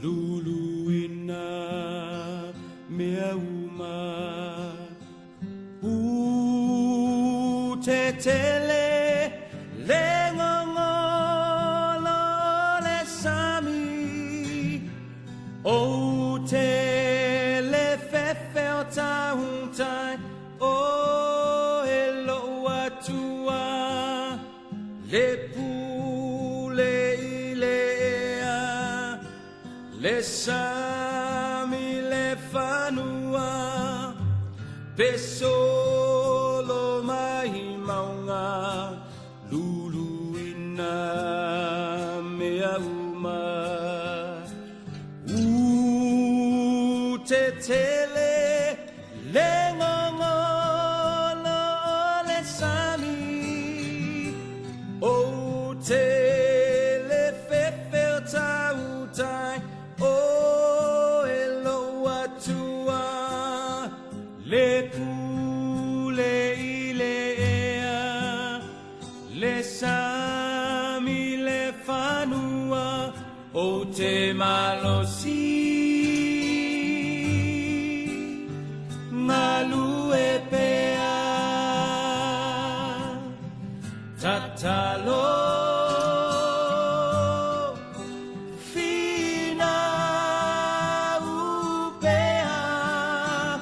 Luluina mea uma U te tele le gogolo o le sami O te le fefe o tautai O e lou Atua Le pule i le ea Le sami le fanua Pe solo mai mauga Luluina mea uma U te tele le gogolo o le sami O te le fefe o tautai O e lou Atua Le pule i le ea Le sami le fanua O te malosi Galue pea Tatalo Finau pea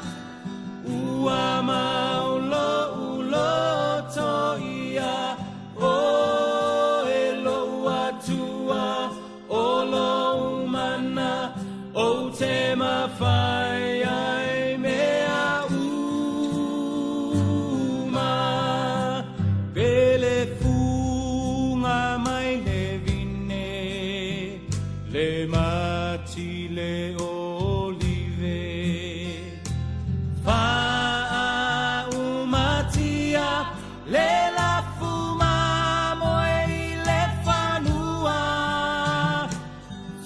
Ua mau lou loto ia O e lou Atua O lou mana O te mafai ai mea uma Pele fuga mai le vine Le mati le olive Faaumatia le lafu mamoe i le fanua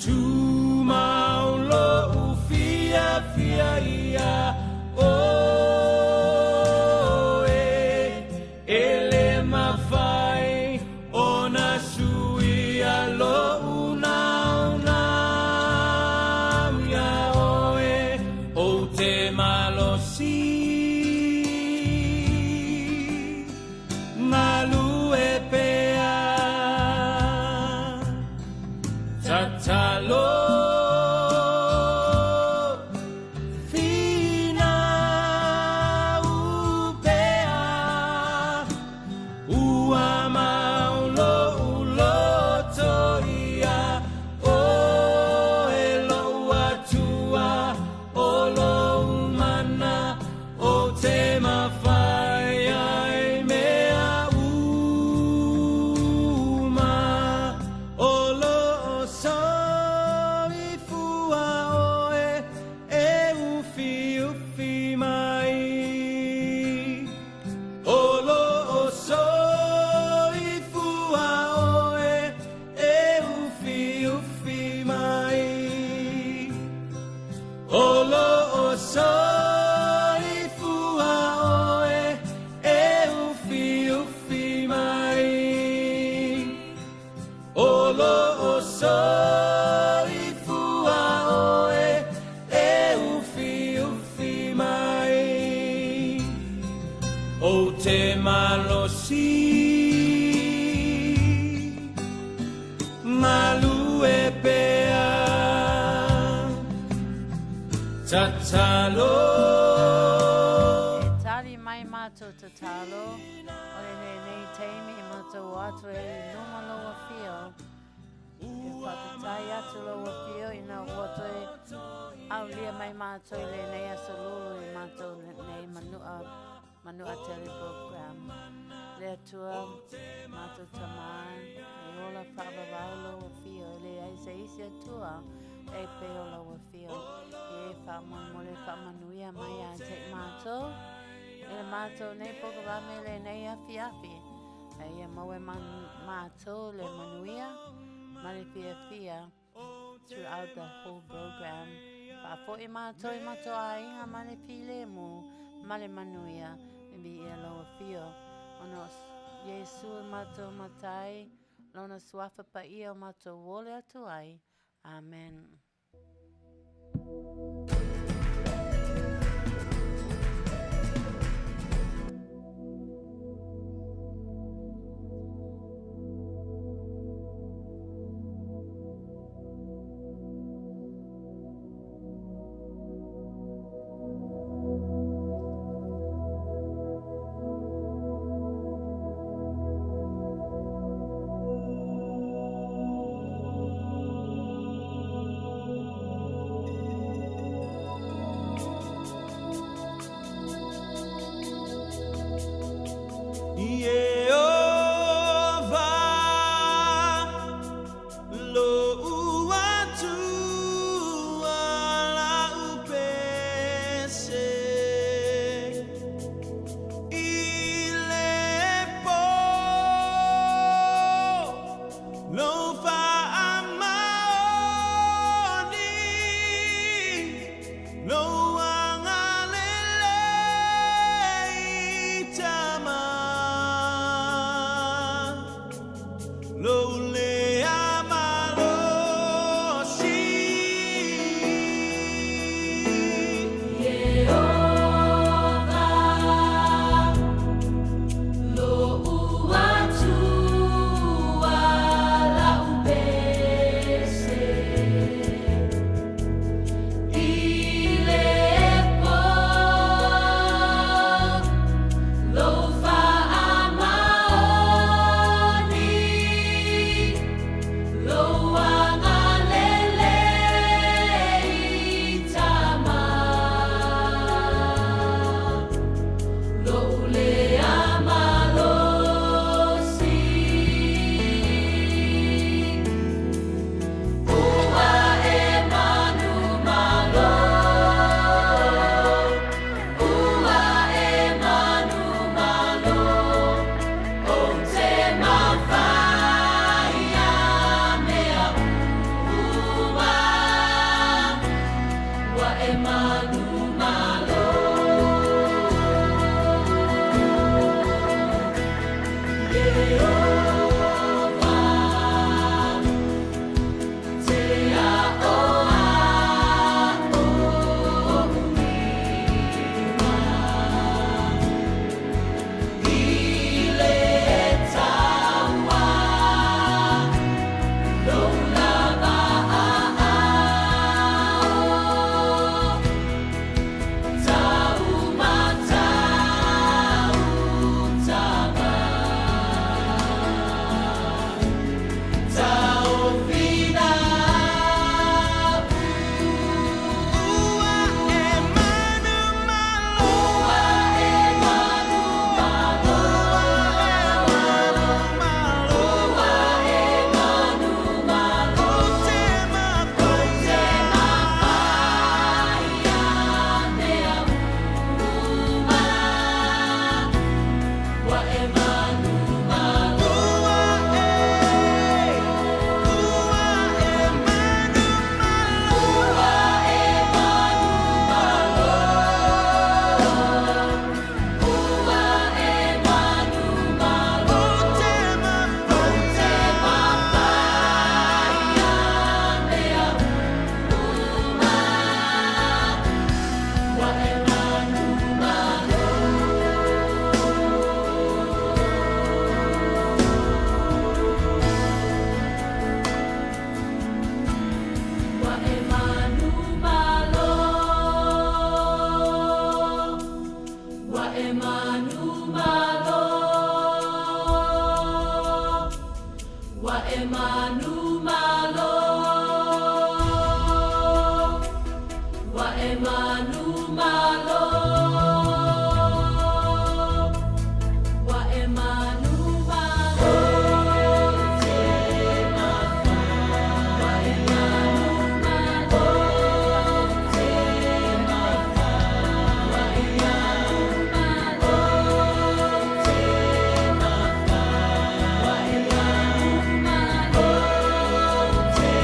Tumau lou fiafia ia oe E le mafai ona suia lou naunau ia oe Ou te malosi Galue pea Tatalo Finau pea Ua mau lou loto ia O e lou Atua O lou mana O te mafai ai mea uma O loo soifua oe E ufiufi mai O loo soifua oe E ufiufi mai O loo soifua oe E ufiufi mai O loo soifua oe E ufiufi mai O te malosi Galue pea Tatalo E tali mai matou tatalo, o le lenei taimi i matou o atu e i luma lou afio. E whakatai atu lou afio ina ua toe aulia mai matou i lenei aso lulu i matou nei manua, Manua Tele Program. Le Atua, matou Tama, e ola whaavavau lou afio, e leai se isi Atua e pei o lou afio. E whaamoemole whaamanuia mai ia te i matou, e le matou nei pokalame lenei afiafi. A ia mau e matou le manuia ma le fiafia throughout the whole program. Faafoi matou i matou aiga ma le filemu ma le manuia e viia lou afio. Ona o Iesu e matou matai, Lona suafa paia o matou ole atu ai. Amen. Te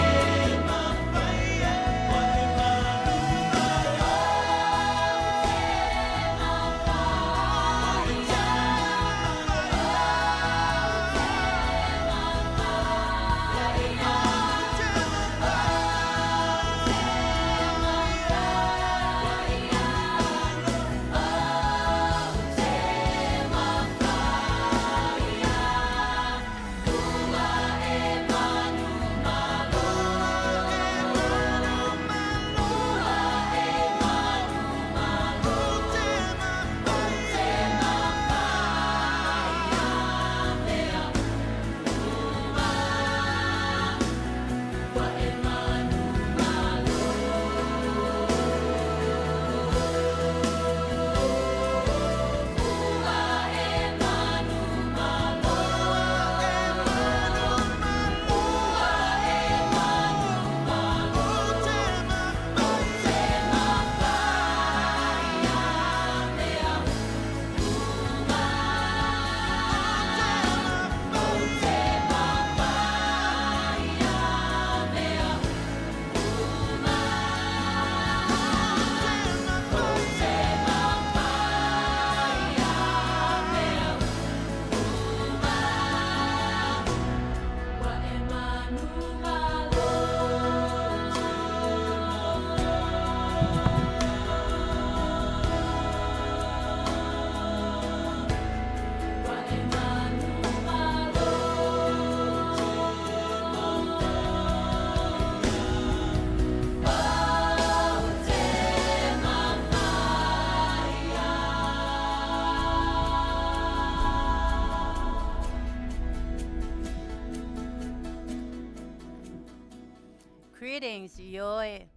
Greetings, Ioe,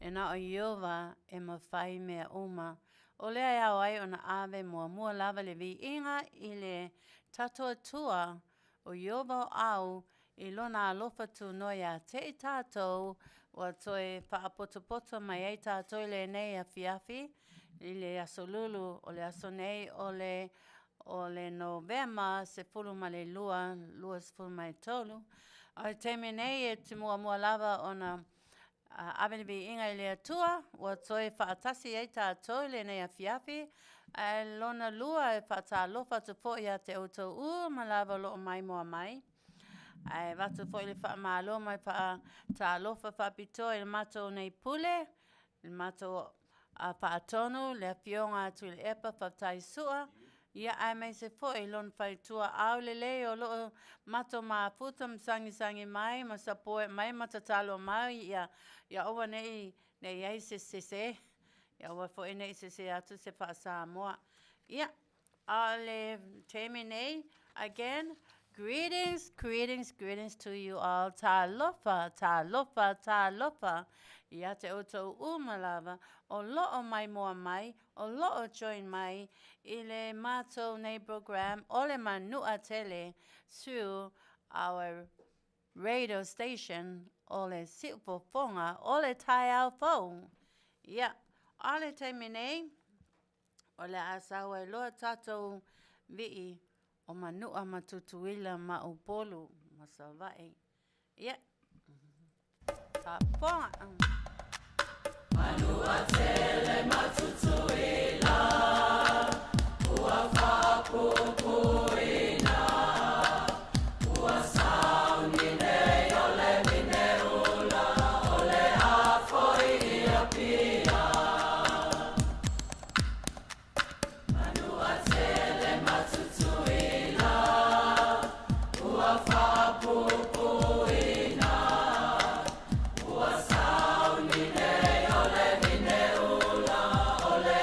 e na o Ieova e mafai mea uma. O lea e ao ai ona ave muamua lava le viiga i le tatou Atua o Ieova o au i lona alofa tunoa iā te i tatou ua toe faapotopoto mai ai tatou i lenei afiafi i le aso Lulu o le aso nei o le o le Novema 12, 2023. O le taimi nei e te muamua lava ona ave le viiga i le Atua ua toe faatasi ai tatou i lenei afiafi. Ae lona lua e faatalofa atu foi ia te outou uma lava o loo maimoa mai. Ae avatu foi le faamalo ma le faatalofa faapitoa i le matou nei pule, le matou faatonu, le afioga a Tuilaepa Faafetai Sua, ia aemaise foi lona faletua aulelei o loo matou mafuta ma sagisagi mai ma support mai ma tatalo mai ia aua nei i ai se sese, ia aua foi nei sese atu se faa-Samoa. Ia, a o le taimi nei, again, greetings, greetings, greetings to you all. Talofa, talofa, talofa. Ia te outou uma lava, o loo maimoa mai, o loo join mai i le matou nei program o le Manua Tele through our radio station o le Siufofoga o le Taeao Fou. Ia, o le taimi nei, o le a sau ai loa tatou vii o Manua ma Tutuila ma Upolu ma Savaii. Ia, faafofoga. Manua tele ma Tutuila, ua faapupuina, ua sauni nei o le vineula, o le a foi i Apia. Manua tele ma Tutuila, ua faapupuina, ua sauni nei o le vineula, o le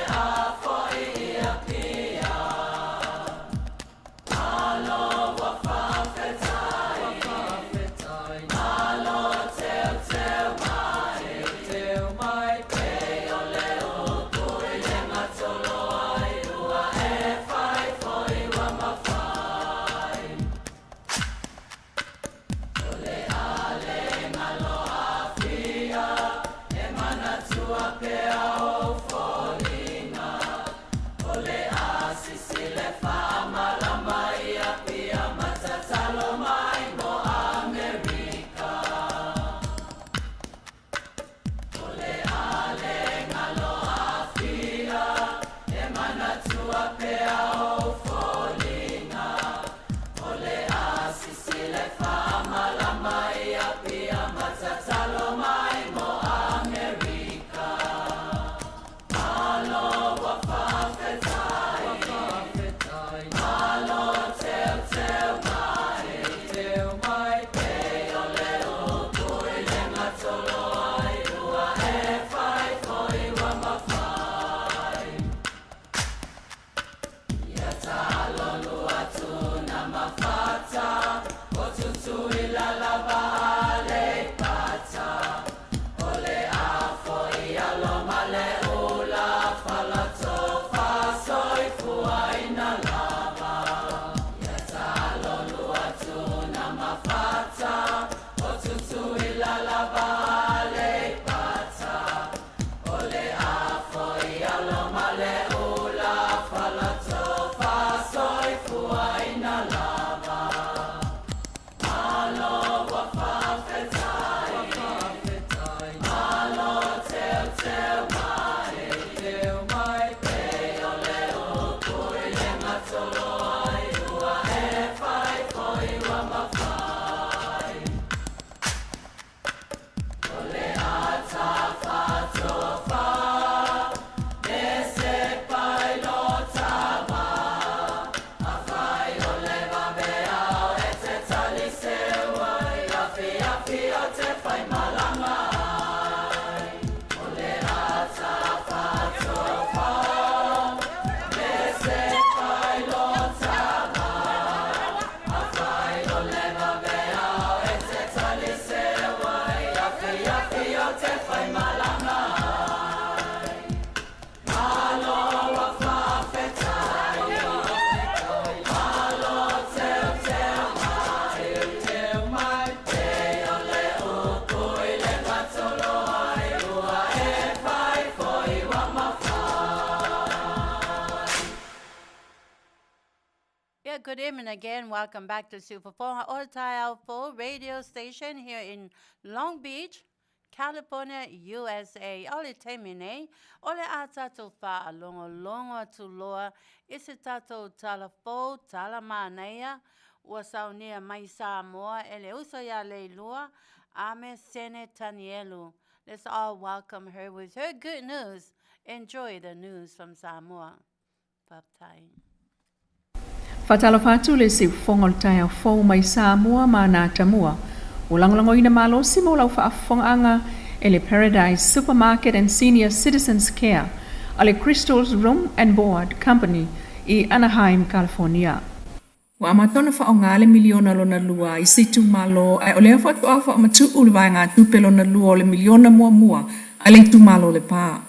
Good evening again. Welcome back to Siufofoga o le Taeao Fou radio station here in Long Beach, California, USA. O le taimi nei, o le a tātou faalogologo atu loa i se tātou tala fou, tala manaia, ua saunia mai Samoa e le uso iā Leilua a me Sene Tanielu. Let's all welcome her with her good news. Enjoy the news from Samoa. Faafetai. Faatalofa atu le siufofoga o le taeao fou mai Samoa ma ana atamua. Ua lagolagoina malosi mo lau faafofogaaga e le Paradise Supermarket and Senior Citizens Care a le Crystals Room and Board Company i Anaheim, California. Ua amata ona faaaoga le miliona lona lua i se itumalo ae o lea faatoa faamatuu le vaegatupe lona lua o le miliona muamua a le itumalo o Lepa.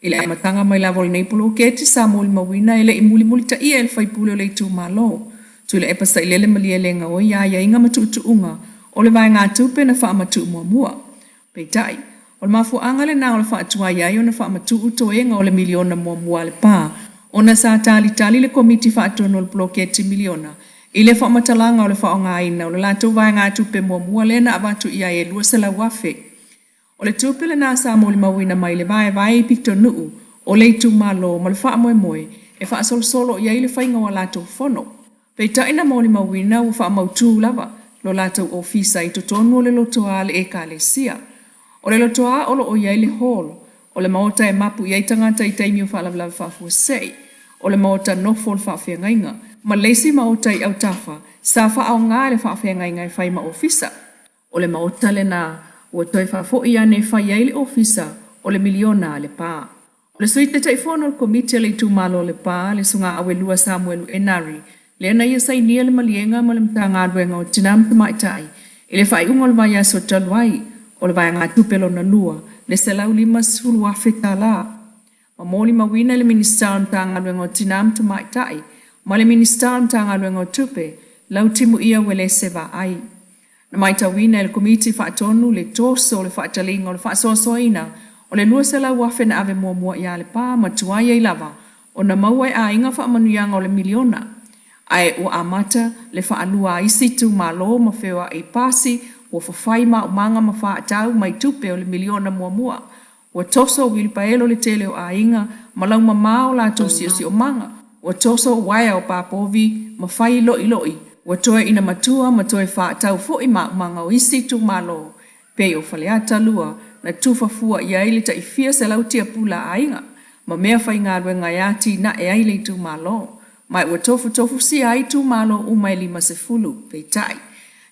I le amataga mai lava o lenei poloketi sa molimauina e le i mulimulitaia e le faipule o le itumalo, Tuilaepa Sailele Malielegaoi aiaiga ma tuutuuga o le vaegatupe na faamatuu muamua. Peitai, o le mafuaaga lena o le faatuai ai ona faamatuu toega o le miliona muamua a Lepa, ona sa talitali le Komiti Faatonu o le Poloketi Miliona i le faamatalaga o le faaaogaina o le latou vaegatupe muamua lea na avatu i ai e $200,000. O le tupe lena sa molimauina mai le vaevae i pitonuu o le itumalo ma le faamoemoe e faasolosolo i ai le faiga o a latou fono. Peitai na molimauina ua faamautu lava lo latou ofisa i totonu o le lotoa a le Ekalesia. O le lotoa o lo o i ai le hall, o le maota e mapu i ai tagata i taimi o faalavelave faafuasei, o le maota nofo o le faafeagaiga, ma le isi maota i autafa sa faaaoga e le faafeagaiga e fai ma ofisa. O le maota lena ua toe faafoi ane e fai ai le ofisa o le miliona a Lepa. O le Sui Taitaifono o le Komiti a le Itumalo o Lepa, le Susuga Auelua Samuelu Enari, lea na ia sainia le maliega ma le Matagaluega o Tina ma Tamaitai i le faaiuga o le vaiaso talu ai o le vaegatupe lona lua, le $150,000. Ma molimauina e le Minisita o le Matagaluega o Tina ma Tamaitai ma le Minisita o le Matagaluega o Tupe, Lautimuia Uelese Vaai. Na matauina e le Komiti Faatonu le toso o le faataliga o le faasoasoaina o le $200,000 na ave muamua ia Lepa ma tuai ai lava ona maua e aiga faamanuiaga o le miliona. Ae ua amata le faalua a isi itumalo ma feoai i pasi ua fafai maumaga ma faatau mai tupe o le miliona muamua. Ua toso uilipaelo le tele o aiga ma laumamao o latou siosiomaga, ua toso uaea o papovi ma fai loiloi, ua toe ina matua ma toe faatau foi maumaga o isi itumalo pei o Faleata 2 na tufa fua i ai le tai fia selau tiapula a aiga ma mea faigaluega e atinae ai le itumalo ma ua tofutofusia ai itumalo uma e 50. Peitai,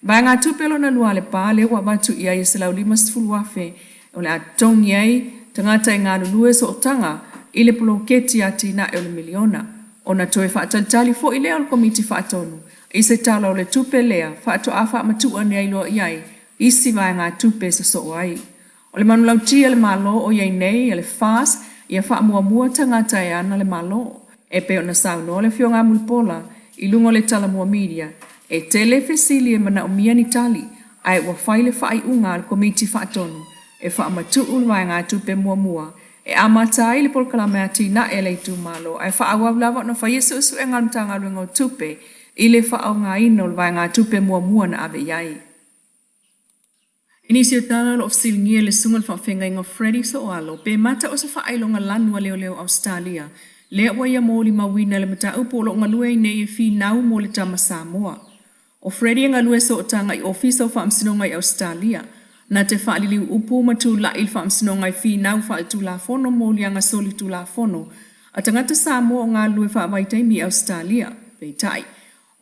vaegatupe lona lua a Lepa lea ua avatu i ai e $150,000 o le a totogi ai tagata e galulue sootaga i le poloketi atinae o le miliona. Ona toe faatalitali foi lea o le Komiti Faatonu i se tala o le tupe lea faatoa faamatuu ane ai loa i ai isi vaegatupe e sosoo ai. O le manulauti a le Malo o i ai nei a le FAST ia faamuamua tagata e ana le Malo. E pei ona saunoa le Afioga a Mulipola i luga o le Talamua Media, e tele fesili e manaomia ni tali, ae ua fai le faaiuga a le Komiti Faatonu e faamatuu le vaegatupe muamua e amata ai le polokalame atinae a le itumalo ae faaauau lava ona faia suesuega a le Matagaluega o Tupe i le faaaogaina o le vaegatupe muamua na ave i ai. I nisi o tala o lo o fesiligia e le Susuga i le Faafeagaiga o Freddie Soalo pe mata o se faailoga lanu a leoleo Ausetalia lea ua ia molimauina le mataupu o lo o galue ai nei e finau mo le tama Samoa. O Freddie e galue sootaga i Ofisa o Faamasinoga i Ausetalia na te faaliliu upu ma tulai i le Faamasinoga e finau faaletulafono moliaga solitulafono a tagata Samoa o galulue faavaitaimi i Ausetalia. Peitai,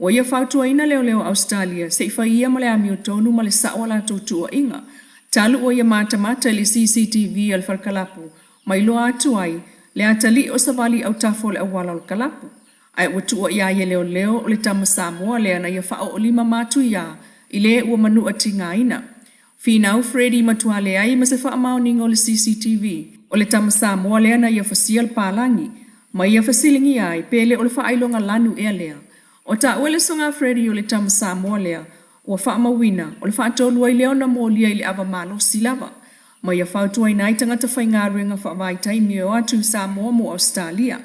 Ua ia fautuaina leoleo Ausetalia se i fai ia ma le amiotonu ma le sa'o a latou tuuaiga. Talu ua ia matamata i le CCTV a le falekalapu ma iloa atu ai le atalii o savali i autafa o le auala o le kalapu. Ae ua tuuaia ai e leoleo o le tama Samoa lea na ia faaoolima matuia i le ua manua tigaina. Finau Freddie matua leai ma se faamaoniga o le CCTV o le tama Samoa lea na ia fasia le palagi ma ia fesiligia ai pe le o le faailoga lanu ea lea. O taua le susuga a Freddie o le tama Samoa lea ua faamauina o le faatolu ai lea ona molia i le ava malosi lava ma ia fautuaina ai tagata faigaluega faavaitaimi e o atu i Samoa mo Ausetalia.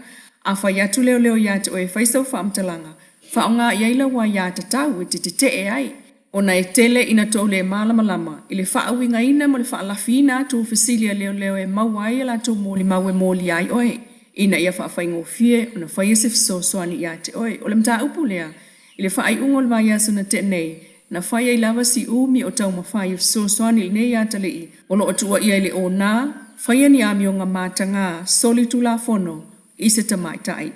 A fai atu leoleo ia te oe e fai sau faamatalaga, Faaaoga i ai lau aiatatau e te tetee ai, ona e tele ina tou le malamalama i le faauigaina ma le faalafiina atu o fesili a leoleo e maua ai a latou molimau e molia ai oe, ina ia faafaigofie ona faia se fesoasoani ia te oe. O le mataupu lea, i le faaiuga o le vaiaso na tea nei, na fai ai lava si umi o taumafai e fesoasoani i lenei atalii o lo o tuuaia i le ona faia ni amioga mataga solitulafono i se tamaitai.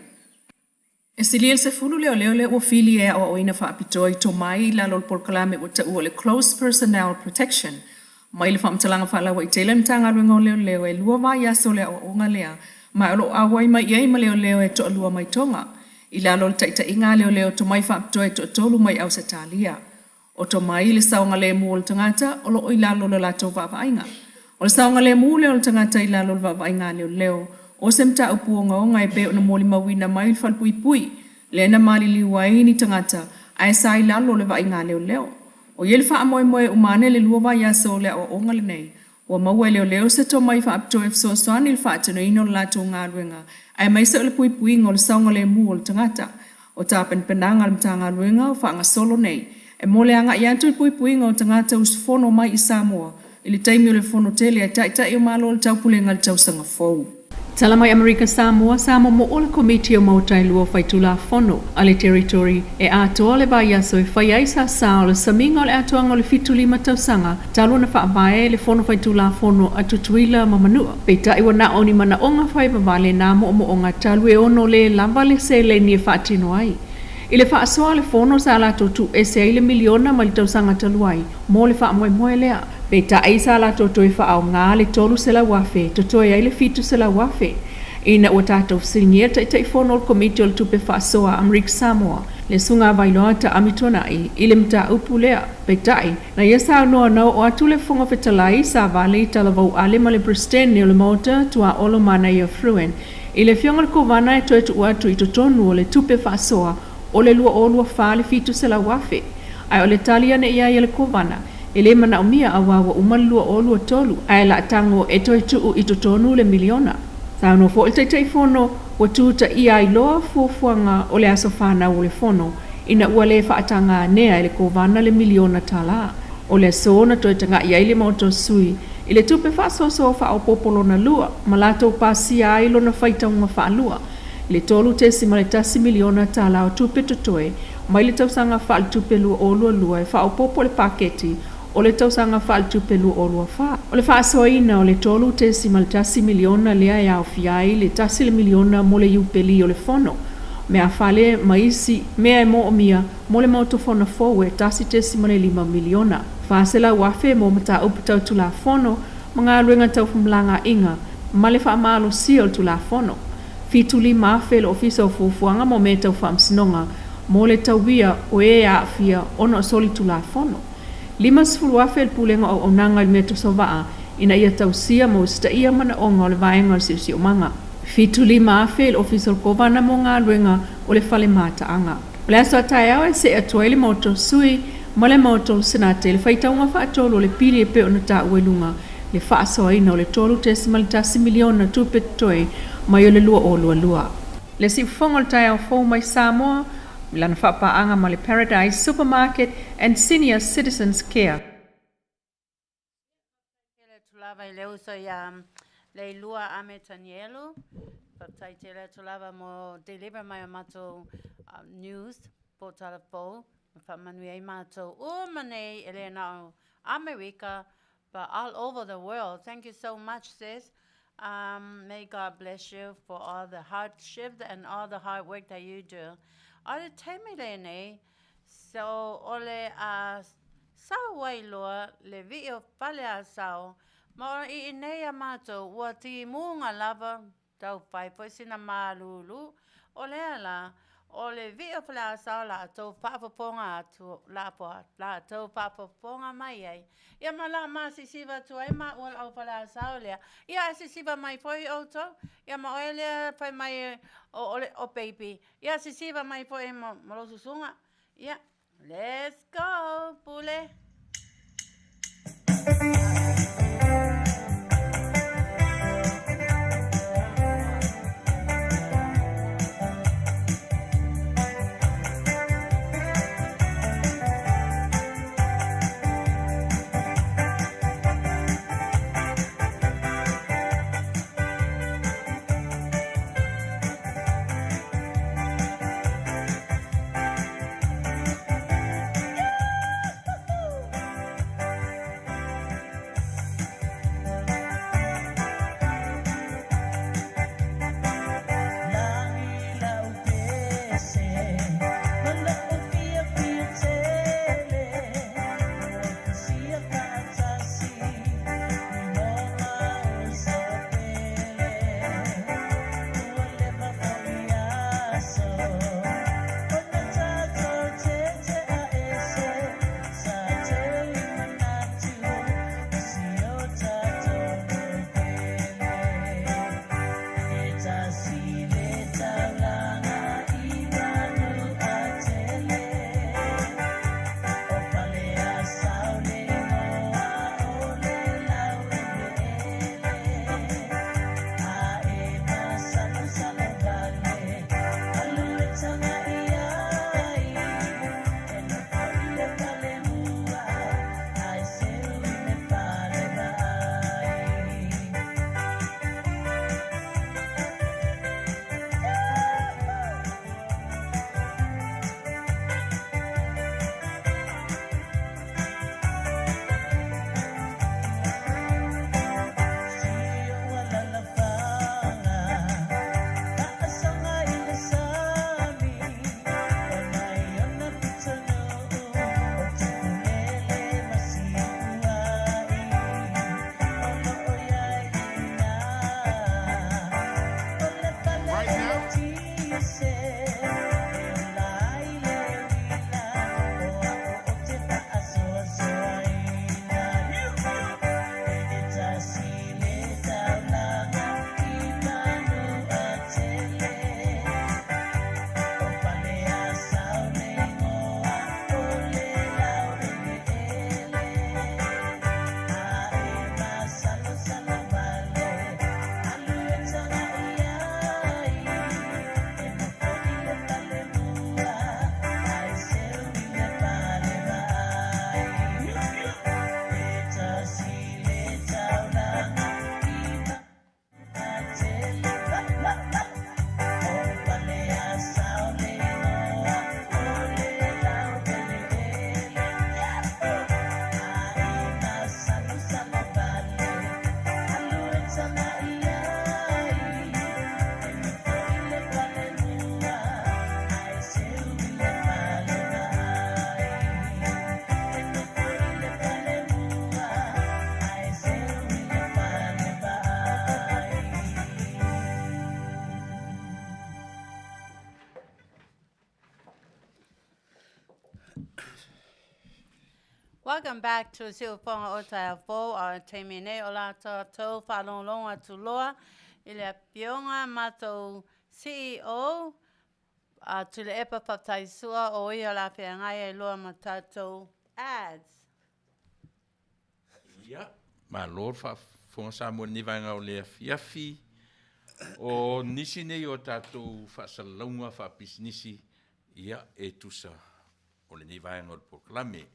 E silia i le 10 leoleo lea ua fili e aoaoina faapitoa i tomai i lalo o le polokalame ua taua o le Close Personnel Protection. Mai le faamatalaga faalauaitele a le Matagaluega o Leoleo, e lua vaiaso le aoaoga lea, ma o lo o auai mai i ai ma leoleo e toalua mai Toga, i lalo o le taitaiga a leoleo tomai faapitoa e toatolu mai Ausetalia. O tomai le saogalemu o le tagata o lo o i lalo o le latou vaavaaiga. O le saogalemu lea o le tagata i lalo o le vaavaaiga a leoleo, o se mataupu ogaoga e pei ona molimauina mai le falepuipui lea na maliliu ai ni tagata ae sa i lalo o le vaaiga a leoleo. O i ai le faamoemoe e uma ane le lua vaiaso o le aoaoga lenei, ua maua e leoleo se tomai faapitoa e fesoasoani i le faatinoina o le latou galuega aemaise o le puipuiga o le saogalemu o le tagata. O tapenapenaga a le Matagaluega o faagasolo nei e mo le agai atu i le puipuiga o tagata usufono mai i Samoa i le taimi o le Fono tele a Taitai o Malo o le Taupulega i le tausaga fou. Tala mai Amerika Samoa, Sa momoo le Komiti o Maota e Lua Faitulafono a le Territory e atoa le vaiaso e fai ai sa sa o le samiga o le atoaga o le 75 tausaga talu ona faavae le Fono Faitulafono a Tutuila ma Manua. Peitai ua na o ni manaoga faivavale nā moomooga talu e ono lē lava le seleni e faatino ai. I le faasoa a le Fono sa latou tuuese ai le miliona mai le tausaga talu ai mo le faamoemoe lea. Peitai sa latou toe faaaogā le $300,000 totoe ai le $700,000. Ina ua tatou fesiligia le Taitaifono o le Komiti o le Tupe Faasoa a Amerika Samoa, le Susuga Vailoa Taami Tuanai, i le mataupu lea. Peitai, na ia saunoa na oo atu le Fofoga Fetalai, Savali Talavou Ale ma le Peresetene o le Maota, Tuaolo Manaia Fruin, i le Afioga i le Kovana e toe tuu atu i totonu o le tupe faasoa o le 2024 le $700,000. Ae o le tali ane i ai a le Kovana, e le manaomia auā ua uma le 2023 ae laatago e toe tuu i totonu le miliona. Saunoa foi le Taitaifono, ua tutaia ai loa fuafuaga o le aso fanau o le Fono ina ua le faatagaanea e le Kovana le miliona tala. O le aso na toe taga'i ai le Maota o Sui i le tupe faasoasoa faaopoopo lona lua ma latou pasia ai lona faitauga faalua i le $3.1 miliona tala o tupe totoe mai le tausaga faaletupe 2022 e faaopoopo i le paketi o le tausaga faaletupe 2024. O le faasoaina o le $3.1 miliona lea e aofia ai le $1 miliona mo le Iupeli o le Fono, meafale ma isi mea e moomia mo le Maota Fono fou e $1.5 miliona. $400,000 mo mataupu tau Tulafono ma galuega tau femalagaaiga ma le faamalosia o le Tulafono. $75,000 le Ofisa o Fuafuaga mo mea tau faamasinoga mo le tauia o e aafia ona o solitulafono. $50,000 le Pulega o Auaunaga i le Meatosovaa ina ia tausia ma usitaia manaoga o le Vaega o le Siosiomaga. $75,000 le Ofisa o le Kovana mo Galuega o le Fale Mataaga. O le aso a taeao e see atu ai le Maota o Sui ma le Maota o le Senate i le faitauga faatolu o le pili e pei ona taua i luga, le faasoaina o le $3.1 miliona tupe totoe mai o le 2022. Le siufofoga o le taeao fou mai Samoa i lana faapaaga ma le Paradise Supermarket and Senior Citizens Care. Tele atu lava i le uso ia Leilua Ame Tanielu. Faafetai tele atu lava mo deliver mai o matou news po tala fou. Ma faamanuia ai matou uma nei e le na o Amerika but all over the world. Thank you so much sis. May God bless you for all the hardship and all the hard work that you do. O le taimi lenei, so o le a sau ai loa le vii o Faleasao, ma o i inei a matou ua timuga lava tau fai foi sina malulu, o lea la, o le vii o Faleasao la outou faafofoga atu, la outou faafofoga mai ai, Ia ma la ma sisiva atu ai maua le au Faleasao lea. Ia ae sisiva mai foi outou. Ia ma oe lea fai mai o, o, o baby. Ia sisiva mai foi ma, ma lou susuga. Ia, let's go, Pule. Welcome back to Siufofoga o Taeao Fou. A o le taimi nei o la tatou faalogologo atu loa i le afioga matou CEO a Tuilaepa Faafetaisua o ia o le a feagai ai loa ma tatou ads. Ia, malo le faafofoga Samoa i lenei vaega o le afiafi. O nisi nei o tatou faasalalauga faapisinisi, ia, e tusa o lenei vaega o le polokalame.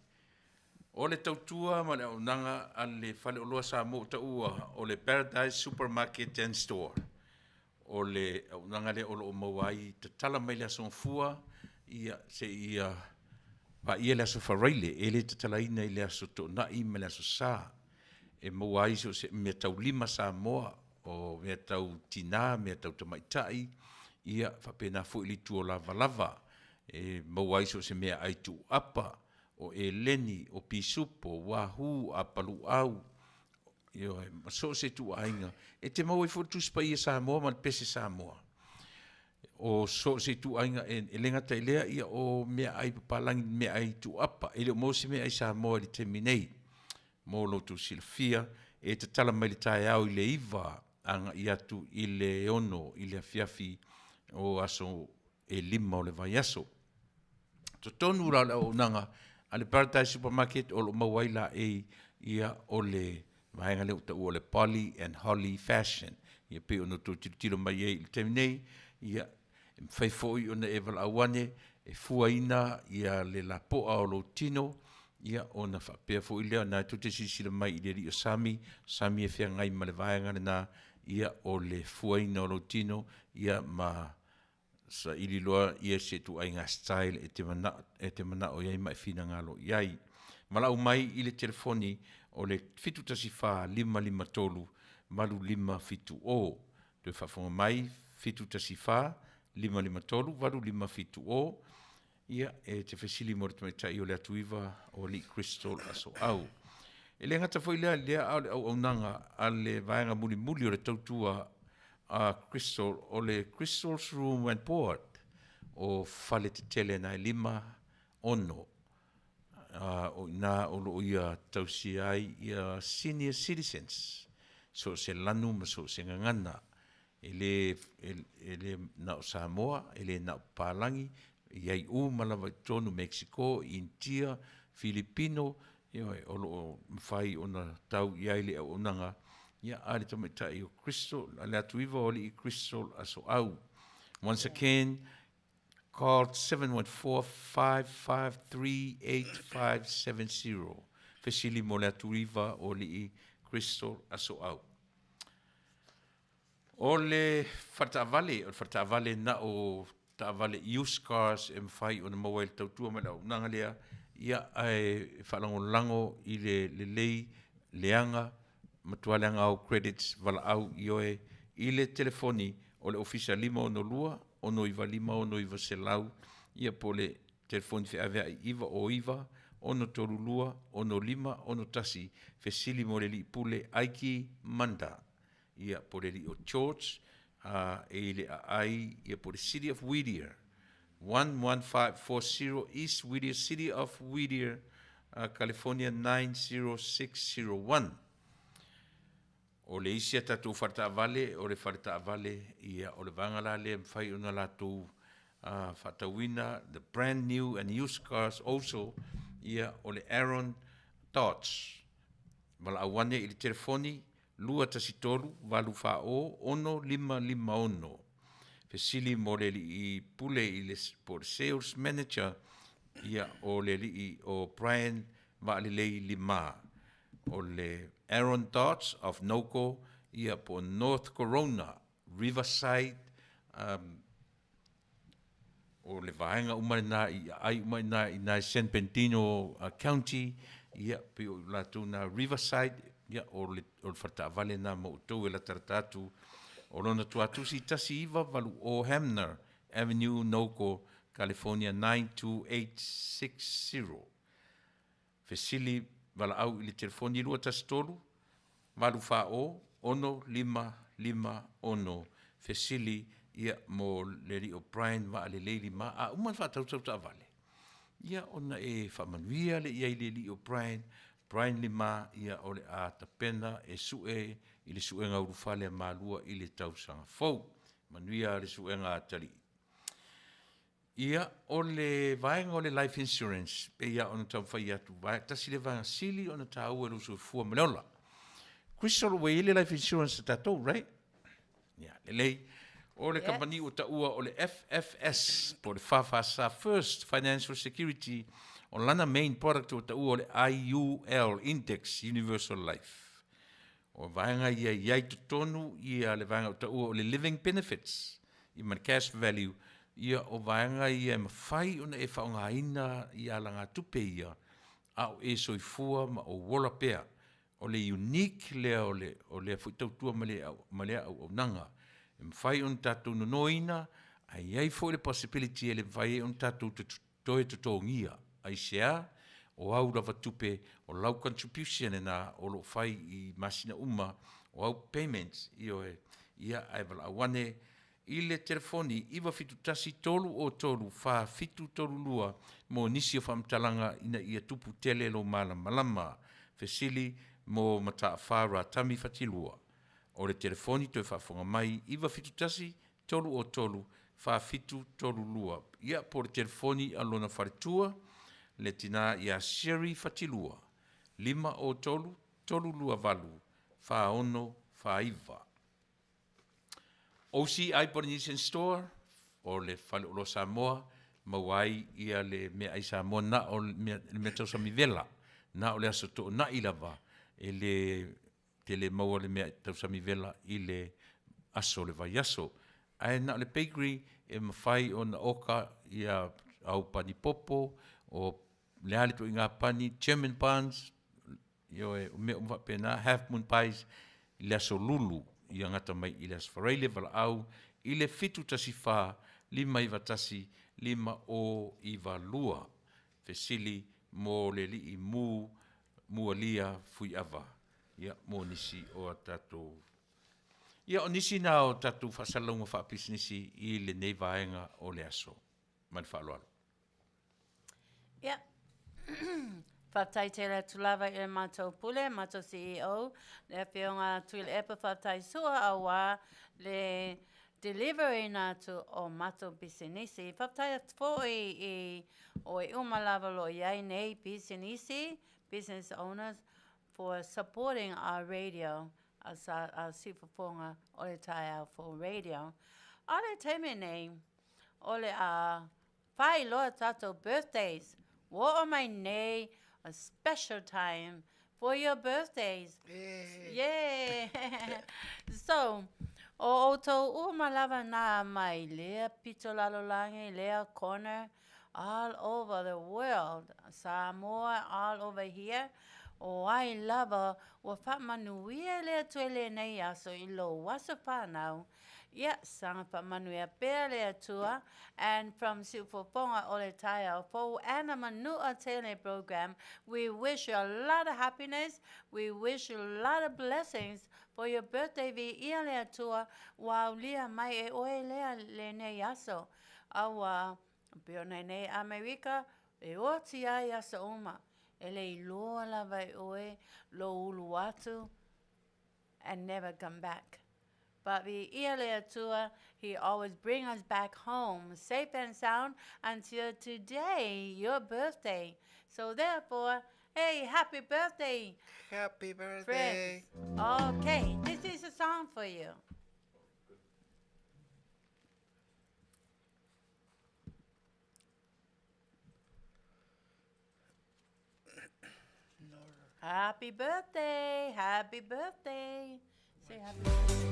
O le tautua ma le auaunaga a le Faleoloa Samoa ua taua o le Paradise Supermarket and Store. O le auaunaga lea o lo o maua ai tatala mai le Aso Gafua ia seia paia le Aso Faraile, e le tatalaina i le Aso Toonai ma le Aso Sa. E maua ai so o se meataulima Samoa, o mea tau tina, mea tau tamaitai, ia faapena foi le itu o lavalava. E maua ai so o se meaai tuuapa, o eleni, o pisupo, o wahoo, apaluau, ioe, ma so o se ituaiga. E te maua ai foi le Tusi Paia Samoa ma le Pese Samoa. O so o se ituaiga, e le gata i lea, ia o meaai papalagi, meaai tuuapa. E le o maua se meaai Samoa i le taimi nei. Mo lo outou silafia, e tatala mai le taeao i le 9 agai atu i le 6 i le afiafi o aso e 5 o le vaiaso. Totonu la o le auaunaga a le Paradise Supermarket o lo o maua ai laei ia o le vaega lea ua taua o le Polly and Holly Fashion. Ia pei ona outou tilotilo mai ai i le taimi nei, ia e mafai foi ona e valaau ane e fuaina ia le lapoa o lou tino, ia ona faapea foi lea na tou te silasila mai i le alii o Sami, Sami e feagai ma le vaega lena, ia o le fuaina o lou tino, ia ma saili loa ia se ituaiga style e te manao, e te manao i ai ma e finagalo i ai. Valaau mai i le telefoni o le 714 553 8570. Toe faafofoga mai, 714 553 8570. Ia, e te fesili mo le tamaitai o le Atuiva o Alii Crystal Asoau. E le gata foi lea i lea, a o le auaunaga a le vaega mulimuli o le tautua a Crystal, o le Crystal's Room and Board, o fale tetele na e 5, 6, o i ina o lo o ia tausia ai ia senior citizens, so o se lanu ma so o se gagana. E le, e le na o Samoa, e le na o Papalagi, e i ai uma lava i totonu, Mexico, Initia, Filipino, ioe, o lo o mafai ona tau i ai le auaunaga, ia, a le tamaitai o Crystal, a le Atuiva o Alii Crystal Asoau. Once again, call 714-553-8570. Fesili mo le Atuiva o Alii Crystal Asoau. O le faletaavale, o le faletaavale na o taavale used cars e mafai ona maua ai le tautua ma le auaunaga lea, ia, ae faalagolago i le lelei leaga, matua leaga au credits valaau ioe i le telefoni o le ofisa 562 695 6900, ia po o le telefoni feaveai 909 632 6561, fesili mo le alii pule Aiki Manda. ia po o le alii o George, a, e i le aai, ia po o le City of Whittier, 11540 East Whittier, City of Whittier, California 90601. O le isi a tatou faletaavale, o le faletaavale, ia o le vaega la lea e mafai ona latou faatauina the brand new and used cars also, ia o le Aaron Dodge. Valaau ane i le telefoni 2 1 3 8 4 0 6 5 5 6. Fesili mo le alii pule i le po o le sales manager, ia o le alii o Brian Vaalelei Lima. O le Aaron Dodge of Noco, ia po o North Corona, Riverside, o le vaega uma lena i aai uma i ina i nai San Bernardino County, ia pei o latou na Riverside, ia o le faletaavale lena mo outou e latalata atu. O lona tuatusi 198 Hamner Avenue, Noco, California 92860. Fesili valaau i le telefoni 213 840 6556. Fesili ia mo le alii o Brian Vaalelei Lima. A uma ona faatautau taavale. Ia, ona e faamanuia lea i ai le alii o Brian, Brian Lima, ia, o le a tapena e sue i le suega ulufale a Malua i le tausaga fou. Manuia le suega a Atalii. Ia, o le vaega o le life insurance, pei lava ona taumafai atu, tasi lea vaega sili ona taua i lou soifua ma le ola. Crystal, ua i ai le life insurance a tatou, right? Ia, lelei. O le kamupani ua taua o le FFS, po o le FFS, First Financial Security, o lana main product ua taua o le IUL, Index Universal Life. O vaega ia e i ai totonu ia le vaega ua taua o le living benefits, ia ma le cash value, ia o vaega ia e mafai ona e faaaogaina ia alagatupe ia a o e soifua ma ou ola pea. O le unique lea o le o lea foi tautua ma le ma lea auaunaga. E mafai ona tatou nonoina, ae i ai foi le possibility e le mafai ai ona tatou toe totogia. Aisea? O au lava tupe, o lau contribution lena o lo o fai i masina uma, o au payments, ioe, ia ae valaau ane i le telefoni 971 303 4732 mo nisi o faamatalaga ina ia tupu tele lou malamalama. Fesili mo Mataafa Ratami Fatilua. O le telefoni toe faafofoga mai 971 303 4732. Ia, po o le telefoni a lona faletua, le tina ia Sherry Fatilua, 503 328 4649. OCI Polynesian Store, o le faleoloa Samoa, maua ai ia le meaai Samoa na o le mea, le mea tausami vela, na o le aso Toonai lava e le te le maua le mea tausami vela i le aso o le vaiaso. Ae na o le bakery e mafai ona oka ia au pani popo, o le a le ituaiga pani, German buns, Ioe, o mea uma faapena, Half Moon Pies i le aso Lulu, ia gata mai i le aso Faraile, valaau i le 714 591 5092. Fesili mo le alii Mu Mualia Fuiava, ia, mo nisi o a tatou Ia, o nisi na o tatou faasalalauga faapisinisi i lenei vaega o le aso. Ma le faaaloalo. Ia, faafetai tele atu lava i le matou pule, matou CEO, le Afioga Tuilaepa Faafetai Sua auā le delivery na atu o matou pisinisi. Faafetai atu foi i oe uma lava o lo o i ai nei pisinisi, business owners, for supporting our radio, our Siufofoga o le Taeao Fou Radio. A o le taimi nei, o le a Fai loa tatou birthdays. Ua oo mai nei a special time for your birthdays. Yeah. So, o outou uma lava nā mai lea pito lalolagi, lea corner, all over the world, Samoa, all over here, o ai lava ua faamanuia le Atua i lenei aso i lou aso whanau, Ia, saga faamanuia pea le Atua and from Siufofoga o le Taeao Fou and the Manua Tele program, we wish you a lot of happiness, we wish you a lot of blessings for your birthday Viia le Atua ua aulia mai e oe lea lenei aso. Auā, pei ona i nei Amerika, e oti ai aso uma, e le iloa lava e oe lou ulu atu and never come back. But viia le Atua, He always bring us back home safe and sound until today, your birthday. So therefore, hey, happy birthday, Happy birthday. friends. Okay, this is a song for you. Happy birthday, happy birthday. Say happy birthday.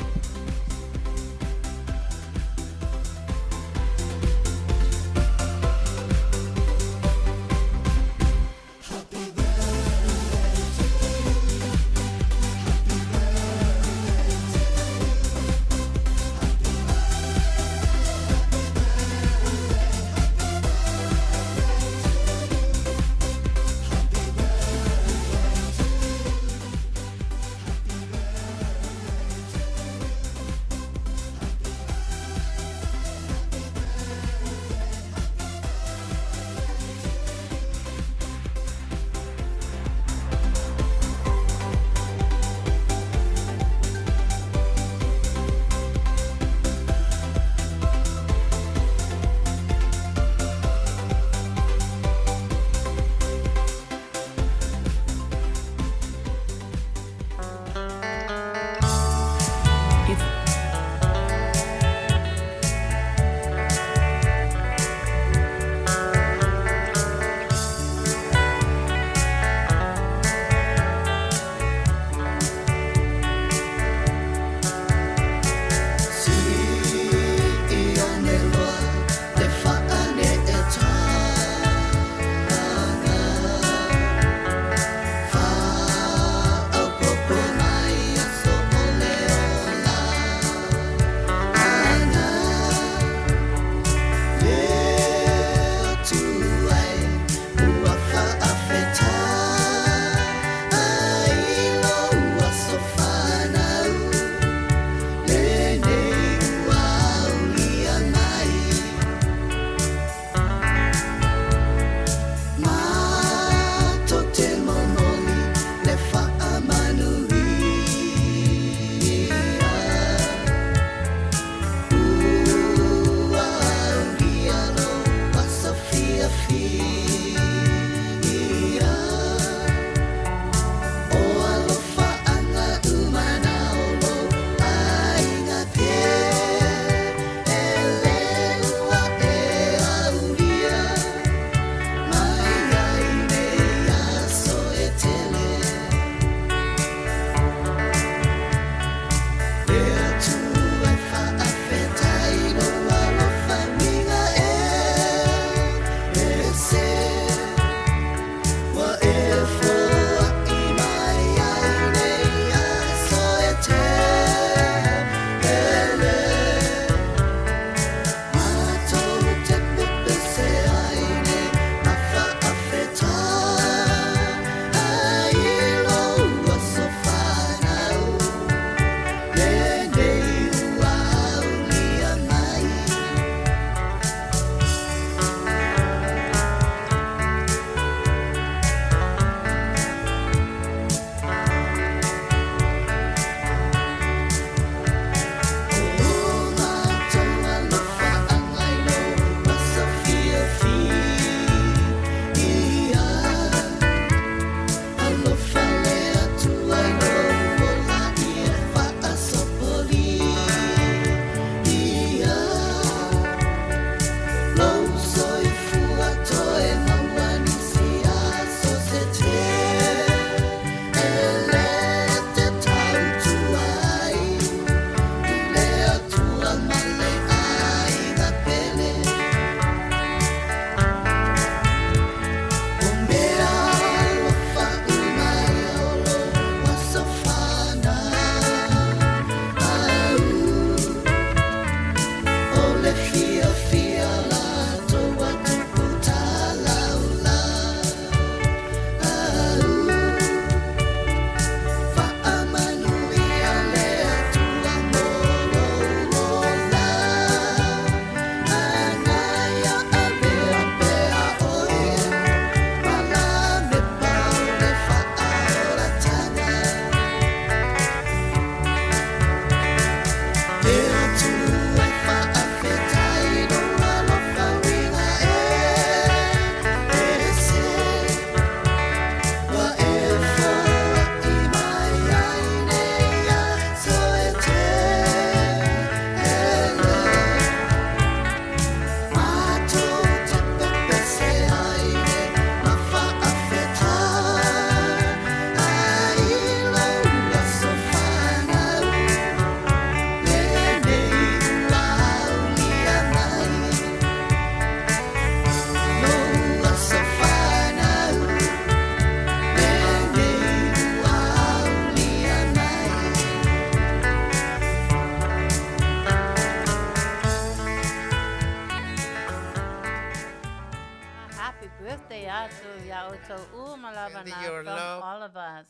outou uma lava Sending na your from love. all of us.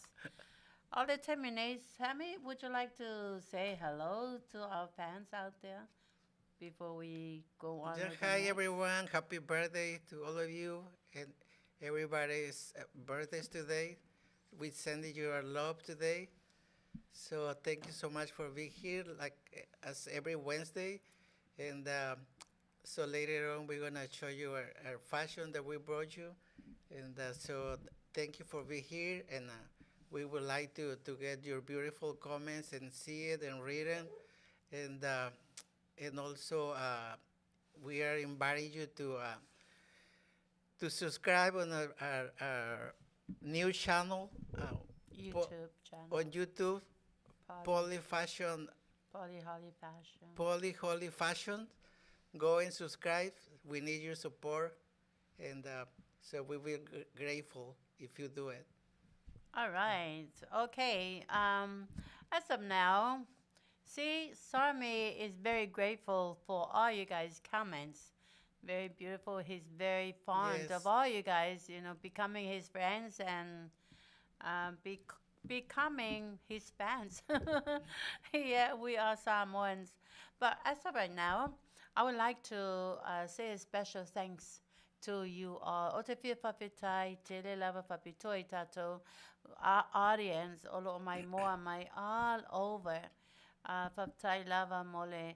All the time, Sammy, would you like to say hello to our fans out there before we go on? Yeah, with the hi next? everyone. Happy birthday to all of you and everybody's birthdays today. We send you our love today. So thank you so much for being here, like as every Wednesday. And so later on, we're gonna show you our fashion that we brought you. And so thank you for being here. And we would like to get your beautiful comments and see it and read it. And also we are inviting you to subscribe on our new channel YouTube channel. on YouTube, Poly, Poly Fashion, Poly Holly Fashion. Poly Holly Fashion. Go and subscribe. We need your support, and so we will be grateful if you do it. All right. Okay. As of now, see, Sarmi is very grateful for all you guys' comments. Very beautiful. He's very fond Yes. of all you guys, you know, becoming his friends and becoming his fans. Yeah, we are Samoans. But as of right now, I would like to say a special thanks to you all. O te fia whawhetai, te le lava whapitoi tātou, our audience, o lo mai moa mai all over. Whawhetai lava mole.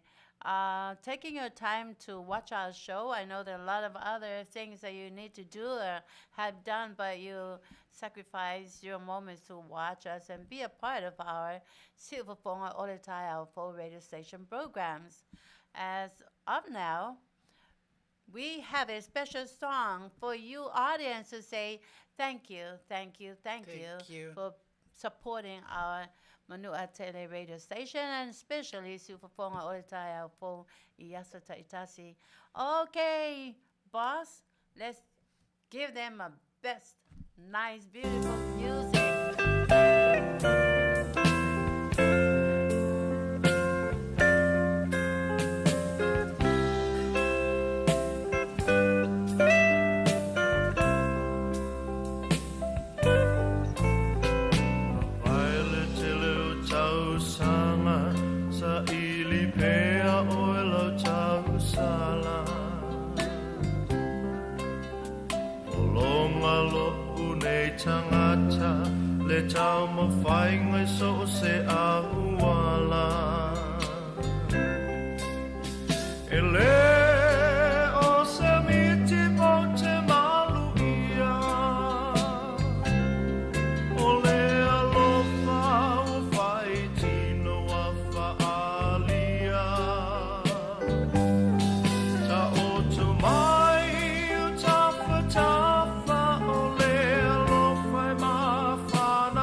Taking your time to watch our show. I know there are a lot of other things that you need to do or have done, but you sacrifice your moments to watch us and be a part of our Siufofoga Ole Taeao full radio station programs. As of now, we have a special song for you audience to say thank you, thank you, thank, Thank you. for supporting our Manua Tele radio station and especially Siufofoga Ole Taeao fo Iasa Ta'itasi. Okay, boss, let's give them a best, nice, beautiful music. Vai le tele o tausaga, sa ili pea oe lau tausala. O longa lo'u nei tagata, le taumafaiga i so o se auala. E lē o se miti ou te maluia, o le alofa ua faitino a faaalia. Taoto mai i tafatafa o le alofa e mafanafana,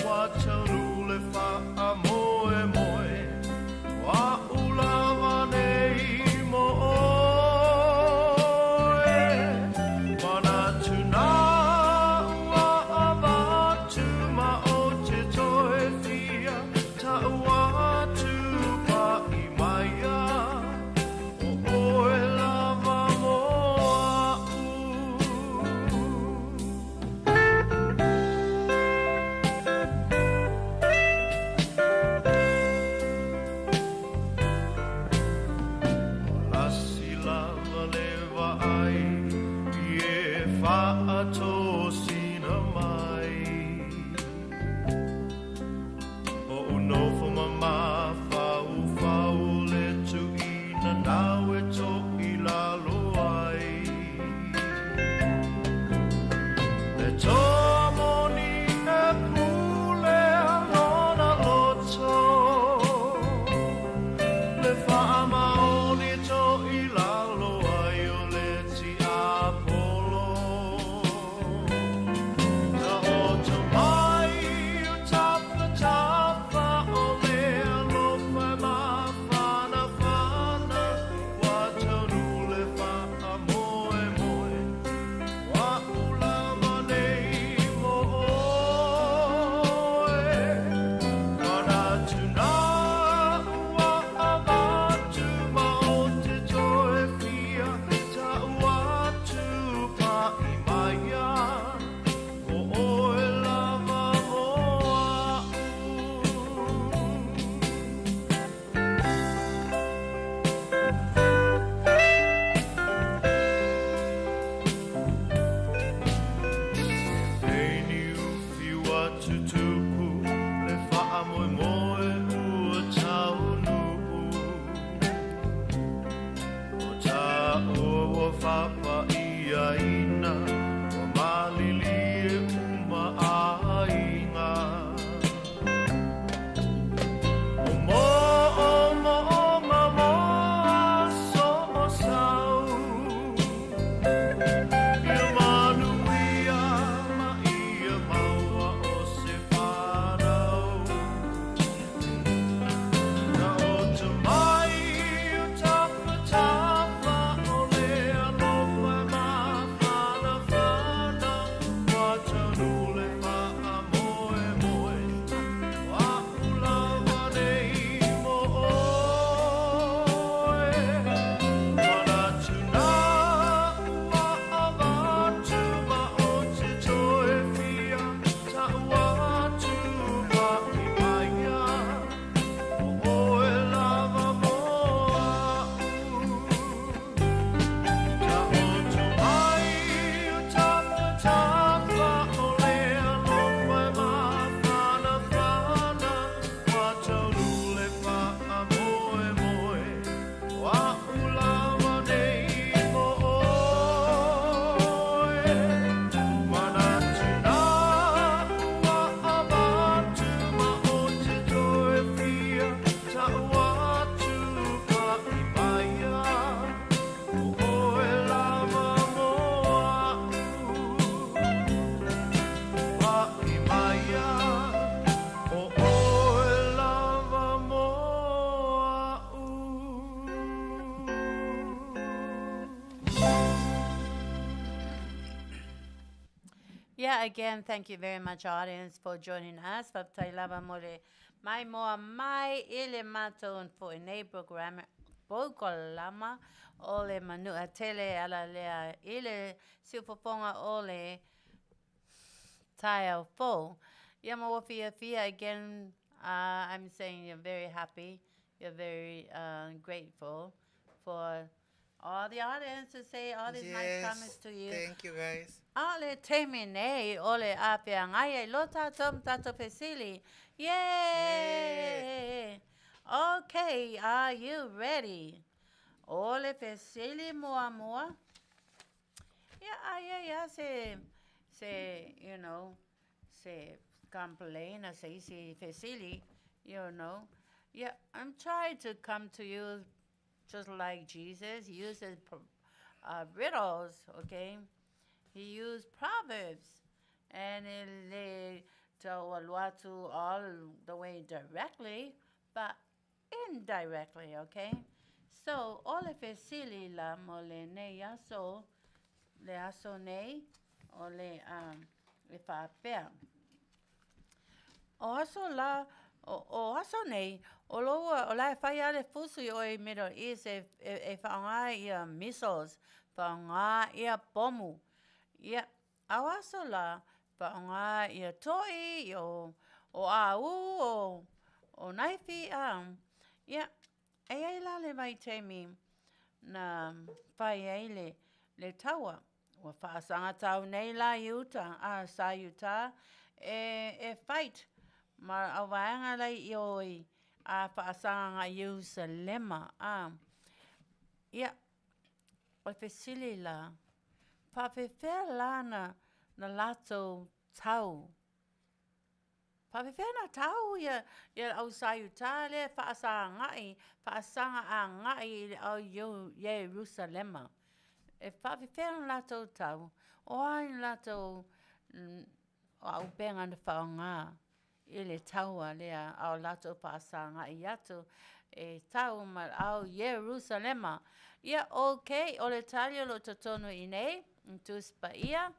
ua taunuu le faamoemoe, o a'u lava nei mo oe. Manatu nā ua avatu ma ou te toe fia ta'u atu pa'i maia, o oe lava mo a'u. Faamoemoe ua taunuu O tāua ua faapaiaina Ua malilie uma aiga O moomooga mo aso o sau Ia manuia ma ia maua o se fanau Taoto mai o tafatafa o le alofa e mafanafana Ua taunuu le faamoemoe O a'u lava nei mo oe Manatu na ua avatu ma ou te toe fia Ta'u atu pa'i maia O oe lava mo a'u Taoto mai o tafatafa o le alofa e mafanafana Ua taunuu le faamoemoe O a'u lava nei mo oe Manatu na ua avatu ma ou te toe fia Ta'u atu pa'i maia O oe lava mo a'u Pa'i maia O oe lava mo a'u. Yeah, again, thank you very much, audience, for joining us. Faafetai lava mo le maimoa mai i le matou foi nei programe, polokalama o le Manua Tele ala lea i le siufofoga o le taeao fou. Ia ma ua fiafia, again, I'm saying you're very happy, you're very grateful for all the audience to say all these nice comments to you. Thank you guys. A o le taimi nei o le a feagai ai loa tatou ma tatou fesili. Yay! Okay, are you ready? O le fesili muamua. Ia, aia ia se, se, you know, se complain a se isi fesili, you know. Yeah, I'm trying to come to you just like Jesus uses riddles, okay? He used proverbs and e le tau alu atu all the way directly, but indirectly, okay? So, o le fesili la mo lenei aso, le aso nei, o le um, e faapea. O aso la, o, o aso nei, o loua, o la e fai a le fusu i oi Middle East e, e, e whaonga ia missiles, whaonga ia pomu. Ia, a o aso la, whaonga ia toi, o, o āū, o, o naifi, a, ia, e ai la le vaitaimi na whai ai le, le taua. Ua faasagatau nei la i uta, a sa i uta, e, e fight ma au vaega la i oi a faasaga i Ierusalema, a, ia, o le fesili la, faafefea la na, na latou tau Faafefea na tau ia ia au Saiutā lea e faasaga'i, faasaga aga'i i le au Ierusalema? E faafefea na latou tau? O a ni latou a'upega na faaaogā i le taua lea a o latou faasaga'i atu e tau ma le au Ierusalema? Ia, okay, o le tali o lo o totonu i inei, i Tusi Paia,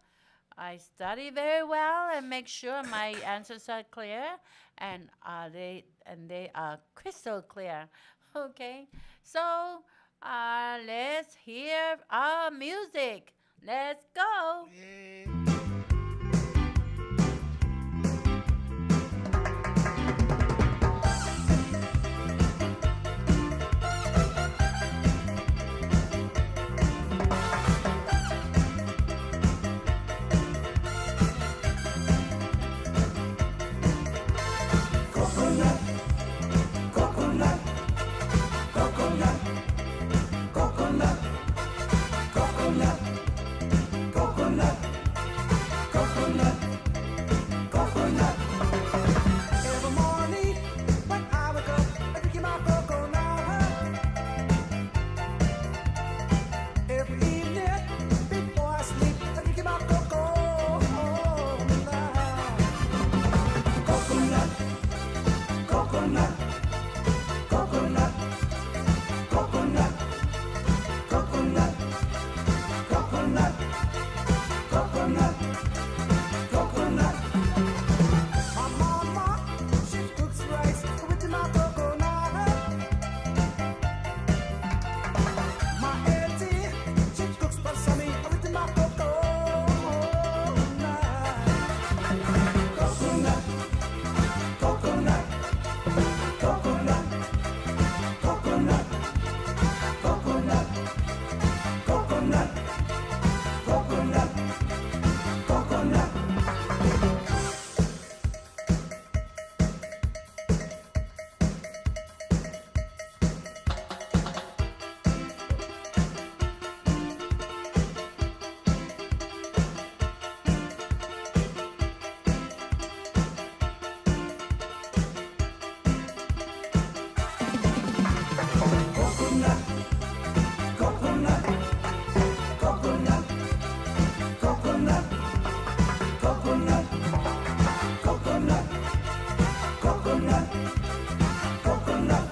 I study very well and make sure my answers are clear and are they and they are crystal clear. Okay. So, uh, let's hear our music. Let's go. Yay. Every morning when I wake up, I drink my coconut. Every evening before I sleep, I drink my coconut. Coconut, coconut, coconut, coconut, coconut, coconut, coconut, coconut. My mama, she cooks rice with my coconut. My auntie, she cooks balsami with my coconut. Coconut, coconut, coconut, coconut, coconut, coconut, coconut, coconut. Coconut, coconut, coconut, coconut, coconut, coconut, coconut, coconut.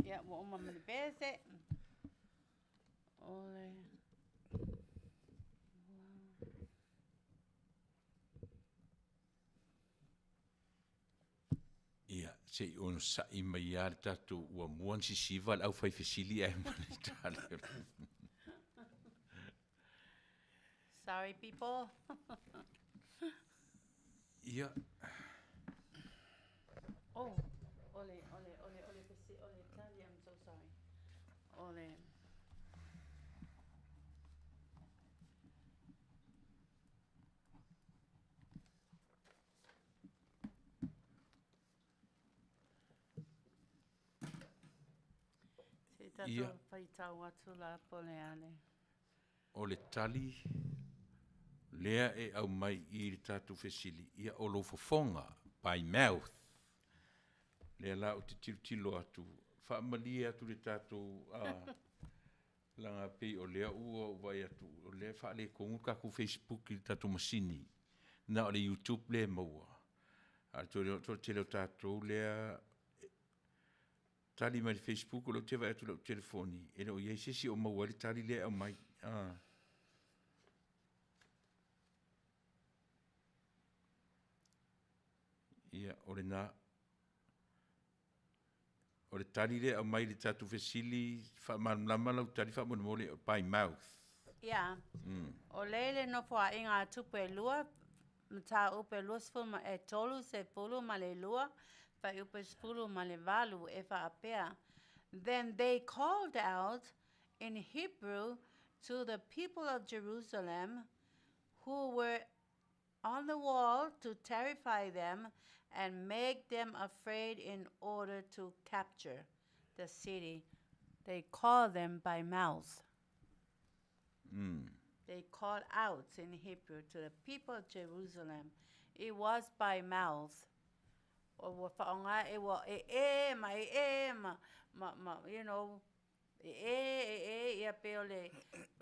Ia, ua uma ma le pese. O le... Ia, se i onosai mai lava le tatou ua mua ona sisiva le aufaifesili ae ma le tali o le... Sorry people. Ia. Oh, o le, o le, o le, o le, o le tali, I'm so sorry. O le... Se i Ia. tatou faitau atu la po o le a le. O le tali lea e aumai i le tatou fesili, ia o lou fofoga, by mouth. Lea la ou te tilotilo atu, faamalie atu i le tatou leaga pei o lea ua ou vaai atu o lea e faaletonu le tatou facebook i le tatou masini, na o le youtube lea e maua, a o le toatele o tatou lea e tali mai i le facebook, o lea ou te vaai atu i lau telefoni, e le o i ai se isi o maua ai le tali lea e aumai. Ia, o lena. O le tali lea e aumai i le tatou fesili, faamalamalama lau tali faamolemole, by mouth. Ia, o lea le nofoaiga a tupu e lua, mataupu e 20 ma e 32, fuaiupu e 18 e faapea, Then they called out in Hebrew to the people of Jerusalem who were on the wall to terrify them and make them afraid in order to capture the city. They call them by mouth. They called out in Hebrew to the people of Jerusalem. It was by mouth. O ua faaaoga e ua e e ma e e ma, ma, ma you know, E e, e e, ia pei o le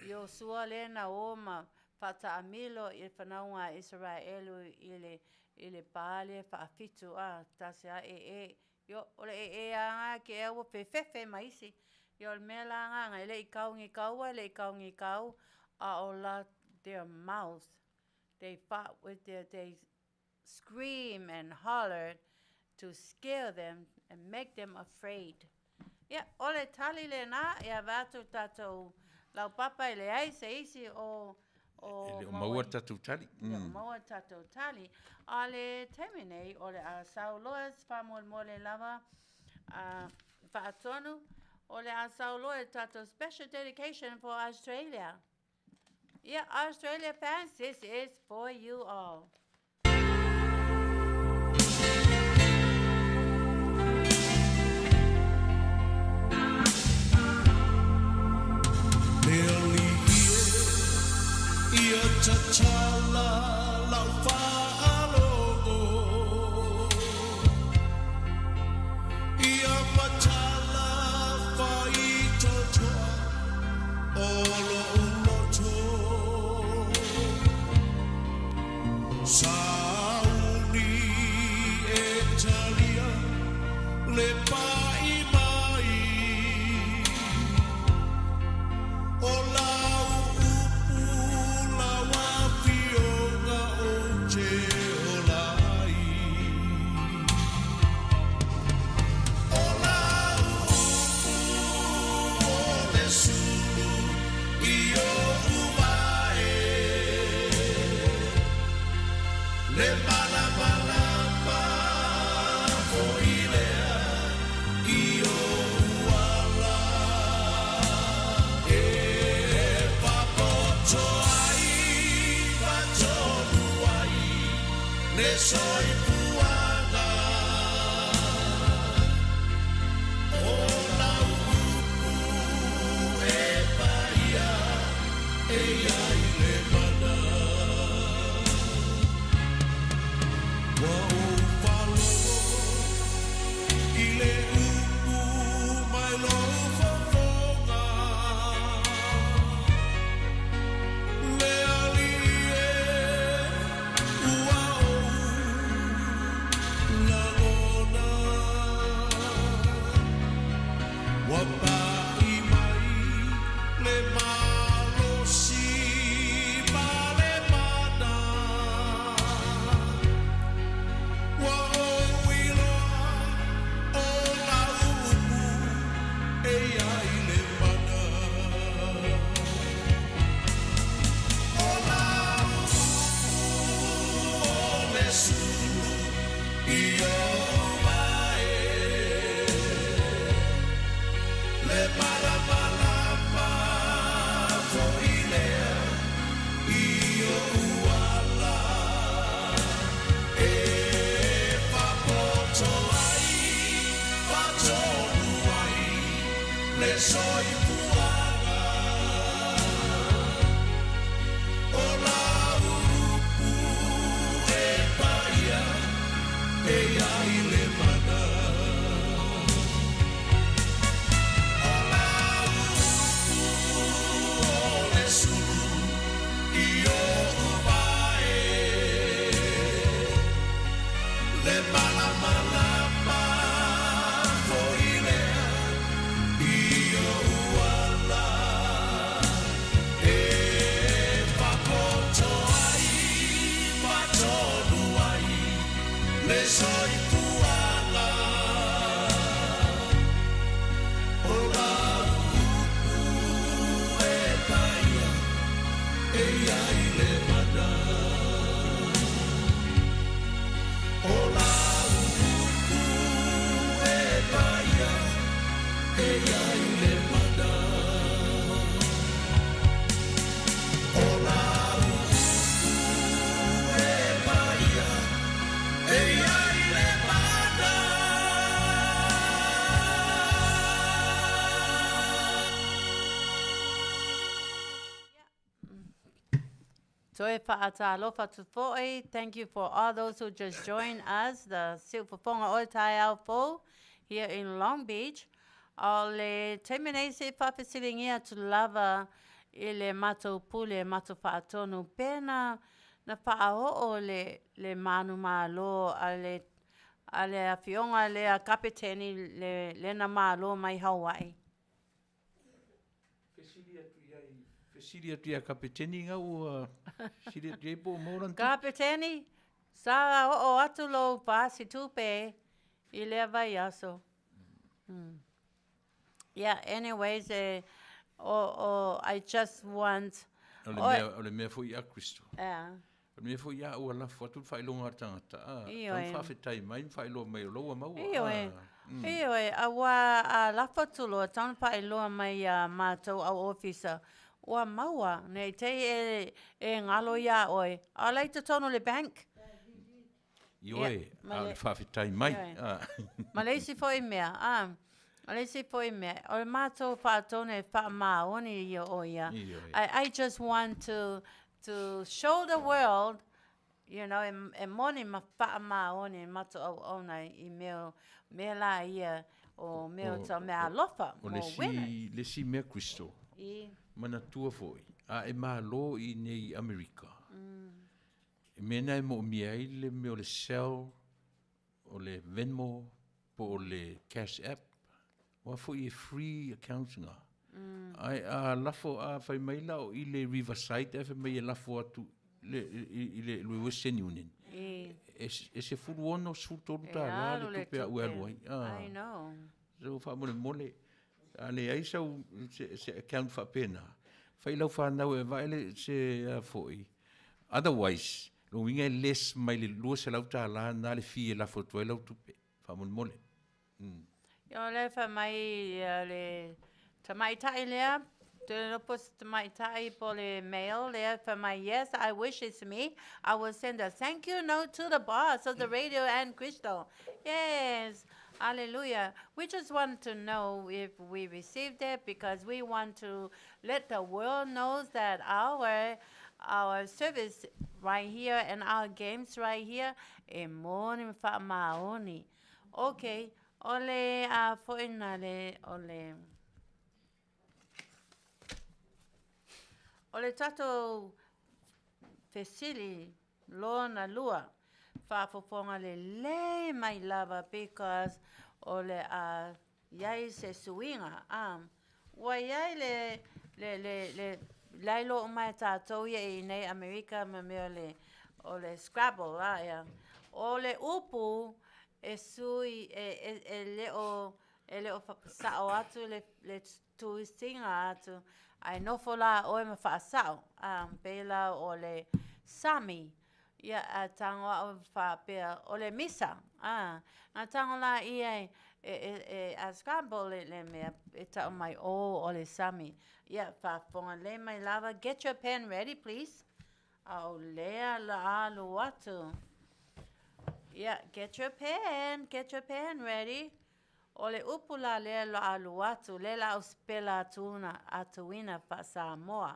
Iosua lea na o ma faataamilo i le fanauga a Isaraelu i le, i le pā lea faafitu, a, tasi a e e. Io, o le e e a nga ke ea ua fefefe ma isi. Ia o le mea la nga nga e le i kau ni kaua, e le i kau ni kau, a o la their mouth, they fought with their, they scream and hollered to scare them and make them afraid. Ia, o le tali lena, ia vae atu tatou laupapa e leai se isi o, o E le o maua le tatou tali. E le o maua le tatou tali. A le taimi nei, o le a sau loa se faamolemole lava a faatonu, o le a sau loa le tatou special dedication for Australia. Yeah, Australia fans, this is for you all. Le alii e ia tatala lau faalogo Ia matala faitotoa o lo'u loto Sauni e talia le pa'i mai O lau upu lau afioga ou te ola ai O lau upu o le sulu i oʻu wae Le malamalama foi lea i oʻu ala E papoto ai patonu ai le soifuaga O lau upu e paia e i ai le mana Ua ou faalogo i le upu mai lou fofoga Le Alii e ua ou lagona Ua pa'i mai le malosi ma le mana Ua ou iloa o lau upu e i ai le mana O lau upu o le sulu i oʻu wae Le malamalama foi lea i oʻu ala E faapoto ai faatonu ai le soifuaga O lau upu e paia e i ai le mana. Toe faatalofa atu foi. Thank you for all those who just joined us, the Siufofoga o le taeao fou here in Long Beach. O le taimi nei se i faafesiligia atu lava i le matou pule matou faatonu pe na na faaoo le le manumalo a le a le afioga lea Kapeteni le lena malo mai Hawaii. Fesili atu i ai, fesili atu ia Kapeteni nga ua fesili atu i ai po o maua lana tupe. Kapeteni, sa oo atu lou pasi tupe i lea vaiaso. Yeah, anyways, e, o, o, I just want, O le mea, o le mea foi a Kristo. Yeah. O le mea foi a ua lafo atu le faailoga a le tagata, a, Ioe. tau faafetai mai ma faailoa mai o la ua maua. Ioe, A, ioe, auā a lafo atu loa, tau ona faailoa mai iā matou au ofisa, ua maua, nei te i e, e galo iā oe, a o la i totonu o le bank. Ioe, a o le faafetai mai. Ioe. Ma le isi foi mea, a, o le isi foi mea, o le matou faatonu e faamaoni ia o ia. Ioe. I just want to, to show the world, you know, e, e moni ma faamaoni matou auauna i mea, mea la ia, o mea o tau mea alofa O le mo winners. isi, le isi mea Crystal, I. manatua foi, a e malo i inei i Amerika, E mea na e moomia ai le mea o le Zelle, o le Venmo, po o le Cash App, aua foi e free accounts na. Ae a lafo, a fai mai la o i le Riverside ae fai mai e lafo atu le, i, i le, le Western Union, I. e, e 16, 13 E tālā alu le le tupe a'u e alu tupe. ai. Ah. I know. So faamolemole, a leai sau se, se account faapena, fai lau fanau e vae le se a foi. Otherwise, lona uiga e less mai le $200 na le fee e lafo atu ai lau tupe. Faamolemole. Ia o lea fai mai le tamaitai lea, te iloa po o se tamaitai po o le male lea fai mai, yes, I wish it's me, I will send a thank you note to the boss of the radio and Crystal. Yes, hallelujah. We just want to know if we received it because we want to let the world knows that our our service right here and our games right here e moni ma faamaoni. Okay, o le a foi na le o le o le tatou fesili lona lua faafofoga lelei mai lava because o le a iai se suiga a ua iai le le le le la iloa uma e tatou ia i inei Amerika ma mea o le o le scrabble a ea o le upu e sui e e e le o e le o sao atu le le tusiga atu ae nofo la oe ma faasao a pei la o le sami ia a tago a'u faapea o le misa a na tago la ia e e e a scramble le le mea e tau mai o o le sami ia faafofoga lelei mai lava get your pen ready please a o lea la alu atu ia get your pen get your pen ready O le upu la lea la alu atu, lea la au sipela atu atuina faa-Samoa.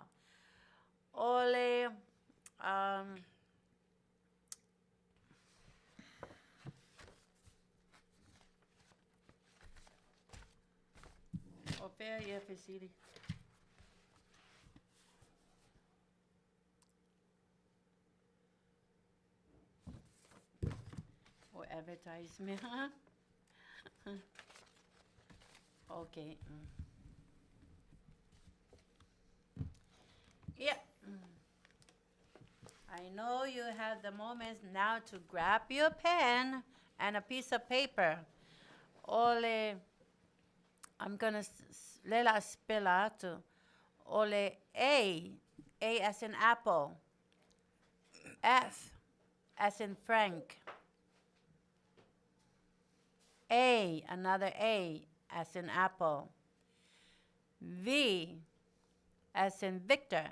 O le, um, o fea ia fesili? O advertisement. Okay. Yeah. I know you have the moments now to grab your pen and a piece of paper. O le, I'm gonna lela spell atu. O le A, A as in apple. F as in Frank. A, another A as in apple. V as in Victor.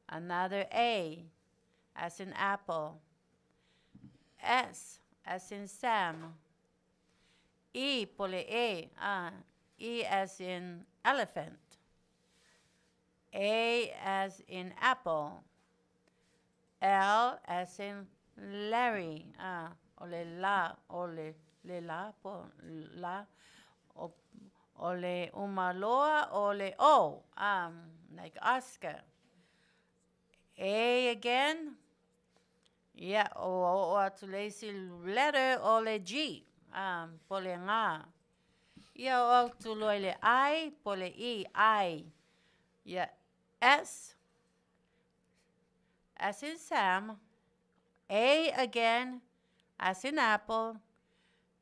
Another A as in apple. S as in Sam. E, po le E, E as in elephant. A as in apple. L as in Larry, ah, o le la, o le, le la, po, la, o, o le umaloa, o le O, like Oscar. A again, yeah, o, o, o atu le isi letter, o le G, po le ngā. Ia o atu loa i le I, po le E, I. Yeah, S, as in Sam, A again, as in apple,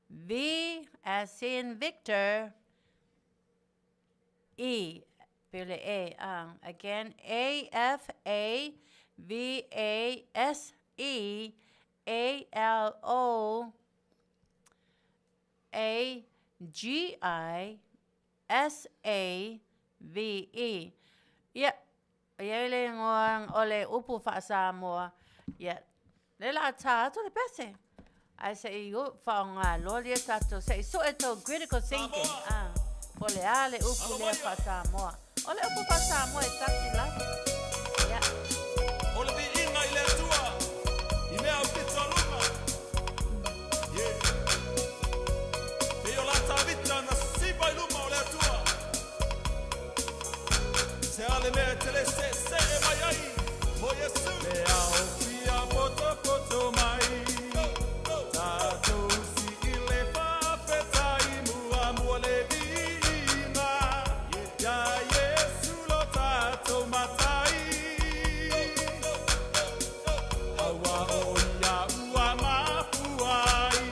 V as in Victor, E, pele E. Again, A, F, A, V, A, S, E, A, L, O, A, G, I, S, A, V, E. Ia, e i ai le igoa o le upu faa-Samoa, ia, le la tā atu le pese. Ae se i faaaoga loa lia tatou, se i sue tou critical thinking, ah, po o le a le upu lea faa-Samoa. O le upu faa-Samoa e tasi lava. Ia. O le viiga i le Atua i mea aupito aluga. Yeah. Pei o la Tavita na siva i luma o le Atua. Se a le mea e te le seesee mai ai mo Iesu. Le ao fia potopoto mai. Tatou sii le faafetai muamua le viiga. Ia Iesu lo tatou Matai. Aua o ia ua mafua ai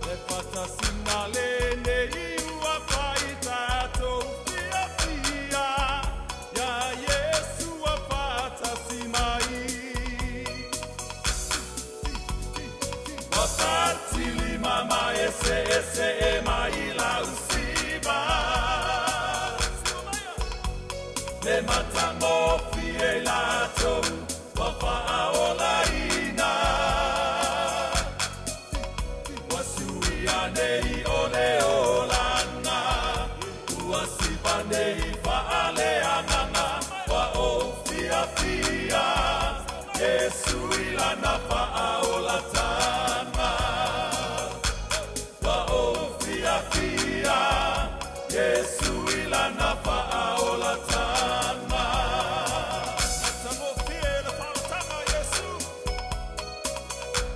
le faatasiga lenei ua fai tatou fiafia. Ia Iesu ua faatasi mai. Ua fatilima ma eseesee mai lau siva. Le matagofie i latou ua faaolaina. Ua suia nei o le olaga, ua siva nei faaleagaga, ua ou fiafia, Iesu i lana faaolataga. Ua ou fiafia, Iesu i lana faaolataga. Matagofie le faaolataga a Iesu.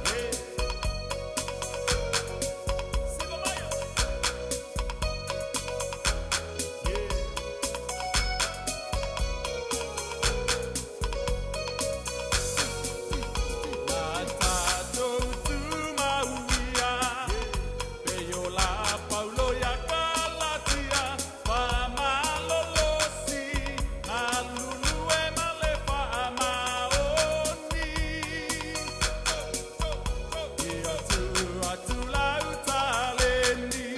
Yeah. Siva maia. Yeah. Na tatou tumauia, pei o la Paulo ia Kalatia, faamalolosi, galulue ma le faamaoni. Ia tuu atu lau taleni,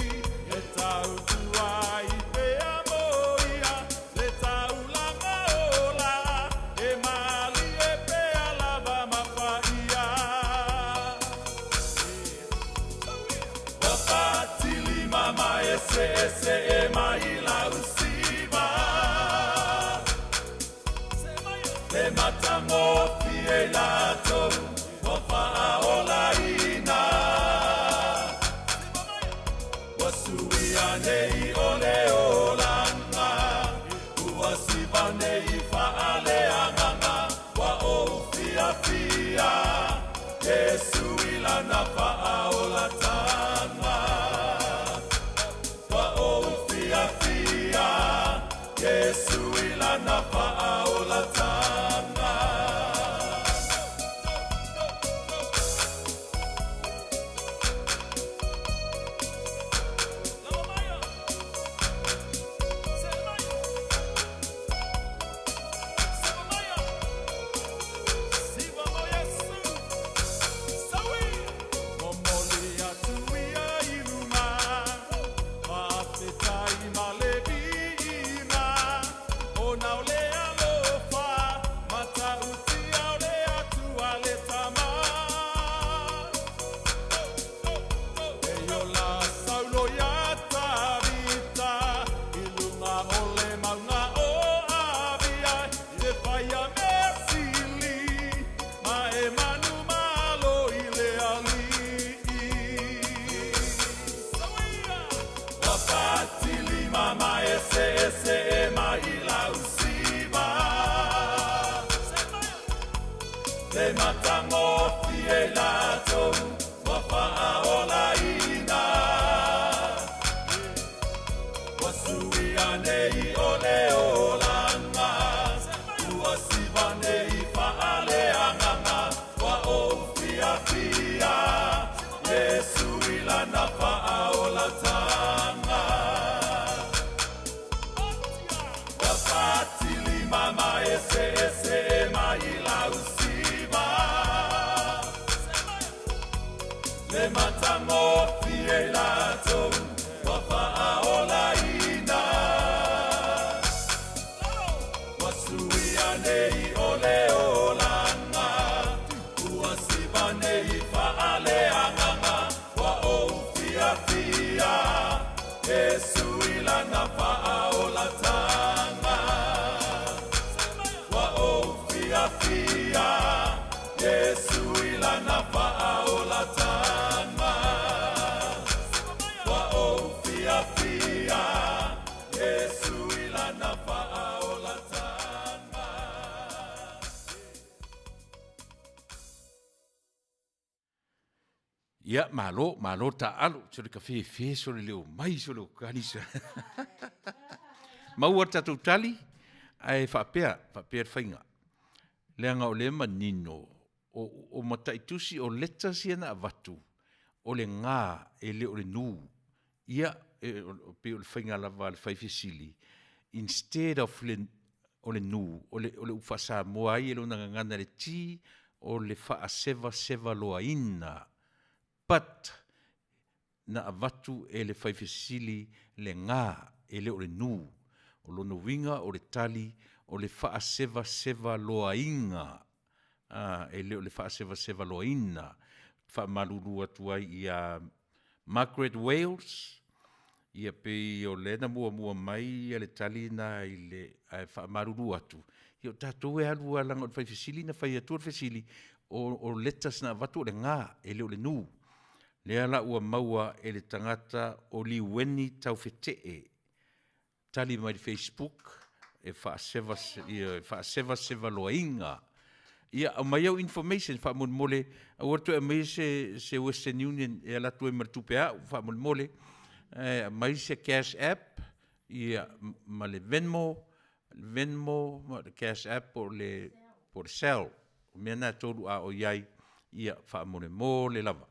e tautua ai pea mo ia, le taulaga ola, e malie pea lava ma paia. Ua fatilima ma eseesee mai lau siva. Le matagofie i latou ua faaolaina. Ua suia nei o le olaga, ua siva nei faaleagaga, ua ou fiafia, Iesu i lana faaolataga. Ua ou fiafia, Iesu i lana faaolataga. Lava maia. faaolaina. Ua suia nei o le olaga, ua siva nei faaleagaga, ua ou fiafia, Iesu i lana faaolataga. Ua fatilima ma eseese mai lau siva, le matagofie i latou ua faaolaina. Ua suia nei o le olaga, ua siva nei faaleagaga, ua ou fiafia, Iesu i lana faaolataga. Ua ou fiafia, Iesu i lana faaolataga. Ua ou fiafia, Iesu i lana faaolataga. Ia, malo, malo taaalo, sole kafefe sole leo mai sole okanisa. Maua le tatou tali, ae faapea, faapea le faiga. Leaga o lea e manino, o, o mataitusi, o letters ia na avatu, o le ga e le o le nu. Ia, e pei o le faiga lava a le faifesili, instead of le, o le nu, o le, o le upu faa-Samoa ai e lona gagana i le T, o le faasevasevaloaina. But, na avatu e le faifesili le ga, e le o le nu. O lona uiga o le tali, o le faasevasevaloaina, a, e le o le faasevasevaloaina. Faamalulu atu ai ia Margaret Wales, ia pei o lea na muamua mai le tali lena i le, ae faamalulu atu, ia o tatou e alu lava leaga o le fai fesili na fai atua le fesili, o letters na avatu o le ga, e le o le nu. Lea la ua maua e le tagata o Liueni Taufetee, tali mai le Facebook e faaseva, ioe, faasevasevaloaina. Ia, aumai au information faamolemole, aua le toe aumaia se, se Western Union e alu atu ai ma le tupe a au faamolemole, ae aumai se cash app, ia, ma le Venmo, Venmo ma le cash app po o le, po o le Zelle. O mea na e tolu a o i ai, ia, faamolemole lava.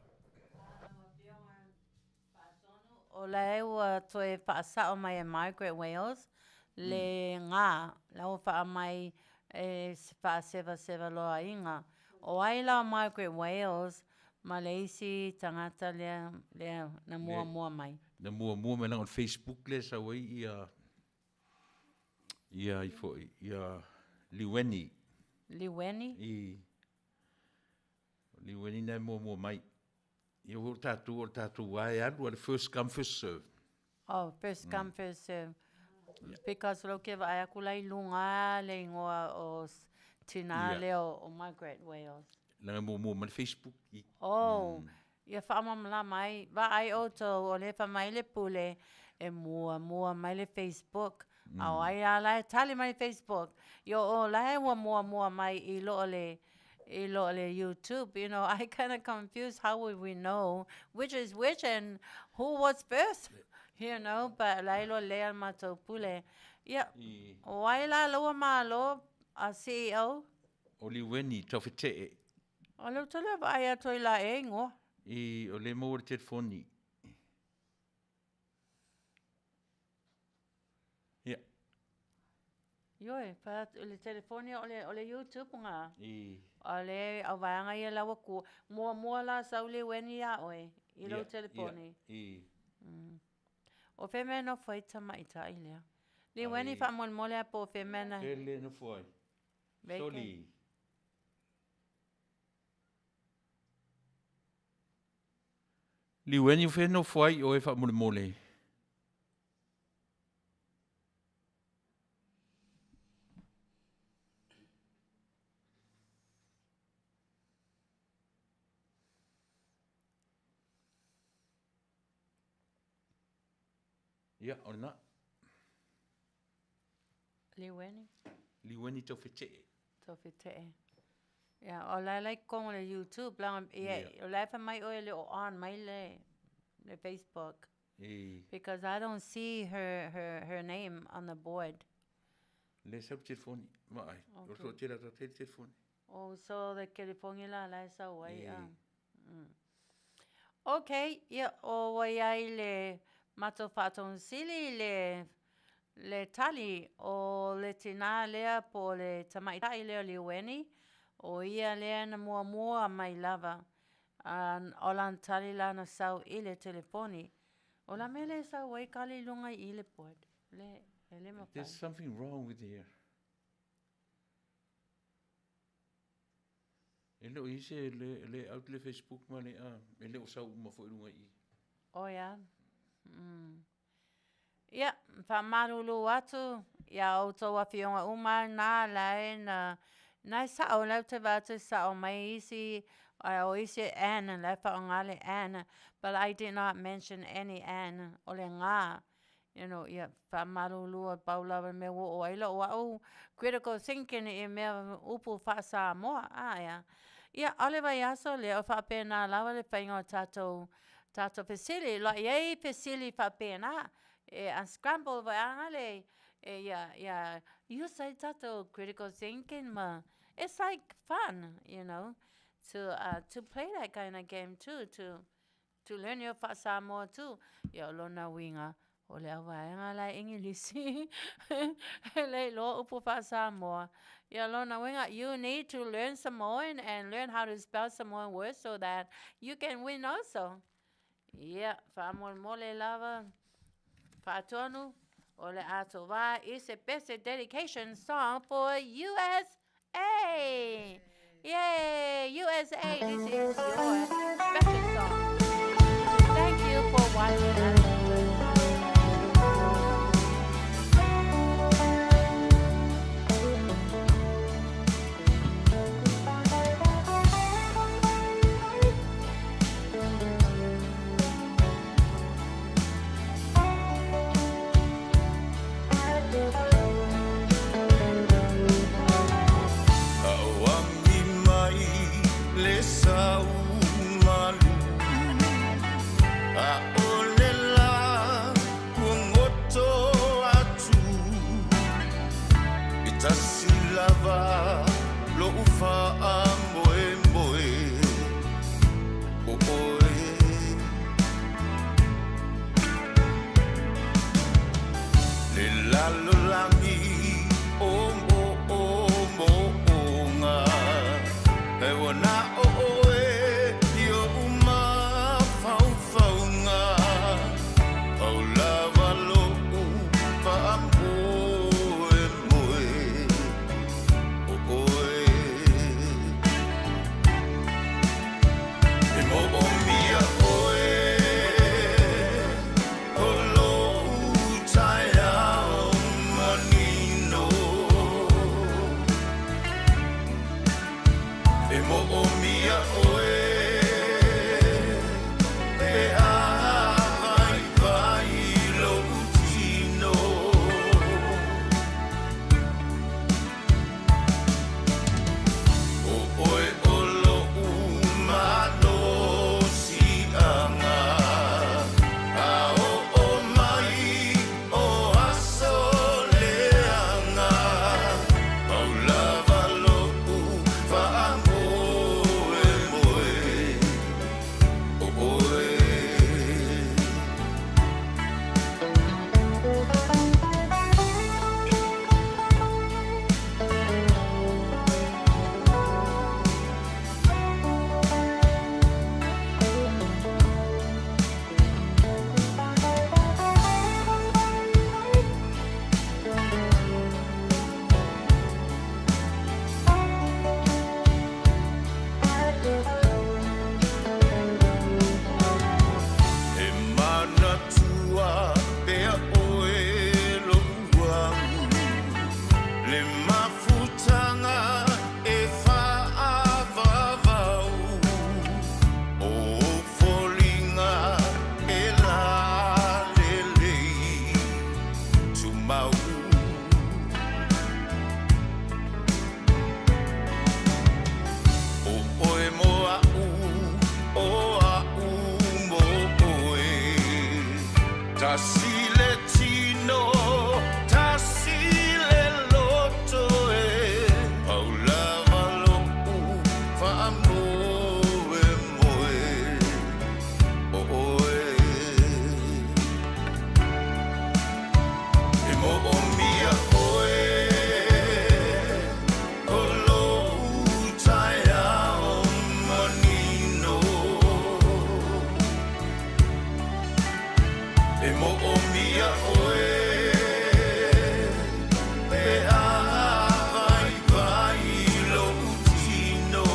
O la e ua toe faasao mai e Margaret Wales le ga, la ua faa mai e faasevasevaloaiga. O ai la o Margaret Wales ma le isi tagata lea, lea na muamua mai? Na muamua mai leaga o le Facebook lea e sau ai ia, ia ai foi, ia Liueni. Liueni? I. O Liueni na e muamua mai. Ia ua tatou, o le tatou lava e alu a le first come first serve. Oh, first come first serve. Because o lea ou te vaai atu la i luga le igoa o tina lea o Margaret Wales. Leaga e muamua mai le Facebook i. Oh, ia faamalamalama ai, vaai outou o lea e fai mai le Pule e muamua mai le Facebook. A o ai lava la e tali mai le Facebook? Ia o la e ua muamua mai i lo le i lo le YouTube. You know, I kind of confused how would we know which is which and who was first, you know, but la iloa lelei a le matou pule. Ia, o ai la laua malo a CEO? O Liueni Taufetee. O lea ou te le vaai atu ai la e igoa. I, o lea e maua i le telefoni. Ia. Ioe, fai atu i le telefoni o le, o le YouTube ngā. I. O le au vaega ia la ua ku, muamua la sau Liueni iā oe i lou telefoni. Ia, i. O fea mea e nofo ai tamaitai lea? Liueni faamolemole a po o fea mea na. Fea le nofo ai? Soli. Liueni o fea e nofo ai oe faamolemole? Ia, o lena. Liueni. Liueni Taufetee. Taufetee. Ia, o la e la i totonu o le YouTube, leaga, ia, o la e fai mai ʻoe e le o on mai le, le Facebook. E. Because I don't see her, her, her name on the board. Lea sau le telefoni, vaai. O le toatele a tatou le telefoni. Oh, so le telefoni la la e sau ai, a. Okay, ia, o ua i ai le matou faatonsili le, le tali o le tinā lea po o le tamaitai lea o Liueni, o ia lea na muamua mai lava. A o lana tali la na sau i le telefoni. O le a mea lea e sau ai kali i luga i i le board? Le, e le mafai. There's something wrong with here. E le o i ai se le, le out le Facebook ma le a, e le o sau uma foi i luga i i. Oh yeah. Ia, faamalulu atu iā outou afioga uma na la e na, na e saʻo, la ou te vaai atu e saʻo mai isi, a o isi e Ann, la e faaaoga le Ann, but I did not mention any Ann, o le gā, you know, ia, faamalulu e pau lava le mea ua oo ai lou au critical thinking i mea upu faa-Samoa, a ea. Ia, ʻaʻole vaiaso lea, o faapena lava le faiga o tatou Tatou fesili, loa i ai fesili faapena, e unscramble foi a le e ia ia use ai tatou critical thinking ma it's like fun, you know, to uh to play that kind of game too, to to learn your faa-Samoa too. Ia o lona uiga, O le auvaega la e Igilisi, e le iloa upu faa-Samoa. Ia lona uiga, you need to learn Samoan and learn how to spell Samoan words so that you can win also. Ia, faamolemole lava, faatonu, o le atoa i se pese dedication song for USA! Yay! USA, this is your special song. Thank you for watching us. Auami mai le sau malu ʻAʻole lā kuagoto atu E tasi lava loʻu faamoemoe ʻO ʻoe. Le lalolagi o moʻomoʻoga E ua na ʻoe i oʻu mafaufauga Pau lava loʻu faamoemoe ʻO ʻoe. E moʻomia ʻoe o loʻu taeao mani. Tasi le tino, tasi le loto e Pau lava lo'u faamoemoe o oe. E mo'omia oe o lo'u taeao manino. E mo'omia oe pe a vaivai lo'u tino.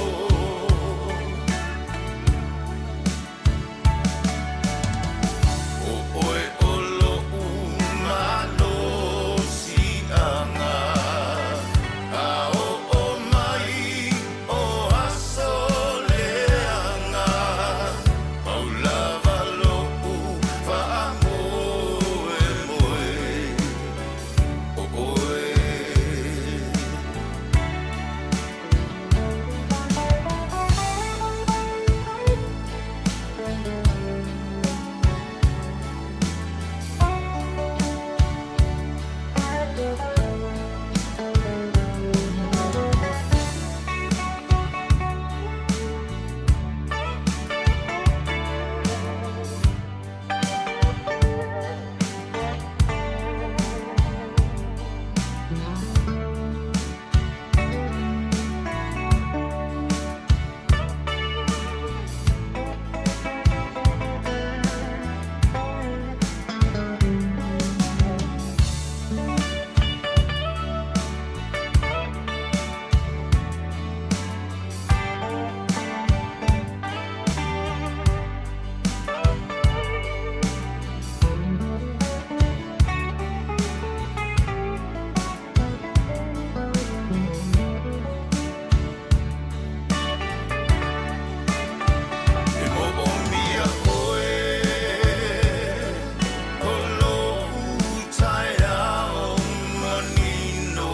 O oe o lo'u malosi'aga A o'o mai o aso leaga Pau lava lo'u faamoemoe O oe. E mo'omia oe o lo'u taeao manino.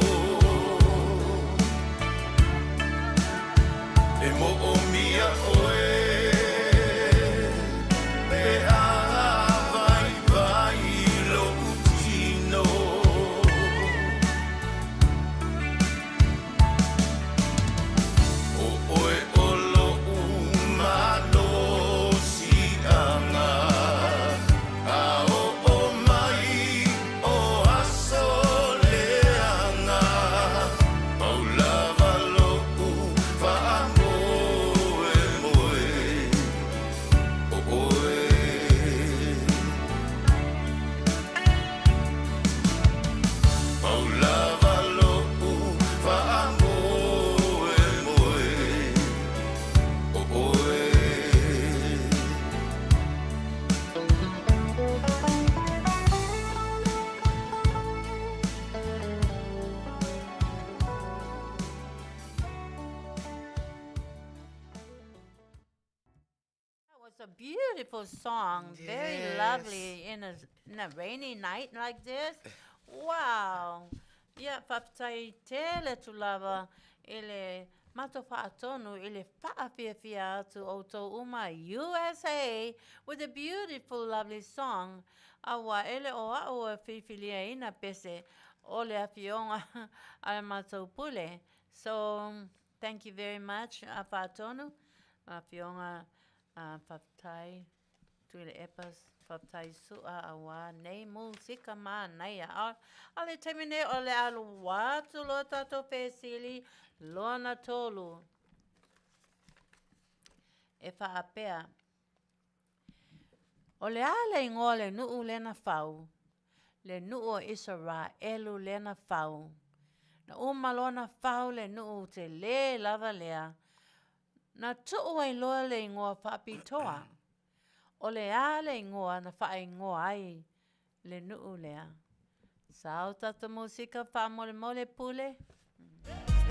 E mo'omia oe pe a vaivai lo'u tino. O oe o lo'u malosi'aga A o'o mai o aso leaga Pau lava lo'u faamoemoe O oe. Pau lava lo'u faamoemoe O oe. That was a beautiful song, very lovely in a rainy night like this. Wow. Ia, faafetai tele atu lava i le matou faatonu i le faafiafia atu outou uma USA with a beautiful lovely song. Auā e le o a'u e filifiliaina pese o le afioga a le matou pule. So, thank you very much a faatonu afioga faafetai Tuilaepa, faafetai Su'a auā nei musika manaia. A o le taimi nei o le alu atu loa tatou fesili lona tolu. E faapea, O le a le igoa o le nuu lea na fau, le nuu o Isaraelu lea na fau? Na uma loa na fau le nuu telē lava lea, na tuu ai loa le igoa faapitoa. O le a le igoa na faaigoa ai le nuu lea? Sao tatou musika faamolemole pule.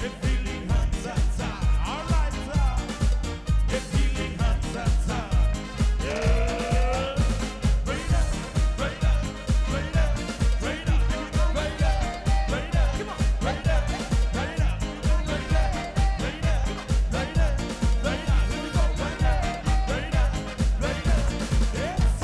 E pili hatata, alright. E pili hatata, yeah. Right up, right up, right up, right up, right up, right up. Come on, right up, right up, right up, right up, right up, right up. Here we go, right up, right up, right up. It's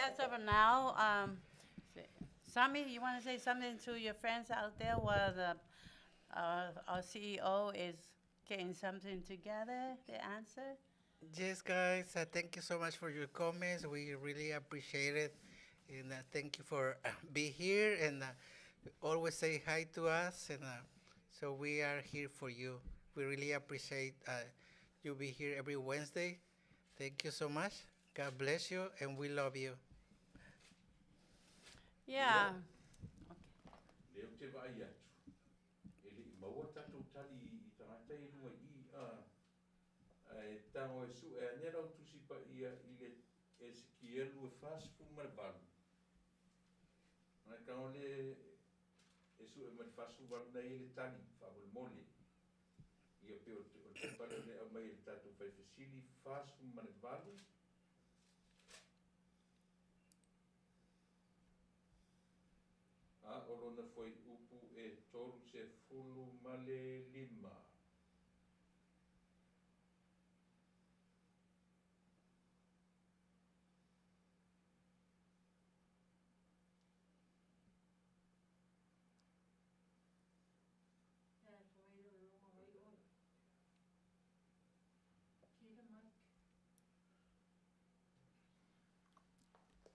as of now, Sammy, you want to say something to your friends out there while the, our CEO is getting something together, the answer? Yes, guys, thank you so much for your comments. We really appreciate it. And thank you for being here and always say hi to us. And so we are here for you. We really appreciate you be here every Wednesday. Thank you so much. God bless you, and we love you. Yeah. Lea ou te vaai atu, e le i maua tatou tali i tagata ia i luga i i, a, ae tago e sue ane lau Tusi Paia i le Esekielu e 48. Ona e tago lea e sue mai le 48 na i ai le tali, faamolemole. Ia pei o le pepa lea o lea e aumai e le tatou fai fesili, 48. A o lona fuaiupu e 35.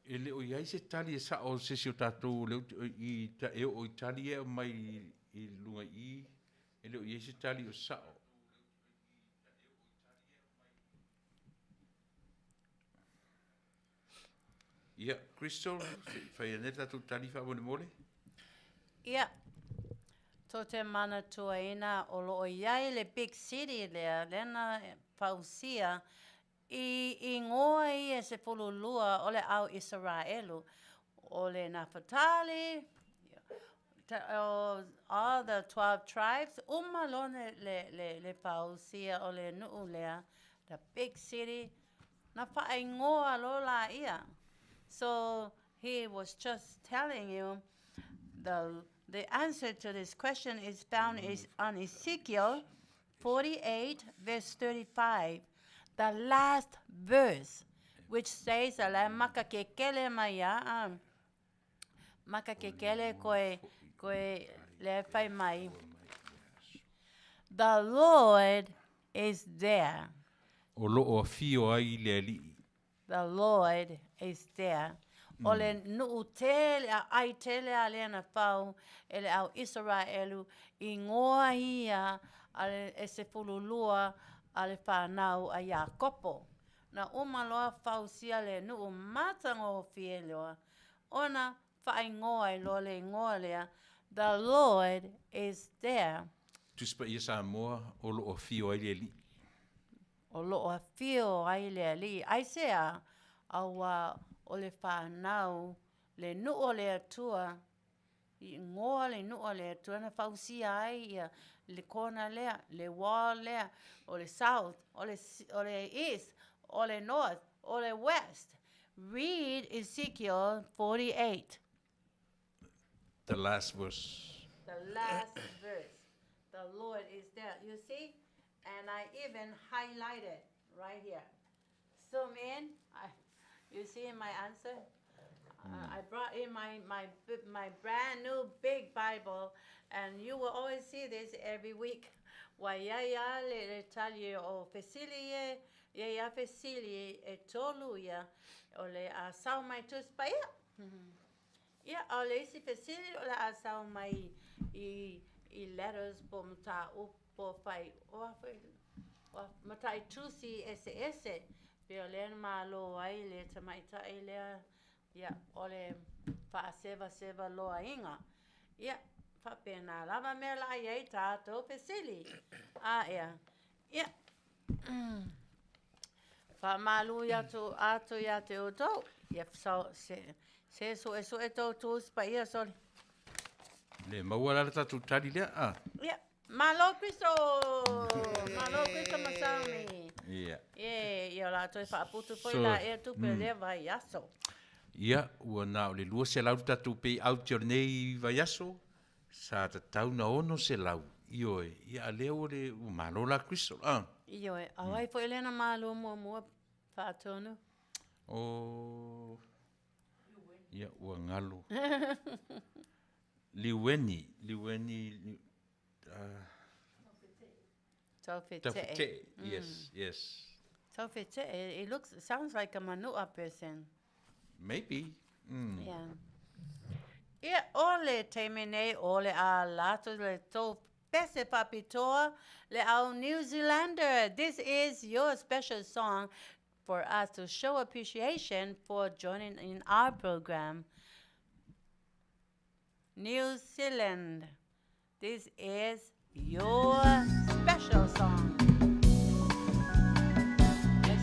E le o i ai se tali e sa'o o se isi o tatou o lea i e oo i tali ia e aumai i luga i i, e le o i ai se tali o sa'o. Ia, Crystal, se i fai ane le tatou tali faamolemole. Ia, tou te manatuaina o lo o i ai le big city lea, lea na fausia I ingoa ia 12 o le ao Isaraelu, o le Nafatali, all the 12 tribes, uma loa le, le, le fausia o le nuʻu lea, the big city, na faaigoa loa laia. So he was just telling you the, the answer to this question is found is on Ezekiel 48 verse 35, the last verse, which says, la maka kekele mai a, maka kekele koe, koe le whai mai. The Lord is there. O loo afio ai le Alii. The Lord is there. O le nuʻu tele a ʻai tele a lea na fau e le au Isaraelu i ngoa ia a le e 12 a le whanau a Iakopo. Na uma loa fausia le nuʻu matagofie loa, ona whaingoa i loa le ingoa lea, The Lord is there. Tusi Paia Samoa, o loo afio ai le Alii. O loo afio ai le Alii. Aisea, auā o le whanau, le nuu o le Atua, i ingoa le nuu o le Atua na fausia ai ia le kona lea, le wall lea, o le south, o le, o le east, o le north, o le west. Read Ezekiel 48. The last verse. The last verse. The Lord is there. You see? And I even highlighted right here. Zoom in. I, you see my answer? I brought in my, my, my brand new big Bible, and you will always see this every week. Wa ia ia le, le tali o fesili e, ia ia fesili e tolu ia, o le a sau mai Tusi Paia. Ia, a o le isi fesili o le a sau mai i, i letters po mataupu po whai, o a whai, o a mataitusi eseese, pei o lea na malo ai le tamaitai lea, ia, o le faasevaseva loaina. Ia, faapena lava mea la i ai tātou fesili. A ea, ia, Faamalu i atu atu ia te outou. Ia so, se, se suesue tou Tusi Paia soli. Le maua la le tatou tali lea a. Ia, malo Kristo! Malo Kristo Masami. Ia. Ie, ia o la toe faaputu foi la ea tupe o lea vaiaso. Ia, ua na o le 200 le tatou payout o lenei vaiaso, Sa tatau na 600, ioe, ia a lea ua le, ua malo la Crystal, ah. Ioe, a o ai foi lea na malo muamua faatonu? O... Ia, ua galo. Liueni, Liueni, Taufete'e. Taufete'e, yes, yes. Taufete'e, it looks, sounds like a Manua person. Maybe. Yeah. Ia, o le taimi nei, o le a latou le tou pese faapitoa, le au New Zealander. This is your special song for us to show appreciation for joining in our program. New Zealand, this is your special song. Hey,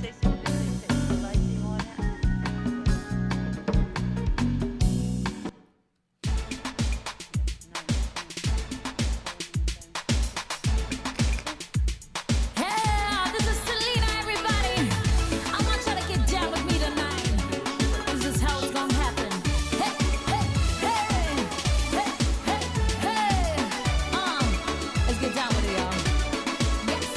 this is Selena, everybody. I want y'all to get down with me tonight. This is how it's gonna happen. Hey, hey, hey, hey, hey, hey. Let's get down with it, y'all. Yes.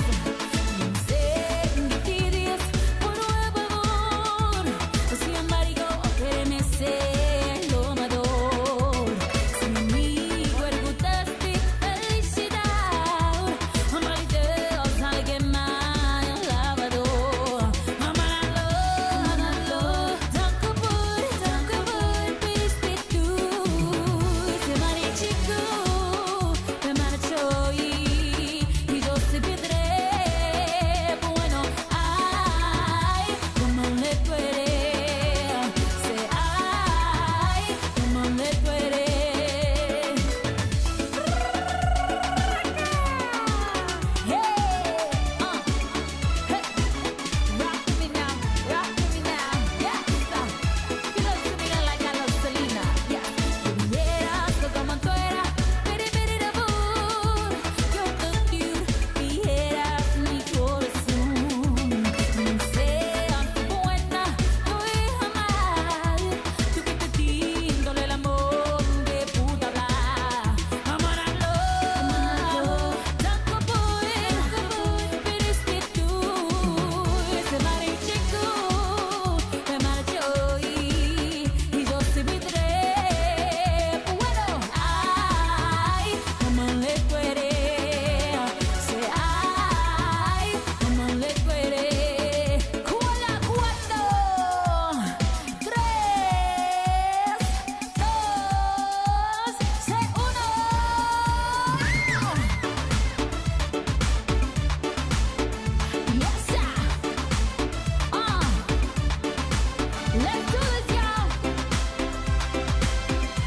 Let's do this, y'all.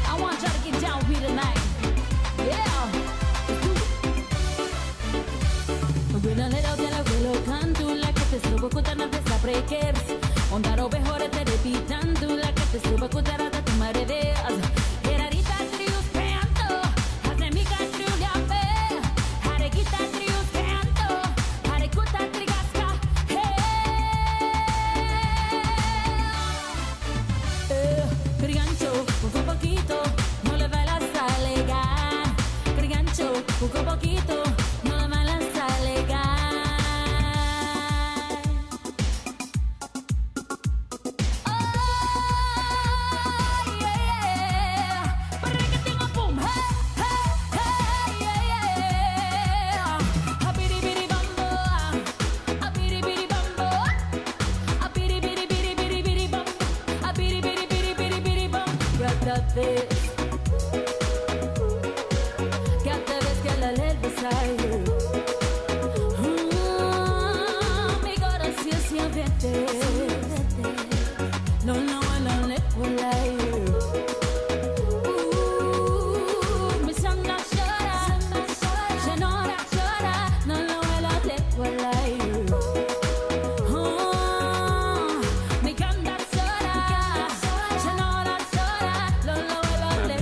I want y'all to get down with me tonight. Yeah. Let's do it.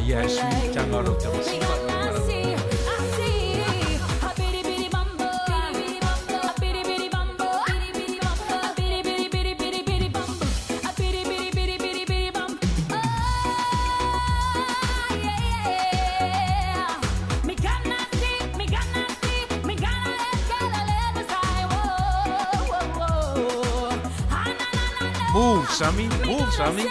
Ia e sui tanga o lau tamasiva. Move, Sammy, move, Sammy.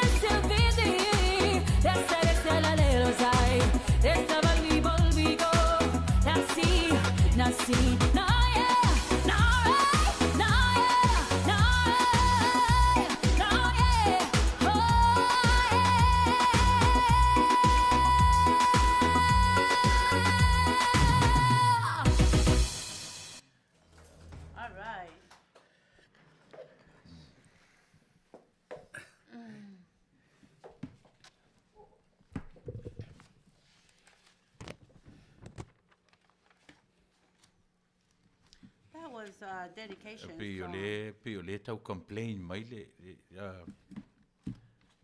Hennessy. No, yeah, no, right, no, yeah, no, right, no, yeah, oh, yeah. All right. That was a dedication Pei o song. le, pei o le tau complain mai le, le, ah,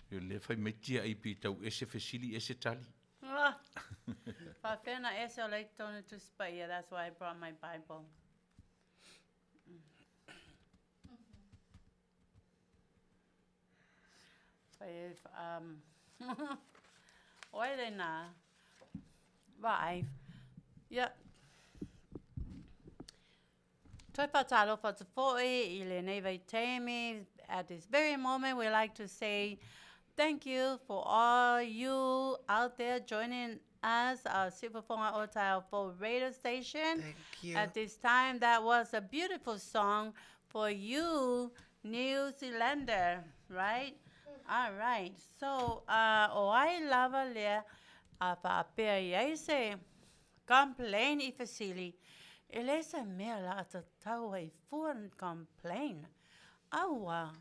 pei o le fai mai tia ai pi tau ese fesili ese tali. Ah. Faafena ese o le tonu Tusi Paia, that's why I brought my Bible. But if, oi lena, vaai, ia, Toe whātalofa atu foi i lenei vaitaimi. At this very moment, we like to say thank you for all you out there joining us, our Siufofoga o Taeao Fou radio station. Thank you. At this time, that was a beautiful song for you, New Zealander, right? All right. So, o ai lava lea a faapea i ai se complain i fesili, e le se mea la a tatau ai fua ni complain. Aua,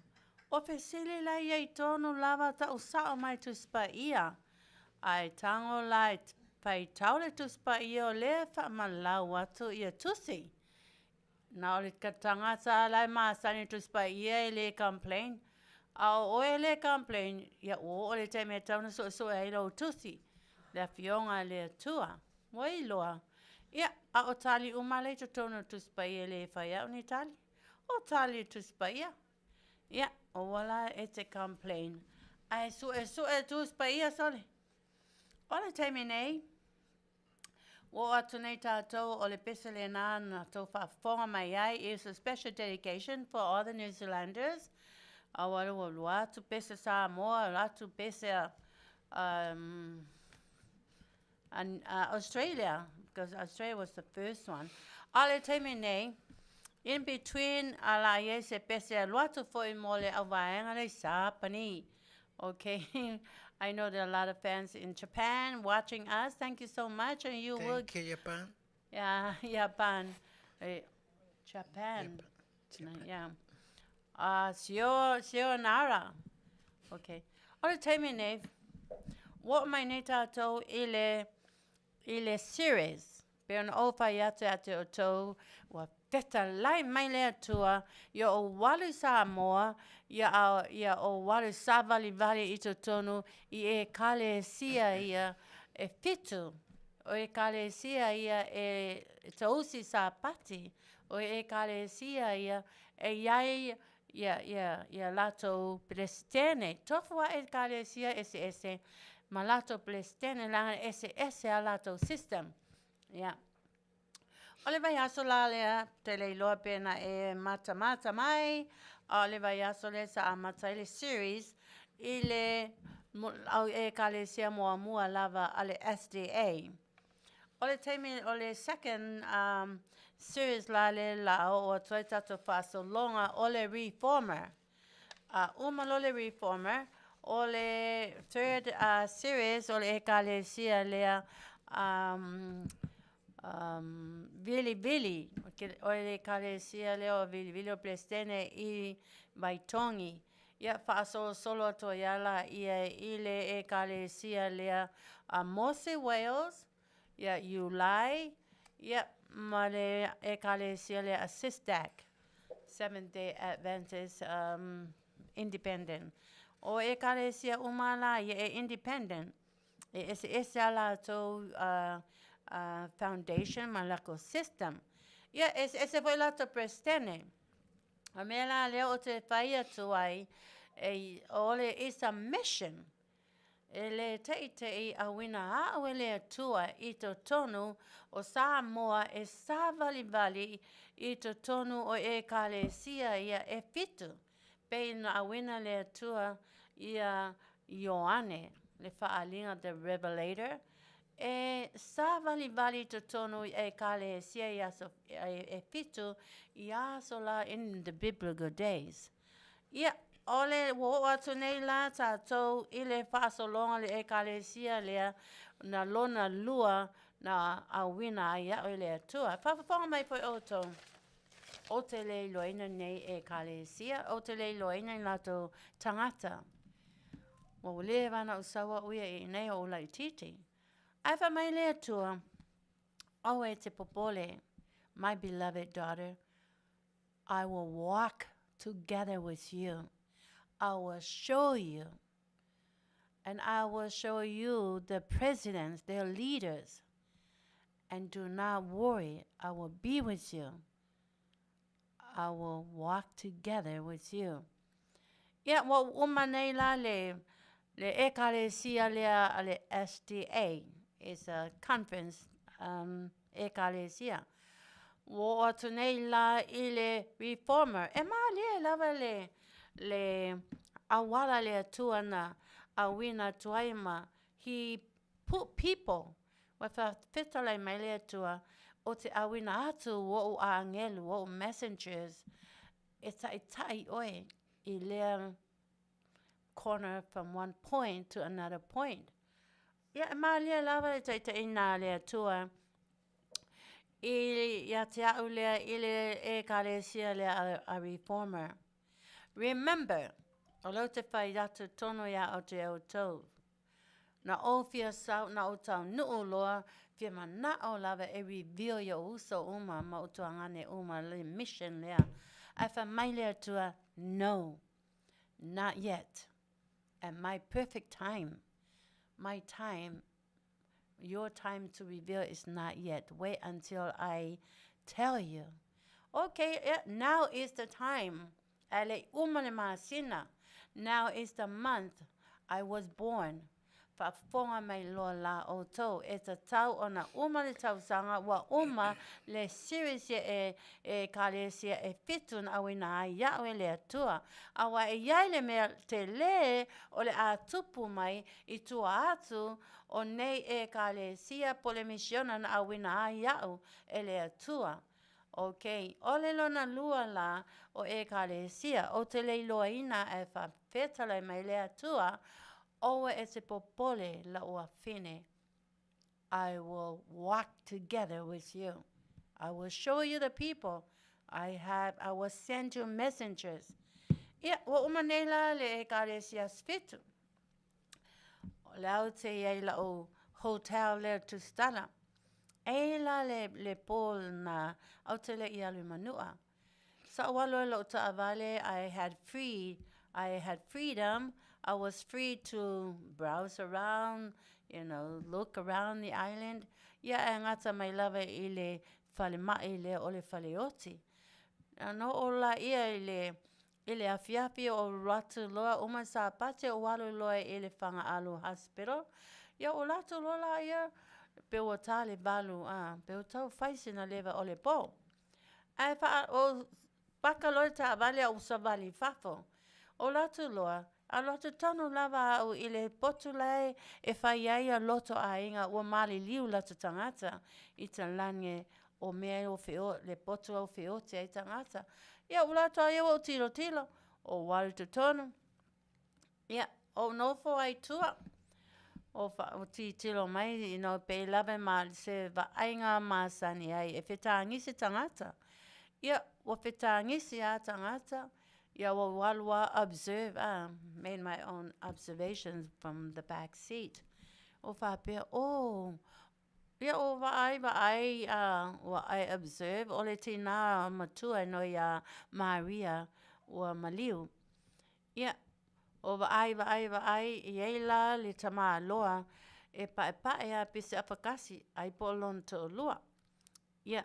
o fesili la ia i tonu lava ta'u sa'o mai Tusi Paia, ae tago la e faitau le Tusi Paia o lea e faamalau atu ia tusi. Na o le tagata la e masani Tusi Paia e le complain, a o oe e le complain, ia ua oo le taimi e tatau ona suesue ai lou tusi, le Afioga a le Atua. Ua iloa. Ia, a o tali uma la i totonu o le Tusi Paia e le fai au ni tali. O tali le Tusi Paia. Ia, aua la e te complain. Ae suesue Tusi Paia sole. O le taimi nei, ua oo atu nei tātou o le pese lena na tou faafofoga mai ai is a special dedication for all the New Zealanders. Aua ua lua atu pese Samoa, lua atu pese Australia, because Australia was the first one. A o le taimi nei, in between a la i ai se pese alu atu foi mo le auvaega lea i Sapani. Okay, I know there are a lot of fans in Japan watching us. Thank you so much. And you will Thank you, Japan. Yeah, Japan. Japan. Japan. Yeah. Sayonara. Okay. O le taimi nei, ua oo mai nei tātou i le, i le series. Pei ona ou fai atu ia te outou, ua fetalai mai le Atua ia ou alu i Samoa, ia, ia ou alu sāvalivali i totonu i Ekalesia ia e fitu. O Ekalesia ia e tausi Sapati, o Ekalesia ia e i ai ia, ia, ia latou Peresetene. Tofu aʻe Ekalesia eseese ma latou Peresetene leaga e eseese a latou system. Ia. O le vaiaso la lea, te le iloa pe na e matamata mai, a o le vaiaso lea sa amata ai le series i le au Ekalesia muamua lava a le SDA. O le taimi o le second series la le la oo atu ai tatou faasologa o le Reformer. A uma loa le Reformer, o le third series o le Ekalesia lea Vilivili, o le Ekalesia lea o Vilivili o Peresetene i Vaitogi. Ia, faasolosolo atu ai lava laia i le Ekalesia lea a Mose Wales, ia Iulai, ia, ma le Ekalesia lea a SISDAC, Seventh Day Adventist Independent. O Ekalesia uma la ia e independent, e eseese a latou foundation ma lakou system. Ia, e eseese foi latou Peresetene. O mea la lea ou te fai atu ai, e, o le is a mission. E le teʻiteʻi auina aʻu e le Atua i totonu o Samoa e sāvalivali i totonu o Ekalesia ia e fitu, pei na auina le Atua ia Ioane, le faaliga the Revelator, E sāvalivali i totonu i Ekalesia i aso e fitu i aso la in the biblical days. Ia, o le ua oo atu nei la tatou i le faasologa le Ekalesia lea na lona lua na auina ai au e le Atua. Faafofoga mai foi outou, ou te le iloaina nei Ekalesia, ou te le iloaina i latou tagata. Ua leva ona ou sau au ia i inei o ou laitiiti. Ae fai mai le Atua, Aua e te popole, my beloved daughter, I will walk together with you. I will show you. And I will show you the presidents, their leaders. And do not worry, I will be with you. I will walk together with you. Ia, ua uma nei la le, le Ekalesia lea a le SDA. It's a conference um, Ekalesia. Ua oo atu nei la i le Reformer. E mālie lava le, le auala le Atua na auina atu ai ma he put people Ua whawhetalai mai le Atua o te auina atu o ou āngelu, o ou messengers, e taʻitaʻi oe i lea corner from one point to another point. Ia, e mālie lava le taʻitaʻina a le Atua i ia te au lea i le Ekalesia lea a, a Reformer. Remember, o lea ou te whai atu tonu ia au te outou. Na ou fia sau, na ou taunuu loa, fia manao lava e reveal i ou uso uma ma ou tuagane uma le mission lea. Ae fai mai le Atua, no, not yet. At my perfect time, my time, your time to reveal is not yet. Wait until I tell you. Okay, yeah, now is the time. Ae le i uma le masina, now is the month I was born, faafofoga mai loa la outou, e tatau ona uma le tausaga ua uma le series ia e Ekalesia e fitu na auina ai iaʻu e le Atua, aua e iai le mea telē o le a tupu mai i tua atu o nei Ekalesia po le misiona na auina ai iaʻu e le Atua. Ok, o le lona lua la o Ekalesia, ou te le iloaina ae faafetalai mai le Atua, oe e te popole la'u afine, I will walk together with you. I will show you the people. I have, I will send you messengers. Ia, ua uma nei la le Ekalesia fitu. O le au te iai la'u hotel lea Tusitala. E la le, le pō na au te le i alu i Manua. Sa ou alu ai lo'u taʻawale, I had free, I had freedom, I was free to browse around, you know, look around the island. Ia e gata mai lava i le falemaʻi lea o le faleoti. Na oo la ia i le I le afiafi o alu loa uma Sapati o alu loa i le Fagaalu Hospital, ia o latou loa la ia pe ua ta le valu a pe ua tau fai sina leva o le po. Ae wha, o paka loa le taavale a ua savali i fafo. O latou loa, alu atu tonu lava au i le potu lae e fai ai a loto aiga ua maliliu latou tagata i talage o mea o feo, le potu au feoti ai tagata. Ia, ua latou ai ua ou tilotilo, o alu i totonu, ia, ou nofo ai tua, o, wha, o titilo mai, you know, pe lava ma se vaaiga masani ai e fetagisi tagata. Ia, ua fetagisi a tagata, ia ua ou alu a observe, ah, made my own observations from the back seat. O faapea, oh, Ia ua vaai, vaai, a ua I observe, o le tinā matua no iā Maria ua maliu. Ia, o vaai, vaai, vaai, i ai la le tamāloa e paepae a pese afakasi ai po o lona toʻalua. Ia,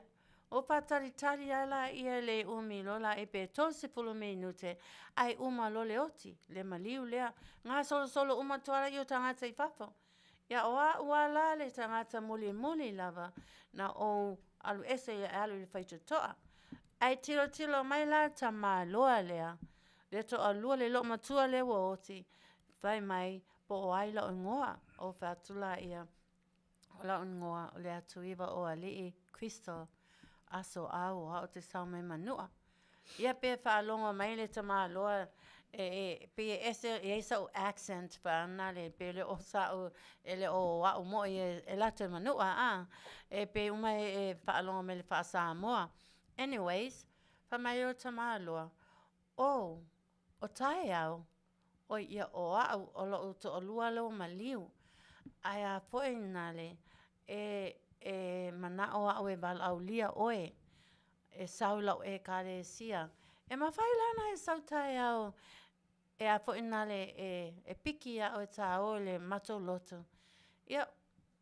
o whātalitali a la ia le umi loa la e pe 30 minute ae uma loa le oti, le maliu lea, gasolosolo uma atu a la i o tagata i fafo. Ia, o a'u a la le tagata mulimuli lava na ou alu ese e alu i le faitotoa. Ae tilotilo mai la tamāloa lea, le toalua le loomatua lea ua oti, fai mai po o ai la'u igoa, ou fai atu laia. O la'u igoa o le Atuiva o Alii Crystal Aso Au o a'u te sao mai Manua. Ia pe faalogo mai le tamaloa e e pei e ese e iai sa'u accent faanale pe le o sa'u e le o a'u mo'i e alu atu e Manua a. E pei uma e faalogo mai i le faa-Samoa. Anyways, fai mai o le tamaloa, oh, o taeao, oi ia o a'u o lo'u to'alua lea ua maliu. Ae a foi nale, e e mana'o a'u e valaaulia ʻoe e sau i la'u ʻEkalesia. E mafai la ona e sau taeao e a foi nale e e piki ia ʻoe tāua i le matou lotu. Ia,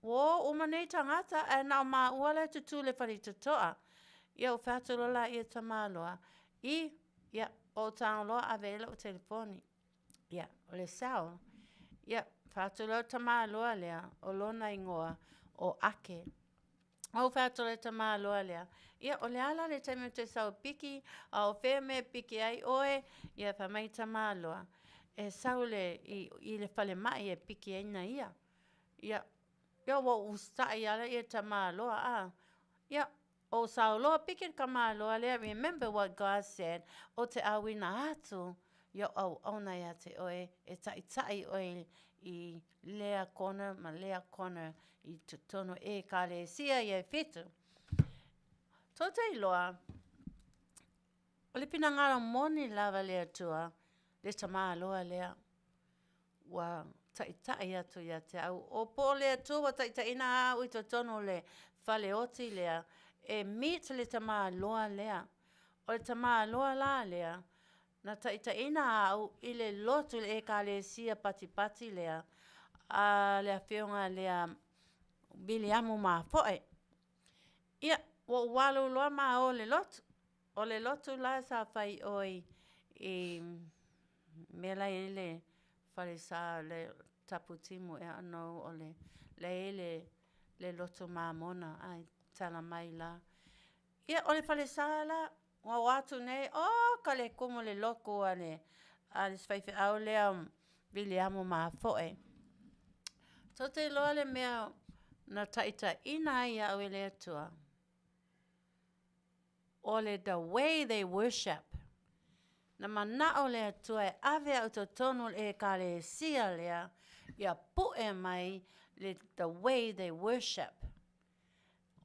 ua o uma nei tagata ae na o māua la e tutū i le faitotoa. Ia ou fai atu loa lea i le tamaloa, i, ia, ua ou tago loa ave i ai la'u telefoni. Ia, o le cell. Ia, fai atu loa le tamaloa lea, o lona igoa o Ake. Ou fai atu loa i le tamaloa lea, ia o le a la le taimi ou te sau e piki, a o fea le mea e piki ai ʻoe? Ia fai mai le tamaloa, e sau i le, i le falemai e piki ai na ia. Ia, ia ua ou usitai lava lea i le tamaloa a. Ia, ou sao loa piki le tamaloa lea, remember what God said, ou te ʻauina atu i o'u auauna ia te ʻoe e taʻitaʻi ʻoe i lea corner ma lea corner i totonu ʻEkalesia ia e fitu. Tou te iloa, o le finagalo moni lava le Atua, le tamaloa lea ua taʻitaʻi atu ia te au. O po o le Atua ua taʻitaʻina au i totonu o le faleoti lea, e meet le tamaloa lea. O le tamaloa la lea, na taʻitaʻina au i le lotu i le ʻEkalesia Patipati lea a le afioga lea Viliamu Mafoe. Ia, ua ou alu loa ma o i le lotu. O le lotu la sa fai i o i mea la e i ai le falesa le Taputimu ea no o le la e i ai le le lotu Mamona a e tala mai la. Ia o le falesa la, ua o atu nei, oka le kumu i le lotu a le a le faifeau lea Viliamu Mafoe. Tou te iloa le mea na taʻitaʻina ai iaʻu e le Atua? O le the way they worship. Na manaʻo le Atua e ave au i totonu o le ʻEkalesia lea ia puʻe mai le the way they worship.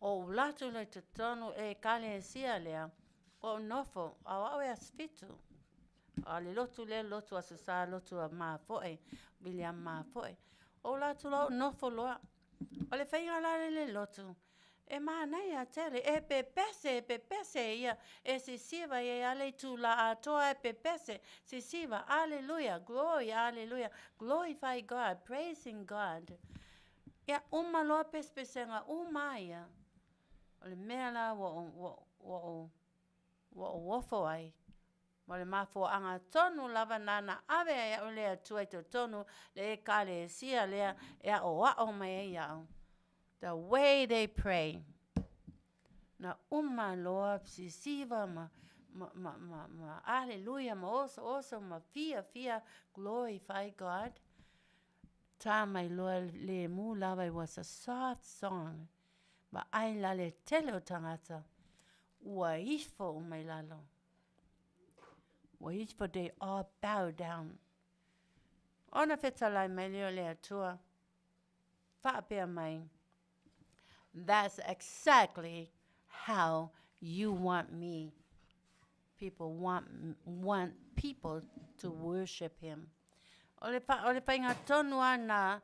O ou latu loa i totonu o le ʻEkalesia lea, ua ou nofo, a o au e asofitu. A o le lotu lea, lotu Aso Sa, lotu a Mafoe, William Mafoe. O ou latu loa ou nofo loa. O le faiga la lea i le lotu, e manaia tele, e pepese, e pepese ia, e sisiva e i ai lava le itulā atoa e pepese, sisiva, aleluia, glory, aleluia, glorify God, praising God. Ia, uma loa pesepesega uma lava ia. O le mea la ua ou, ua, ua ou, ua ou ofo ai, Ma o le mafuaaga tonu lava na na ave ai aʻu le Atua i totonu le ʻEkalesia lea e aʻoaʻo mai ai iaʻu. The way they pray. Na uma loa sisiva ma ma ma ma ma aleluia ma osooso ma fiafia glorify God. Tā mai loa lemu lava it was a soft song. Vaai la le tele o tagata ua ifo uma i lalo. Ua ifo they all bow down. Ona fetalai mai lea o le Atua, faapea mai, That's exactly how you want me. People want, want people to worship him. O le, o le faiga tonu a nā,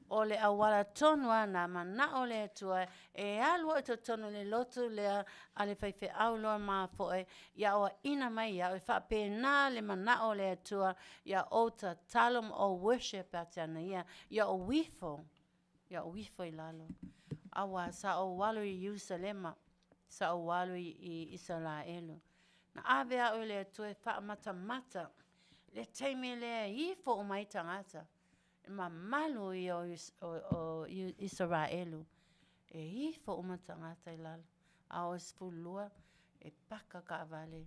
o le auala tonu a nā, manaʻo le Atua e alu au i totonu i le lotu lea a le faifeau loa mafoe, ia aoaʻina mai iaʻu e faapena le manaʻo o le Atua ia ou tatalo ma ou worship ia te ana ia, ia ou ifo, ia ou ifo i lalo. Auā, sa ou alu i Ierusalema, sa ou alu i, i Isaraelu. Na ave au e le Atua e faamatamata le taimi lea e ifo uma ai tagata, e mamalu ia o, o, o Isaraelu, e ifo uma tagata i lalo. A o 12, e paka kaʻawale.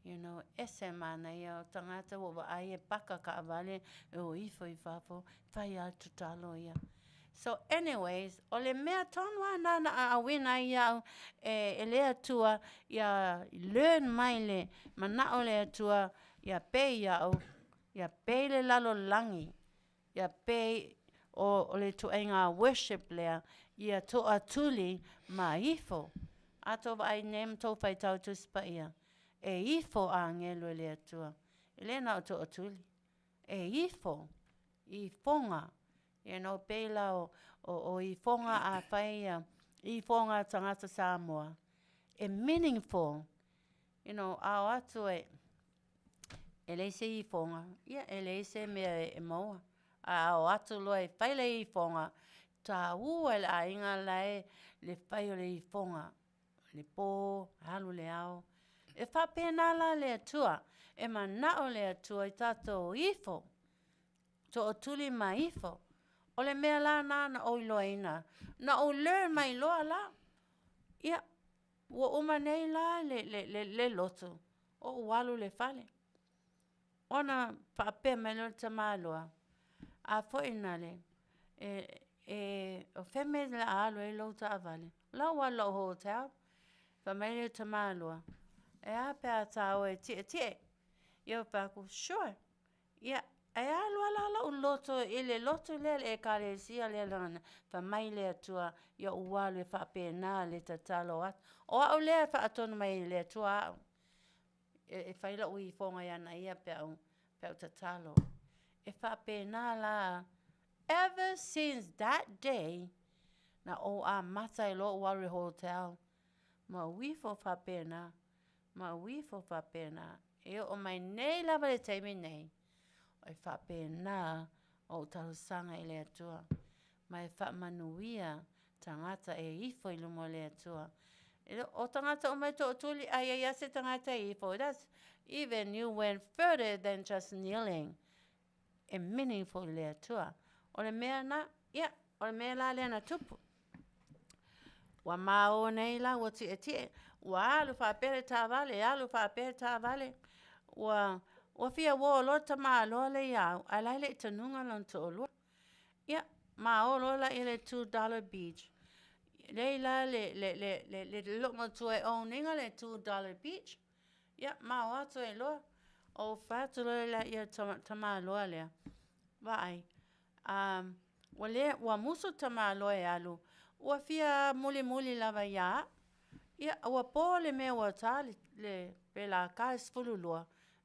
You know, ese manaia o tagata ua vaai e paka kaʻawale e o ifo i fafo, fai lava tatalo ia. So anyways, o le mea tonu lava lena na aauina ai iaʻu e, e le Atua, ia learn mai le manaʻo o le Atua ia pei iaʻu, ia pei le lalolagi, ia pei o, o le ituaiga worship lea, ia toʻatuli ma ifo. A tou vaai nei ma tou faitau Tusi Paia, e ifo agelu e le Atua, e le na o toʻatuli. E ifo, ifoga, you know, pei la o, o, o ifoga a fai ia, ifoga a tagata Samoa, e meaningful, you know, a o atu e, e leai se ifoga, ia, e leai se mea e, e maua. A o atu loa e fai le ifoga, tāua e le aiga la e le fai o le ifoga, le pō, alu le ao. E faapena la le Atua, e manaʻo le Atua i tātou ifo, toʻotuli ma ifo. O le mea la na na ou iloaina, na ou learn mai loa la. Ia, ua uma nei la le, le, le, le lotu, oʻu alu i le fale. Ona faapea mai lea o le tamaloa, A foi nale, e, e, o fea mea o le a alu ai lou taavale? O la ua alu i lou hotel. Fai mai le tamaloa, E a pe a tāua e tietie? Ia ou fai atu, Sure. Ia, ae alu lava la lou loto i le lotu lea, le ekalesia lea lana, fai mai le Atua, ia ou alu e faapena le tatalo atu. O au lea e faatonu mai e le Atua au. E, e fai lou ifoga iana ia pe a ou, pe a ou tatalo. E faapena la, ever since that day, na ou amata ai loa ou alu i le hotel, ma ou ifo faapena, ma ou ifo faapena. E oo mai nei lava le taimi nei, e faapena ou talosaga i le Atua, ma e faamanuia tagata e ifo i luma o le Atua. O tagata uma e toʻatuli, a i ai lava se tagata e ifo, that's even you went further than just kneeling. E meaningful i le Atua. O le mea na, ia, o le mea la lea na tupu. Ua maō nei la, ua tietie, ua alu faapea le taavale, alu faapea le taavale. Ua, ua fia uō loa le tamaloa lea ia au, ae la e le i tanuga lona toʻalua. Ia, maō loa la i le $2 beach. Lea la le, le, le, le, le, le loomatua e own ina le $2 beach. Ia, ma o atu ai loa. Ou fai atu loa lea ia tamaloa lea. Vaai, um, ua le, ua musu tamaloa e alu. Ua fia mulimuli lava ia au. Ia, ua pō le mea ua tā le, le pe la ka e 12.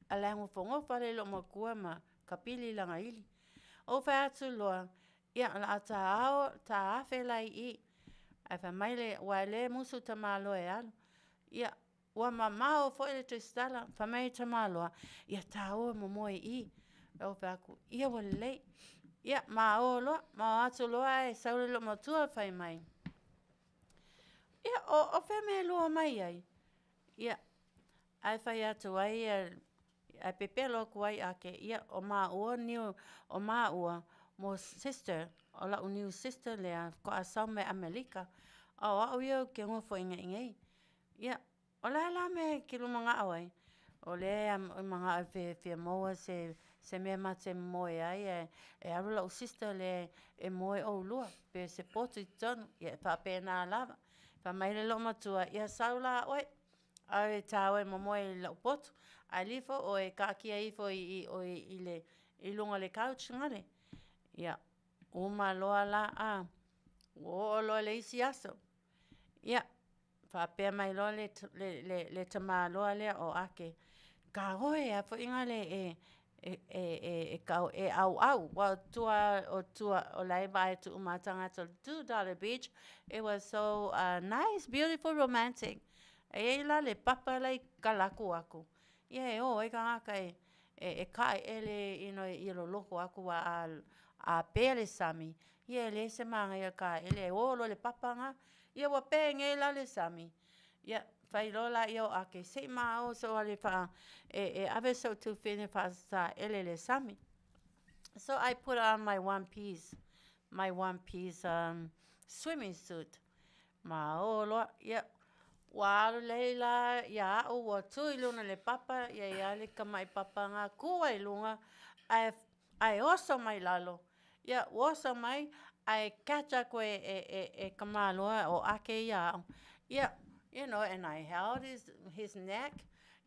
A la e gofogofa le loomatua ma ka pili i lana ili. Ou fai atu loa, ia, o le a tā ao, tā afe la i i. Ae fai mai le, ua e le musu tamaloa e alu. Ia, Ua mamao foi le tusitala, fai mai tamaloa, ia tāua momoe i i. Ou fai atu, ia ua lelei. Ia, ma o loa, ma o atu loa ae sau le loomatua fai mai. Ia, o, o fea mea e lua mai ai? Ia, ae fai atu ai ia, ae pepelo atu ai ake, ia, o māua new, o māua mo sister, o la'u new sister lea, faatoa sau mai Amelika, a o a'u ia ou te nofo i nei. Ia, o le a la mea e ke manaʻo ai? O lea e manaʻo e fia maua se, se mea ma te moe ai ae e alu la'u sister lea e moe ʻolua pe se potu i totonu. Ia, e faapena lava. Fai mai le loomatua, ia sau la ʻoe, ʻaʻole e tāua e momoe i la'u potu, ae lifo ʻoe e kaakia ifo i, i, i, i le, i luga o le couch gale. Ia, uma loa la, a, ua oo loa i le isi aso. Ia, faapea mai loa le, le, le, le tamaloa lea o Ake, ka oe a foi ngale e, e, e, e, e, kau, e ʻauʻau, ua o tua, o tua, o la e vaai atu uma tagata o le $2 beach, it was so uh, nice, beautiful, romantic. E iai la le papa la i kalaku aku. Ia e o ai kānaka e, e, e kaʻaeʻele you know, ia loloko aku a, a, a pea le sami. Ia e leai se mānaia kaʻaeʻele e ō loa le papa na. Ia ua penei la le sami. Ia, fai loa laia o Ake, se i māo soʻu alu e wha, e, e ave soʻu tufine whaasāʻele le sami. So I put on my one piece, my one piece um, swimming suit. Māō loa, ia, ua alu lei la iā aʻu, ua tū i luna le papa, ia iā le kamaʻi papa ngā kū ai luga, ae, ae oso mai lalo. Ia, ua oso mai, Ae catch aku e, e, e, e Kamāloa o ake ia au. Ia, you know, and I held his, his neck.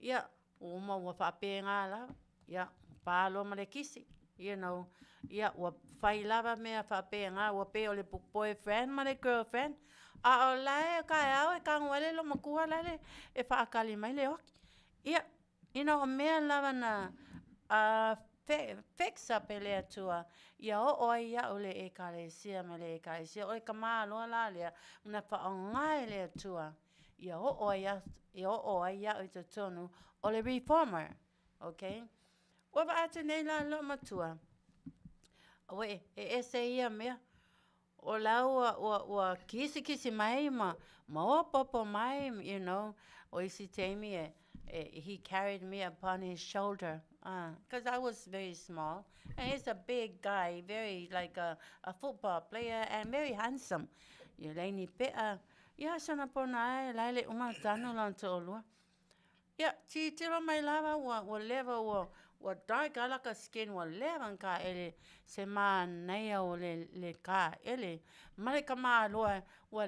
Ia, ua uma ua faapēgā lava. Ia, pā loa ma le kisi, you know. Ia, ua fai lava mea faapēgā, ua pei o le boyfriend ma le girlfriend. A o la e kaeao e kago ai le loomatua la le e whaakali mai le oki. Ia, you know, o mea lava na fix up e le Atua, ia oo ai iaʻu le ʻEkalesia ma le ʻEkalesia, o le kamāloa la lea, na whaonga e le Atua, ia oo ai, ia oo ai iaʻu i totonu o le reformer. Okay? Ua vaai atu nei la loomatua, Auē, e ese ia mea, o la ua, ua, ua kisikisi mai ma, ma opopo mai, you know, o isi taimi e, e, he carried me upon his shoulder, because I was very small, and he's a big guy, very like a, a football player and very handsome. Ia leini pe'a, ia sana pona ae, la e le uma tanu lona to'olua. Ia, tilotilo mai lava ua, ua leva ua, ua dark lava laka skin ua leva ona kāʻele se manaia o le, le kāʻele ma le kamāloa ua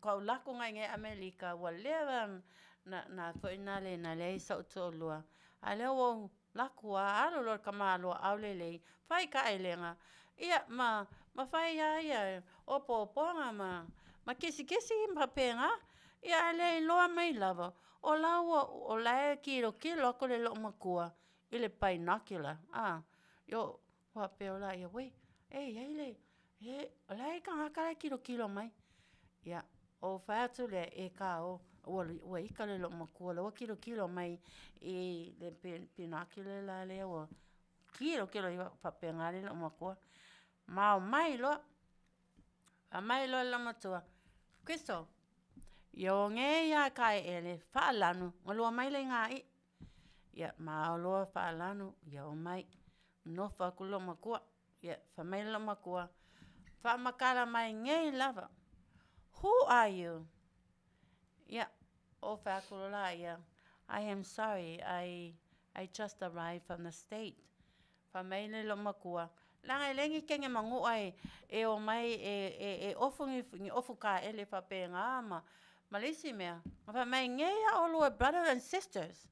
kaʻu lako ngai nei ʻAmelika ua leva na, na foi na le na leai soʻu toʻalua. A lea ua ou lako a alu loa le kamāloa ʻaʻole lei fai kaʻelega. Ia, ma, ma fai lava ia opoopoga ma, ma kisikisi ma faapena. Ia a le iloa mai lava, o la ua, o la e kilokilo aku le loomatua i le binocular, a, io, faapea o laia, uē, e i ai le, e, o le a le kanaka la e kilokilo mai. Ia, ou fai atu lea, e kā ō, ua, ua ika le loomatua la ua kilokilo mai i le binocular la lea ua kilokilo i faapena le loomatua. Ma omai loa, fai mai loa le loomatua, Crystal, ia o nei iā kaeʻele faalanu galua mai le iga iʻa. Ia, ma ao loa faalanu, ia omai. Nofo aku le loomatua, ia, fai mai le loomatua, faamakala mai nei lava, who are you? Ia, ou fai aku loa laia, I am sorry, I, I just arrived from the state. Fai mai le loomatua, leaga e leai ni kene manuʻa e, e omai e, e, e ofu ni, ni ofu kaʻele faapena ma, ma le isi mea. Ma fai mai, nei a ʻolua brothers and sisters.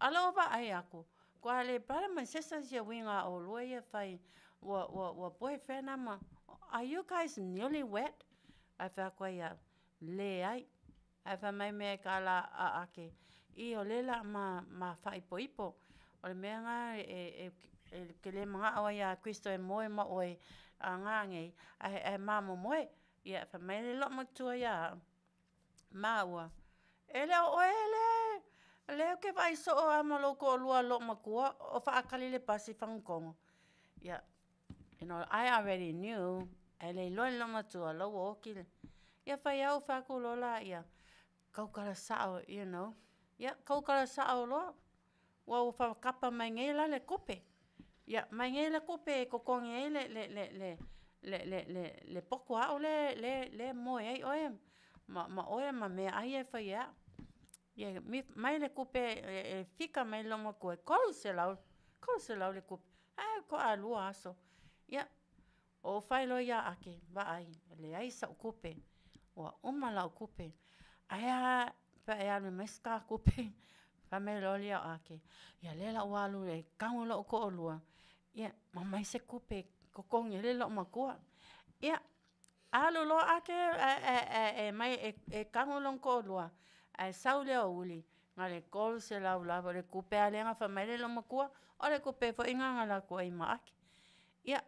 A lea ua vaai aku, kua le brother ma sisters ia uiga a ʻolua ia fai, ua, ua, ua boyfriend a ma, are you guys newly wed? Ae fai aku ai au, leai. Ae fai mai mea e ka la a ake, i o le la ma, ma faaipoipo. O le mea na e, e, e, ke le manaʻo ai iā Kristo e moe ma ʻoe a ngā nei, ae, ae mamomoe. Ia, fai mai le loomatua iā au, māua, e le o ʻoe le, lea ou te vaai soo a ma lou toʻalua loomatua o faakali le pasi i Fagatogo. Ia, you know, I already knew, ae le iloa le loomatua, la ua oki le, ia fai au fai atu loa laia, kaukala saʻo, you know. Ia, kaukala saʻo loa, ua ua whakapa mai nei la le kupe. Ia, mai nei le kupe e totogi ai le, le, le, le, le, le, le, le potu aʻu le, le, le moe ai ʻoe ma, ma ʻoe ma meaʻai e fai e aʻu. Ia, mai le kupe e, e fika mai le loomatua e 300, 300 le kupe. Ae toʻalua aso. Ia, ou fai loa iā Ake, vaai, e leai saʻu kupe, ua uma laʻu kupe. Ae a pe a e alu e aumai se kā kupe. Fai mai loa lea o Ake, ia lea la ua alu e kago loʻu toʻalua, ia, ma aumai se kupe e totogi ai le loomatua. Ia, alu loa Ake e aumai e kago lona toʻalua, ae sau le aoauli, na o le 300 lava. O le kupe lava lea na fai mai le loomatua, o le kupe foi lena na alu atu ai ma Ake. Ia,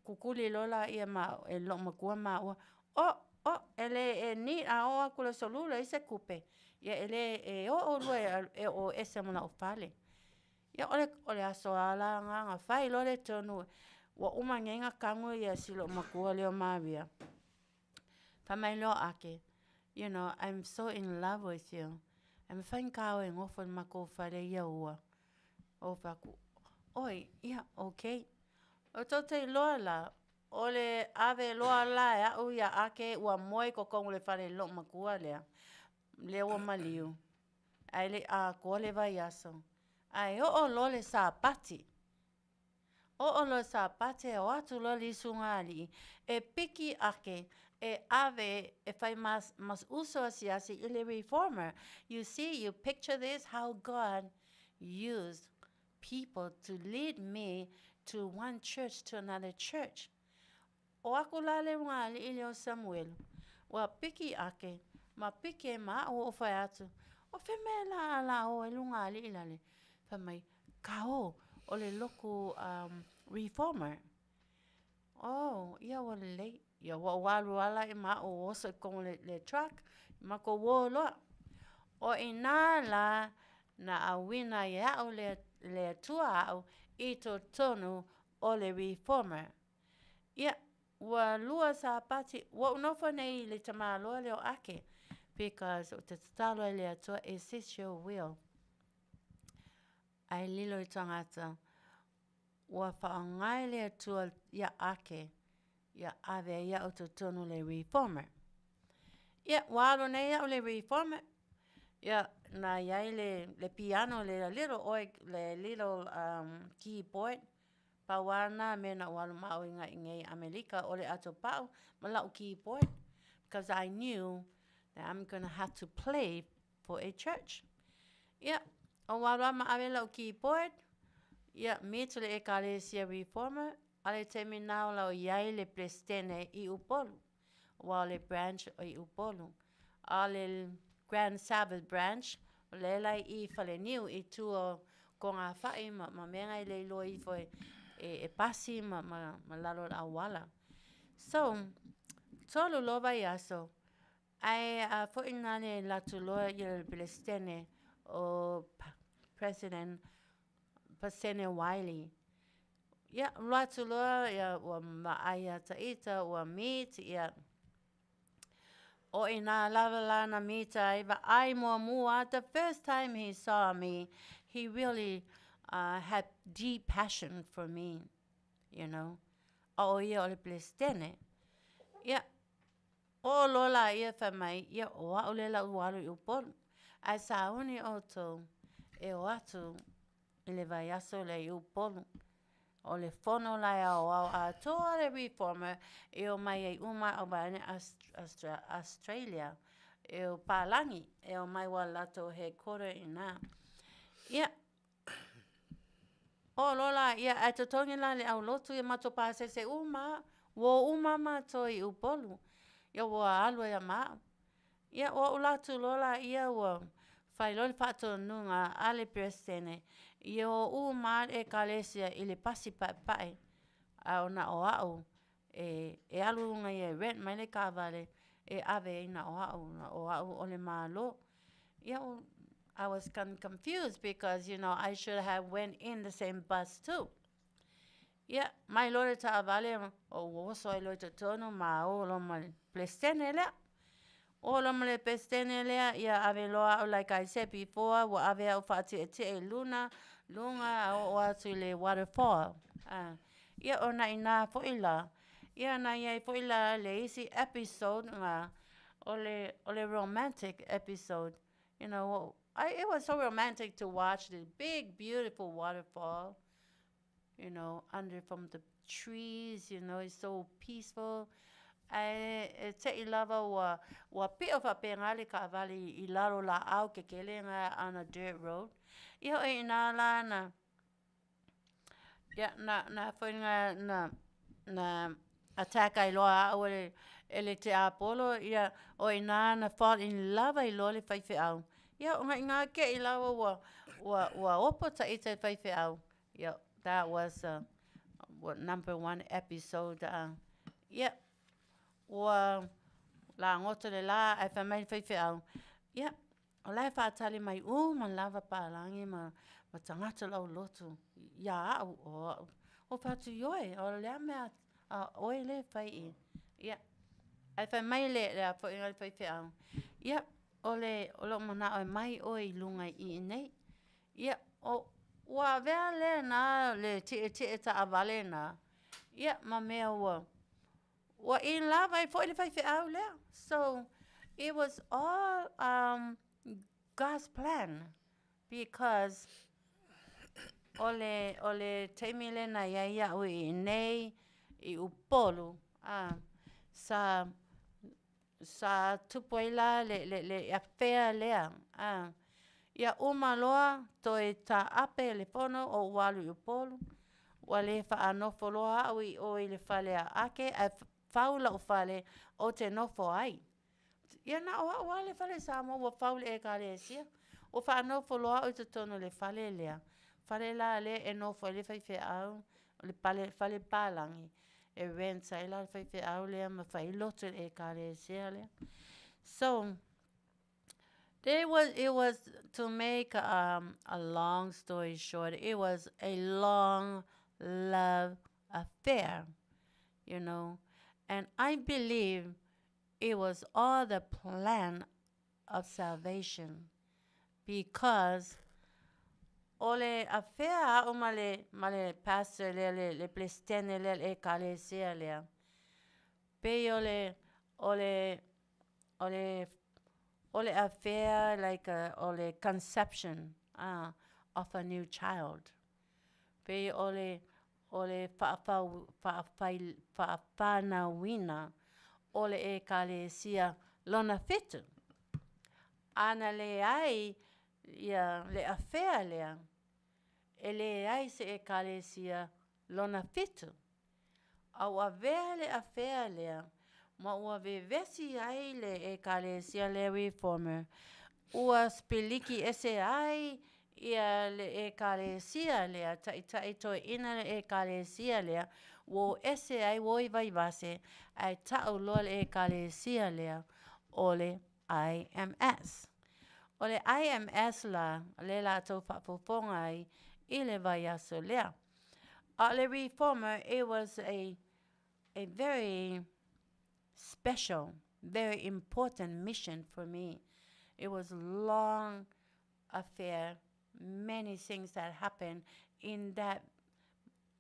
kukuli loa laia ma e loomatua māua, oh, oh, e le e need a oo atu i le aso lua leai se kupe. Ia e le e o ʻolua e o ese ma laʻu fale. Ia o le, o le aso lava la lena na fai loa le tonu, ua uma nei ona kago ia si loomatua lea o Maria. Fai mai loa Ake, you know, I'm so in love with you. E mafai ona kā oe e nofo i le makou fale ia ua. Ou fai atu, oi, ia, okay. O tou te iloa la, o le ave loa la e aʻu ia Ake ua moe i totonu o le fale loomatua lea, lea ua maliu, ae le i atoa le vaiaso. Ae oo loa le Sapati. Oo loa Sapati e o atu loa le isuga alii e piki ake e ave e fai ma, ma uso asiasi i le reformer. You see, you picture this, how God used people to lead me to one church to another church. O aku la le luga alii lea o Samuelu, ua piki ake ma piki ai ma a'u ou fai atu, O fea mea la a la o ai luga alii la le? Fai mai, Ka o, o le loku um, reformer. Oh, ia ua lelei. Ia ua ou alu lava la ma a'u oso i totonu o le, le truck, matou o loa. O inā la na auina ai e a'u le, le Atua a'u i totonu o le reformer. Ia, ua lua Sapati, ua ou nofo nei i le tamāloa lea o Ake, because ou te tatalo ai i le Atua, is this your will? Ae lilo i tagata, ua faaaoga e le Atua ia Ake, ia ave ai iaʻu totonu le reformer. Ia, ua alu nei au le reformer, ia, na iai le, le piano, le little oi, le little um, keyboard, Pau a na mea na ou alu ma au i nei Amelika o le ato pa'u ma la'u keyboard because I knew that I'm gonna have to play for a church. Ia, ou alu a ma ave la'u keyboard, ia, meet le Ekalesia Reformer, a le taimi na ola o iai le Peresetene i Upolu, ua o le branch i Upolu. A o le Grand Sabbath branch, o lea la i Faleniu i tua o Kogāwhaʻi ma, ma mea na e le iloa ifo e, e, e pasi ma, ma, ma lalo o le auala. So, tolu loa vaiaso, ae a foʻi na le alu atu loa ia le Peresetene o President Pasene Wiley. Ia, alu atu loa ia ua vaai ia Taʻita, ua meet, ia O inā lava la na mita ai vaai muamua, the first time he saw me, he really uh, had deep passion for me, you know. A o ia o le Peresetene. Ia, o loa la ia fai mai, ia o a'u lea la ua alu i Upolu. Ae sauni ʻoutou e o atu i le vaiaso lea i Upolu. O le fono la e aoao atoa le Reformer e o mai ai uma au vaeane Australia, e o Pālagi, e o mai ua latou headquarter inā. Ia, o loa la, ia, ae totogi la le aulotu ia matou pasese uma, ua o uma matou i Upolu. Ia ua alu ai a ma a'u. Ia, ua ou alu atu loa laia ua fai loa le faatonuga a le Peresetene ia o uma lava le ʻEkalesia i le pasi paepae, a o na o aʻu e, e alu i luga ia e rent mai le kaʻawale e ave ai na o aʻu, na o aʻu o le Malo. Ia, I was kind of confused because, you know, I should have went in the same bus too. Ia, mai loa le taavale, ou oso ai loa i totonu ma o loa ma le Peresetene lea. O loa ma le Peresetene lea, ia ave loa au like I said before, ua ave au faatietie i luna, luga a oo atu i le waterfall. Ah, ia o na inā foi la, ia na iai foi la le isi episode nga, o le, o le romantic episode. You know, I, it was so romantic to watch the big, beautiful waterfall you know, under from the trees, you know, it's so peaceful. Ae e teʻi lava ua, ua piʻo faapena le kaʻawale i lalo lāʻau kekele na on a dirt road. Ia hoʻi inā lā na, ia, na, na foi na, na, na attack ai loa aʻu e le, e le tiapolo, ia, o inā na fall in love ai loa le faifeau. Ia, o inā keʻi lava ua, ua, ua opo taʻita i faifeau. Ia, that was uh, what, number one episode. Uh, ia, ua lagoto le lā ae fai mai le faifeau, ia, o la e faatali mai uma lava palagi ma, ma tagata o le aulotu iā aʻu, o aʻu, o fai atu, ioe, o le a mea a ʻoe lea e fai i. Ia, ae fai mai le, le a foi le faifeau, ia, o le, o loʻu manaʻo e mai ʻoe i luga i ʻinei. Ia, o, ua avea lea na le tiʻetiʻe taʻawale na, ia, ma mea ua, ua in love ai foi le faifeau lea. So, it was all um, God's plan because O le, o le taimi lea na i ai iaʻu i inei i Upolu, a, sa, sa tupu ai la le, le, le afea lea, a. Ia uma loa toe tāape le fono ou alu i Upolu, ua le faanofo loa au i o i le fale a Ake, ae fau la'u fale ou te nofo ai. Ia na o au lava le fale Samoa ua fau i le ʻEkalesia. Ua faanofo loa au i totonu o le fale lea. Fale la lea e nofo ai le faifeau, o le pale, fale palagi, e rent ai la le faifeau lea ma fai ai lotu a le ʻEkalesia lea. So, there was, it was, to make a long story short, it was a long love affair, you know. And I believe it was all the plan of salvation because o le afea aʻu ma le, ma le pastor lea, le, le pelesitene lea o le ʻEkalesia lea, pei o le, o le, o le, o le afea like a, o le conception of a new child. Pei o le, o le faafau, faafai, faafanauina o le ʻEkalesia lona fitu. Ana leai ia le afea lea, e leai se ʻEkalesia lona fitu. A ua avea le afea lea, ma ua vevesi ai le ʻEkalesia lea Reformer, ua sipiliki ese ai ia le ʻEkalesia lea, taʻitaʻi toeʻina le ʻEkalesia lea, ua o ese ai ua o i Vaivase, ae taʻu loa le ʻEkalesia lea ʻo le IMS. O le IMS la, lea latou faafofoga ai i le vaiaso lea. A o le Reformer, it was a, a very special, very important mission for me. It was long affair, many things that happened in that,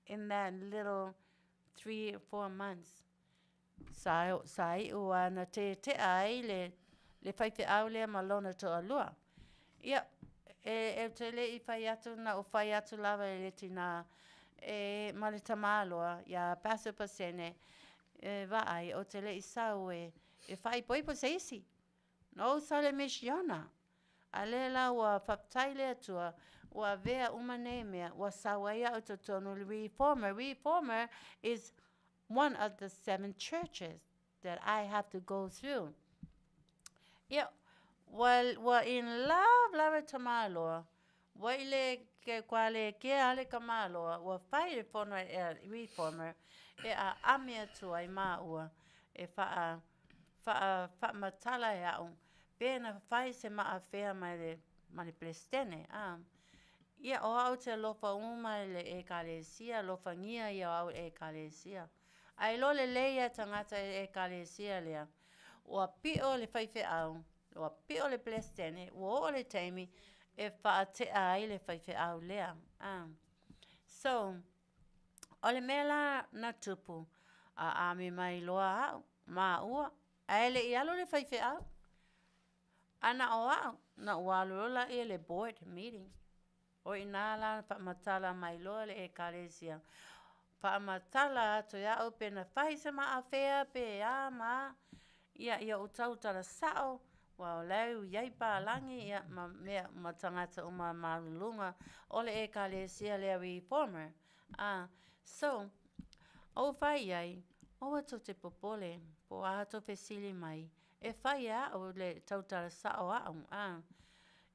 in that little 3 or 4 months. Sa, sa iʻu a na teteʻa ai le, le faifeau lea ma lona toʻalua. Ia, e, e te le i fai atu na o fai atu lava e le tinā e ma le tamāloa iā Pastor Pasene e vaai o te le i sau e, e faaipoipo se isi. Na ou sau le misiona. A lea la ua faafetai le Atua, ua avea uma nei mea, ua sau ai au totonu le Reformer. Reformer is one of the seven churches that I have to go through. Ia, ua, ua in love lava tamāloa. Ua i le ke kua le kea ale kamāloa, ua fai le fono e Reformer e a ame atu ai maua e wha, wha, whaamatala e au. Pe na fai se maafea mai le, ma le pelesitene. Ah. Ia o au te alofa uma i le ʻEkalesia, alofagia ia o au e ʻEkalesia. Ae loa lelei ia tagata e ʻEkalesia lea. Ua piʻo le faifeau, ua piʻo le pelesitene, ua oo le taimi e faateʻa ai le faifeau lea. Ah. So, o le mea la na tupu, a ame mai loa au, maua, ae le i alu le faifeau. A na o au, na ua alu loa laia i le board meeting. O inā la faamatala mai loa le ʻEkalesia. Faamatala atu iaʻu pe na fai se maafea pe a ma a. Ia, ia ou tautala sao, ua o lau iai palagi ia ma mea ma tagata uma maluluga o le ʻEkalesia lea Reformer. Ah, so, ou fai ai, aua tou te popole, po o a tou fesili mai, e fai e aʻu le tautala sao aʻu. Ah,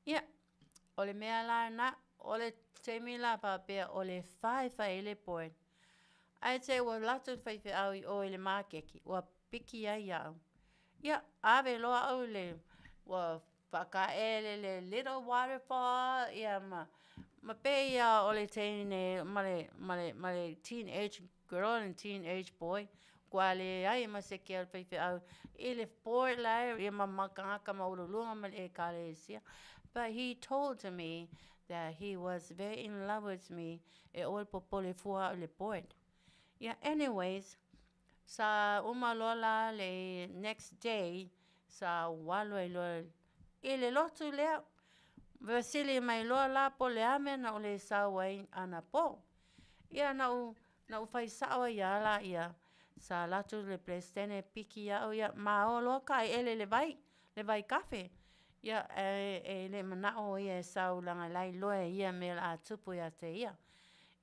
ia, o le mea la na, o le taimi la faapea o le fa e fai ai le board. Ae te ua alu atu le faifeau i o i le makeki, ua piki ai iaʻu. Ia, ave loa au le, ua whakaele le little waterfall, ia ma, ma pei ia o le teine, ma le, ma le, ma le teenage girl and teenage boy, kua le ai ma se kea o le faifeau i le board la ia ma makagaka maualuluga ma le ʻEkalesia. But he told to me that he was very in love with me e aua le popole fua au i le board. Yeah, anyways, sa uma loa la le next day, sa ou alu ai loa i le lotu lea. Fesili mai loa la po o le a mea na ou le sau ai anapo. Ia na ou na ou fai sa'o ai lava laia, sa alu atu le Peresetene piki au ia ma o loa ka'ae'ele i le vai, le vaikafe. Ia ae e le i mana'o ʻo ia e sau leaga o la e iloa e ia mea o le a tupu ia te ia.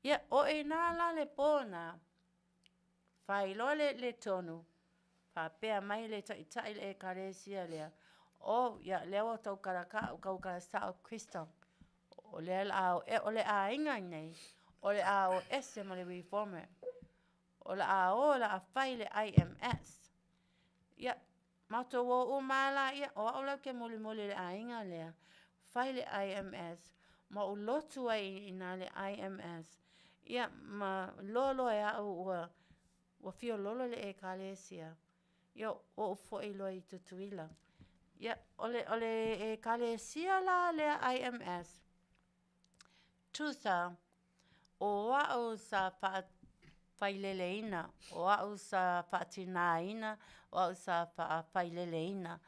Ia, o i ina la le pō lena, fai loa le le tonu, faapea mai le taitai o le ʻEkalesia lea, “Oh, ia lea ua tou tautala sa'o Crystal, o lea o le a o le aiga lenei, o le a o ese ma le Reformer. O le a o o le a fai le IMS.” Ia, matou o uma lava laia, o au la ou te mulimuli i le aiga lea, fai le IMS, ma ou lotu ai i ina i le IMS. Ia ma iloa loa e au ua ua fiololo le ʻEkalesia, ia ou fo'i loa i Tutuila. Ia, o le o le ʻEkalesia la lea IMS, tusa o a'u sa fa'afaileleina, o a'u sa fa'atināina, o a'u sa fa'afaileleina,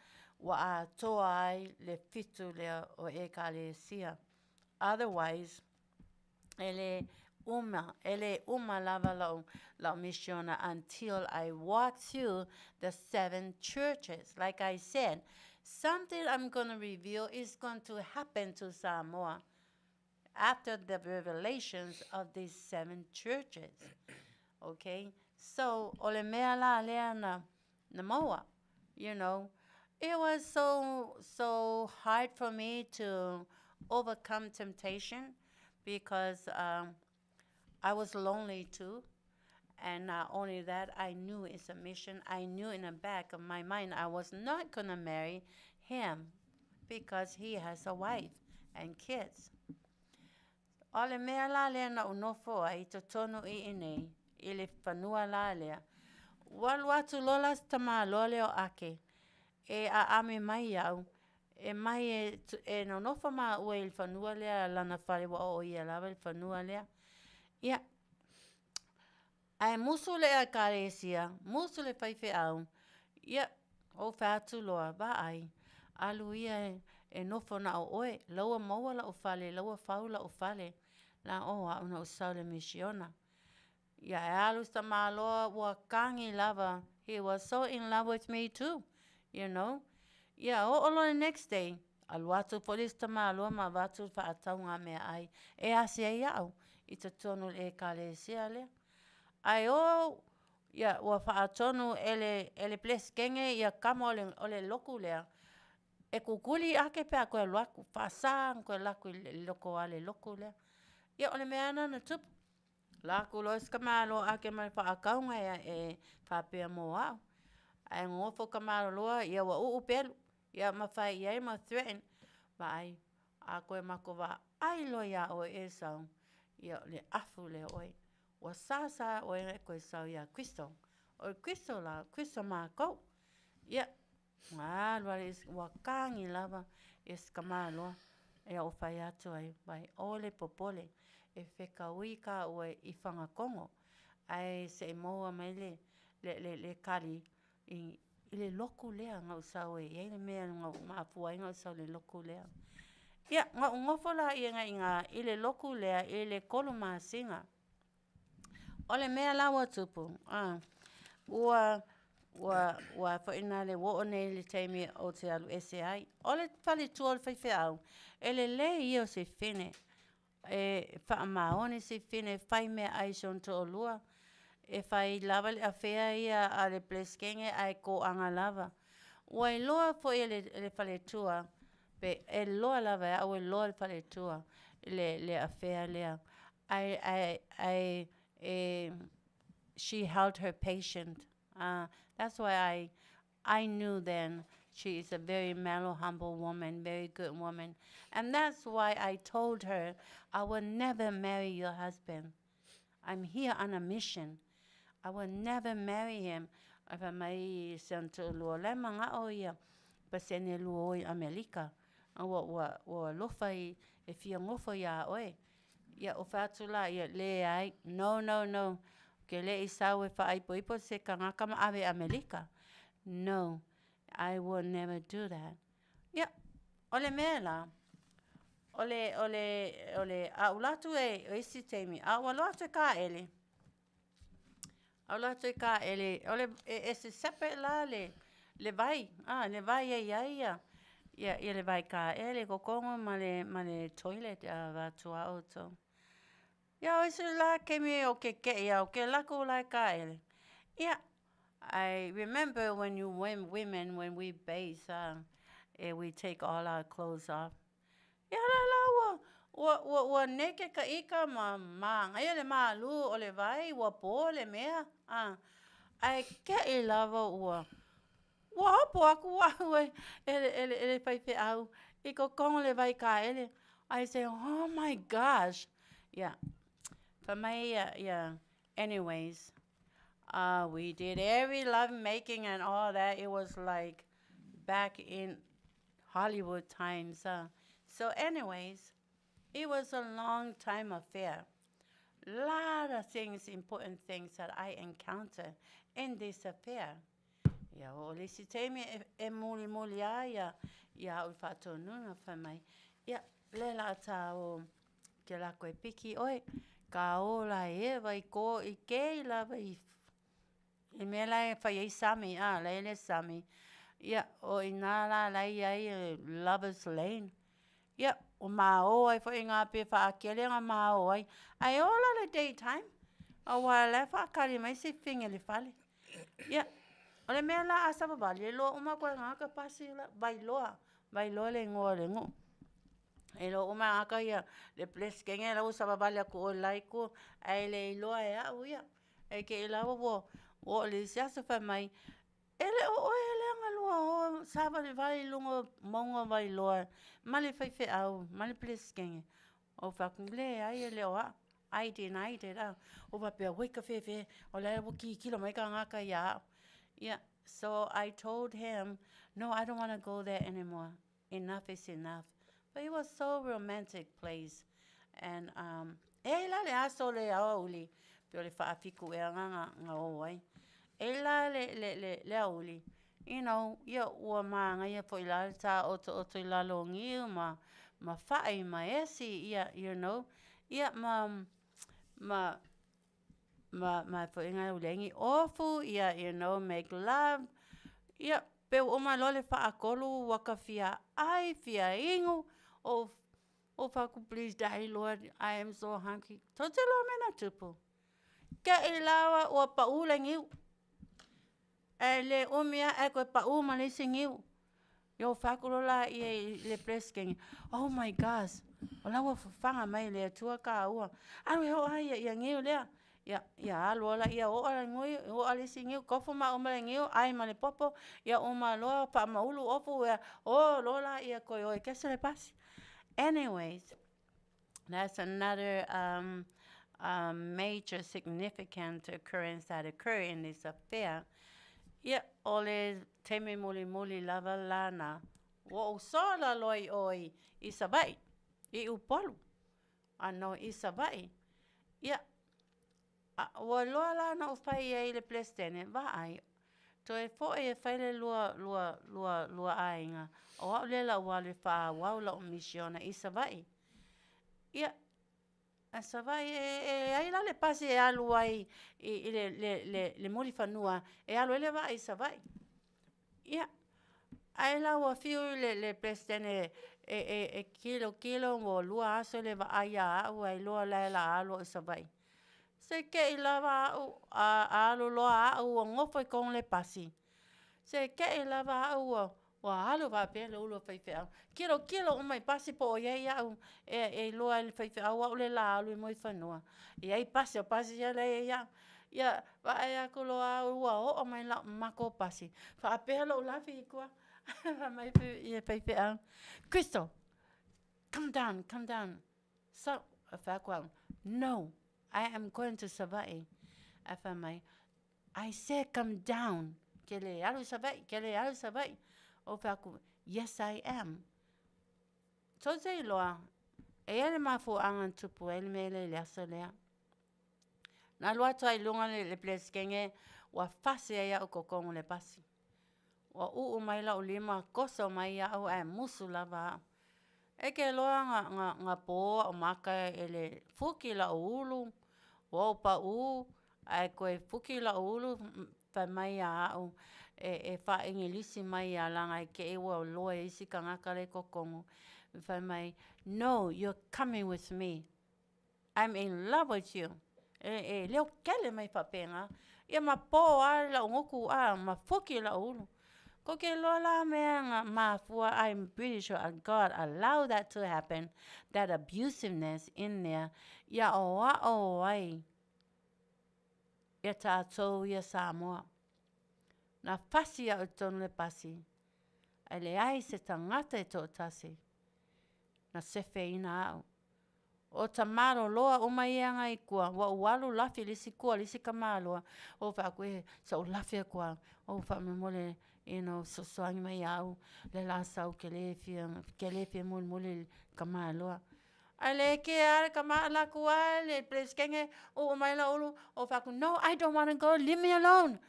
ua atoa ai le fitu lea o ʻEkalesia. Otherwise, e lē uma, e lē uma lava la'u la'u misiona until I walk through the seven churches. Like I said, something I'm gonna reveal is going to happen to Samoa after the revelations of these seven churches. Okay? So, o le mea la lea na na maua, It was so so hard for me to overcome temptation because I was lonely too. And not only that, I knew it's a mission. I knew in the back of my mind I was not going to marry him because he has a wife and kids. O le mea la lea na ou nofo ai i totonu i inei, i le fanua la lea, ua alu atu loa la si tamāloa lea o Ake e ʻaʻami mai iaʻu, e mai e e nonofo māua i le fanua lea lana fale ua o ia lava le fanua lea. Ia, ae musu le ʻEkalesia, musu le faifeau, ia, ou fai atu loa, vaai, alu ia e nofo na o ʻoe, la ua maua la'u fale, la ua fau la'u fale, la o a'u na ou sau i le misiona. Ia e alu si tamāloa ua kagi lava, he was so in love with me too. Ia oo loa le next day, alu atu foi le isi tamāloa ma avatu le faatauga meaai e asi ai a'u i totonu o le ʻEkalesia lea. Ae o ia ua faatonu e le e le Peresetene ia kama o le o le lotu lea e kukuli Ake pe a toe alu atu, faasā ona toe alu atu i loko o le lotu lea. Ia o le mea lava lena na tupu. Alu atu loa si tamāloa o Ake ma le faatauga e faapea mo a'u. Ae nonofo le tamāloa ia ua uu pelu, ia ma fai i ai ma threaten, vaai, a toe matou vaai loa iā ʻoe e sau, ia o le afu lea o ʻoe. Ua sāsā ʻoe e toe sau iā Kristo. O le Kristo la, o Kristo mākou. Ia, ua alu lava ua kagi lava ia si tamāloa. Ia ou fai atu ai, vaai, aua le popole, e fekaui kāua i Fagatogo, ae se i maua mai le le le kali i i le lotu lea na ou sau ai e i ai le mea na mafua ai ona ou sau i le lotu lea. Ia, na ou nofo laia i ina i le lotu lea i le 3 masina. O le mea la ua tupu, ua ua ua foi na le ua oo nei i le taimi ou te alu ese ai. O le faletua o le faifeau, e lelei ia o se fine, e faamaoni se fine, e fai meaai i si ona toalua, e fai lava le afea ia a le Peresetene ae toaga lava. Ua iloa foi e le e le faletua, pe e iloa lava e au e iloa e le faletua le le afea lea. Ae ae ae e she held her patient. That's why I I knew then she is a very mellow, humble woman, very good woman. And that's why I told her I will never marry your husband. I'm here on a mission. I will never marry him. Ae fai mai si ona toalua, o la e mana'o ia pasene lua o i ʻAmelika. Ua ua ua alofa i e fia nofo iā ʻoe. Ia ou fai atu laia, leai, no, no, no, ou te leʻi sau e faaipoipo se kanaka ma ʻawe i ʻAmelika. No, I will never do that. Ia, o le mea lā. O le, o le, o le, a ou alu atu e, o isi taimi, a ou alu atu e kāʻele, a ou alu atu e kāʻele, o le, e, e sesepe la le, le wai, a, le wai e iai ia, ia, ia le wai kāʻele, kokogo ma le, ma le toilet a vaeatu a ʻoutou. Ia o isi la taimi o ke keʻi a o ke alu aku la e kāʻele. Ia, I remember when you when women, when we bathe, eh, we take all our clothes off. Ia la la ua, ua, ua, ua neke ka ika ma māgaia le malū o le wai, ua pō le mea, a, ae keʻi lava ua, ua opo aku au e, e, e, e le faifeau i kokogo le wai kāʻele. I say, oh my gosh. Ia, fai mai ia, ia, anyways, uh, we did every love making and all that. It was like back in Hollywood times. So anyways, it was a long time affair. Lot of things, important things that I encounter in this affair. Ia, o le isi taimi e, e mulimuli a ia, ia au i faatonuga fai mai, ia, le la tā o ke lako e piki ʻoe, ka ola e wai ko i ke i lava i i mea la e fai ai sami, a, la e le sami. Ia, o inā la la i ai e Lover's Lane. Ia, o māō ai foi ngā pe whaakele ngā māō ai. Ae ola le daytime, auā la e whaakali mai se finge le fale. Ia, o le mea la a savavali, e loa uma koe ngā ka pasi la, Vailoa, Vailoa le ingoa o le nuu. E loa uma ngā ka ia, le peresetene la ua savavali aku ʻoe la i tua, ae le iloa e aʻu ia. E ke i laua ua ua o le isi aso fai mai, e le o ʻoe lea na lua o sāwaliwali i luga o mauga o Vailoa ma le faifeau ma le Peresetene. Ou fai atu, leai e le o aʻu. I denied it, a. Ou faapea, oi ka fefe, o la ua kikilo mai kānaka iā aʻu. Yeah, so I told him, no, I don't want to go there anymore. Enough is enough. But it was so romantic place. And um, e ai la le aso le aoauli, pe o le faafitu ea nga nga nga o ai. E la le le le le aouli, you know, ia ua māgaia foi la le tāʻotoʻoto i lalo o niu ma ma faʻi ma esi, ia, you know, ia ma ma ma ma foi nga ulegi ofu, ia, you know, make love, ia, pe ua uma loa le faatolu ua ka fia ʻai, fia inu, o o fai atu, please daddy lord, I am so hungry. Tou te iloa mea na tupu. Keʻi lava ua paʻū le niu. Ae le umi aʻe toe paʻū ma le isi niu. Ia ua fai atu loa laia i le Peresetene, oh my gosh, o la ua fafaga mai e le Atua kāua. Alu e hoʻā ia, ia niu lea. Ia, ia alu loa laia oʻa le niu, oʻa le isi niu, tofu maʻu ma le niu, ʻai ma le popo, ia uma loa faamaulu ofu, ia ō loa laia toe o e kese le pasi. Anyways, that's another um, um, major significant occurrence that occurred in this affair. Ia, o le taimi mulimuli lava lana, ua ou sola loa i ʻō i, i Savaʻi, i ʻUpolu, a no i Savaʻi. Ia, a, ua loa la na ou fai ai i le Peresetene, vaai, toe foʻi e fai le lua, lua, lua, lua ʻaiga, o aʻu lea la ua alu e faaauau laʻu misiona i Savaʻi. Ia, a Savaʻi e, e ai la le pasi e alu ai i, i le, le, le, le Mulifanua, e alu ai le waa i Savaʻi. Ia, ae la ua fiu le, le Peresetene e, e, e kilokilo ua lua aso le vaai iā aʻu a iloa la e la alu au i Savaʻi. Se keʻi lava aʻu, a, a alu loa aʻu ua nofo i kona le pasi. Se keʻi lava aʻu ua, ua alu faapea le ulu o faifeau. Kilokilo uma i pasi po o i ai aʻu e, e iloa e le faifeau aʻu le la alu i Mulifanua. I ai pasi o pasi ia la e ia. Ia, vaai aku loa au ua oo mai laʻu makou pasi. Faapea loʻu lafi i tua. Fai mai le faifeau, Crystal, come down, come down. So, fai aku au, no, I am going to Savaʻi. Ae fai mai, I said come down. Ke le alu i Savaʻi, ke le alu i Savaʻi. Ou fai aku, yes I am. Tou te iloa, e iai le mafuaaga na tupu ai le mea lea i le aso lea. Na alu atu ai i luga le, le Peresetene, ua fasi ai aʻu kokogo le pasi. Ua ʻuʻu mai laʻu lima, koso mai iaʻu ae musu lava aʻu. E ke loa nga nga nga pō a'u maka e le fuki la'u ulu, ua ou pa'ū ae toe fuki la'u ulu fai mai ia a'u e e fa'aigilisi mai ia laga e te i ua iloa e isi tagata la e i totonu. Fai mai, no you're coming with me, I'm in love with you. E e leo tele mai faapena. Ia ma pō lava la'u gutu a ma fuki la'u ulu. Kou te iloa la mea na mafua, I'm pretty sure God allowed that to happen, that abusiveness in there, ia aoao ai ia tatou ia Samoa. Na fasi a'u i totonu o le pasi, ae leai se tagata e to'atasi na sefeina a'u. O tamaloloa uma ia na i tua, ua ou alu lafi i le isi tua o le isi tamaloa, ou fai atu, e se i ou lafi atu lava, ou faamolemole you know fesoasoani mai ia au, lea o le a sau ou te le fia, ou te le fia mulimuli i le tamaloa. Ae le kea lava le tama alu atu lava le Peresetene uu mai lou ulu, ou fai atu, no I don't wanna go, leave me alone.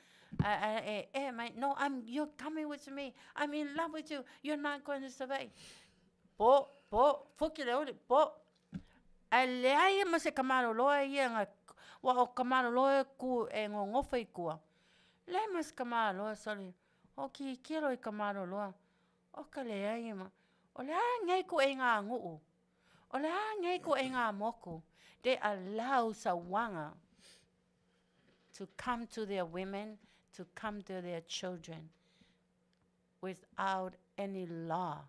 Ae e ea mai, no you're coming with me, I'm in love with you, you're not going to Savaii. Po, po, fuki le uli, po. Ae leai ma se kamaloloa ia na, aua o kamaloloa e ku e nonofo i tua. Leai ma se kamaloloa sole, o tilotilo i kamaloloa, o ka leai ma, o le a lenei ituaiga nuu? O le a lenei ituaiga motu? They allow sauaga to come to their women, to come to their children without any law,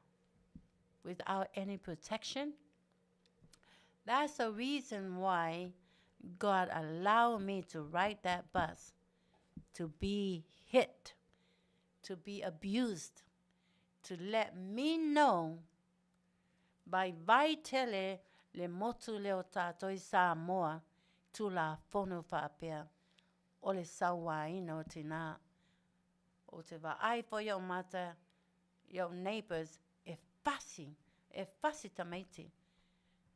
without any protection. That's the reason why God allowed me to ride that bus, to be hit, to be abused, to let me know vaivai tele le motu lea o tatou i Samoa Tulafono faapea o le sauaina o tinā. Ou te vaai foi i ou mata i ou neighbours e fasi, e fasi tamaiti.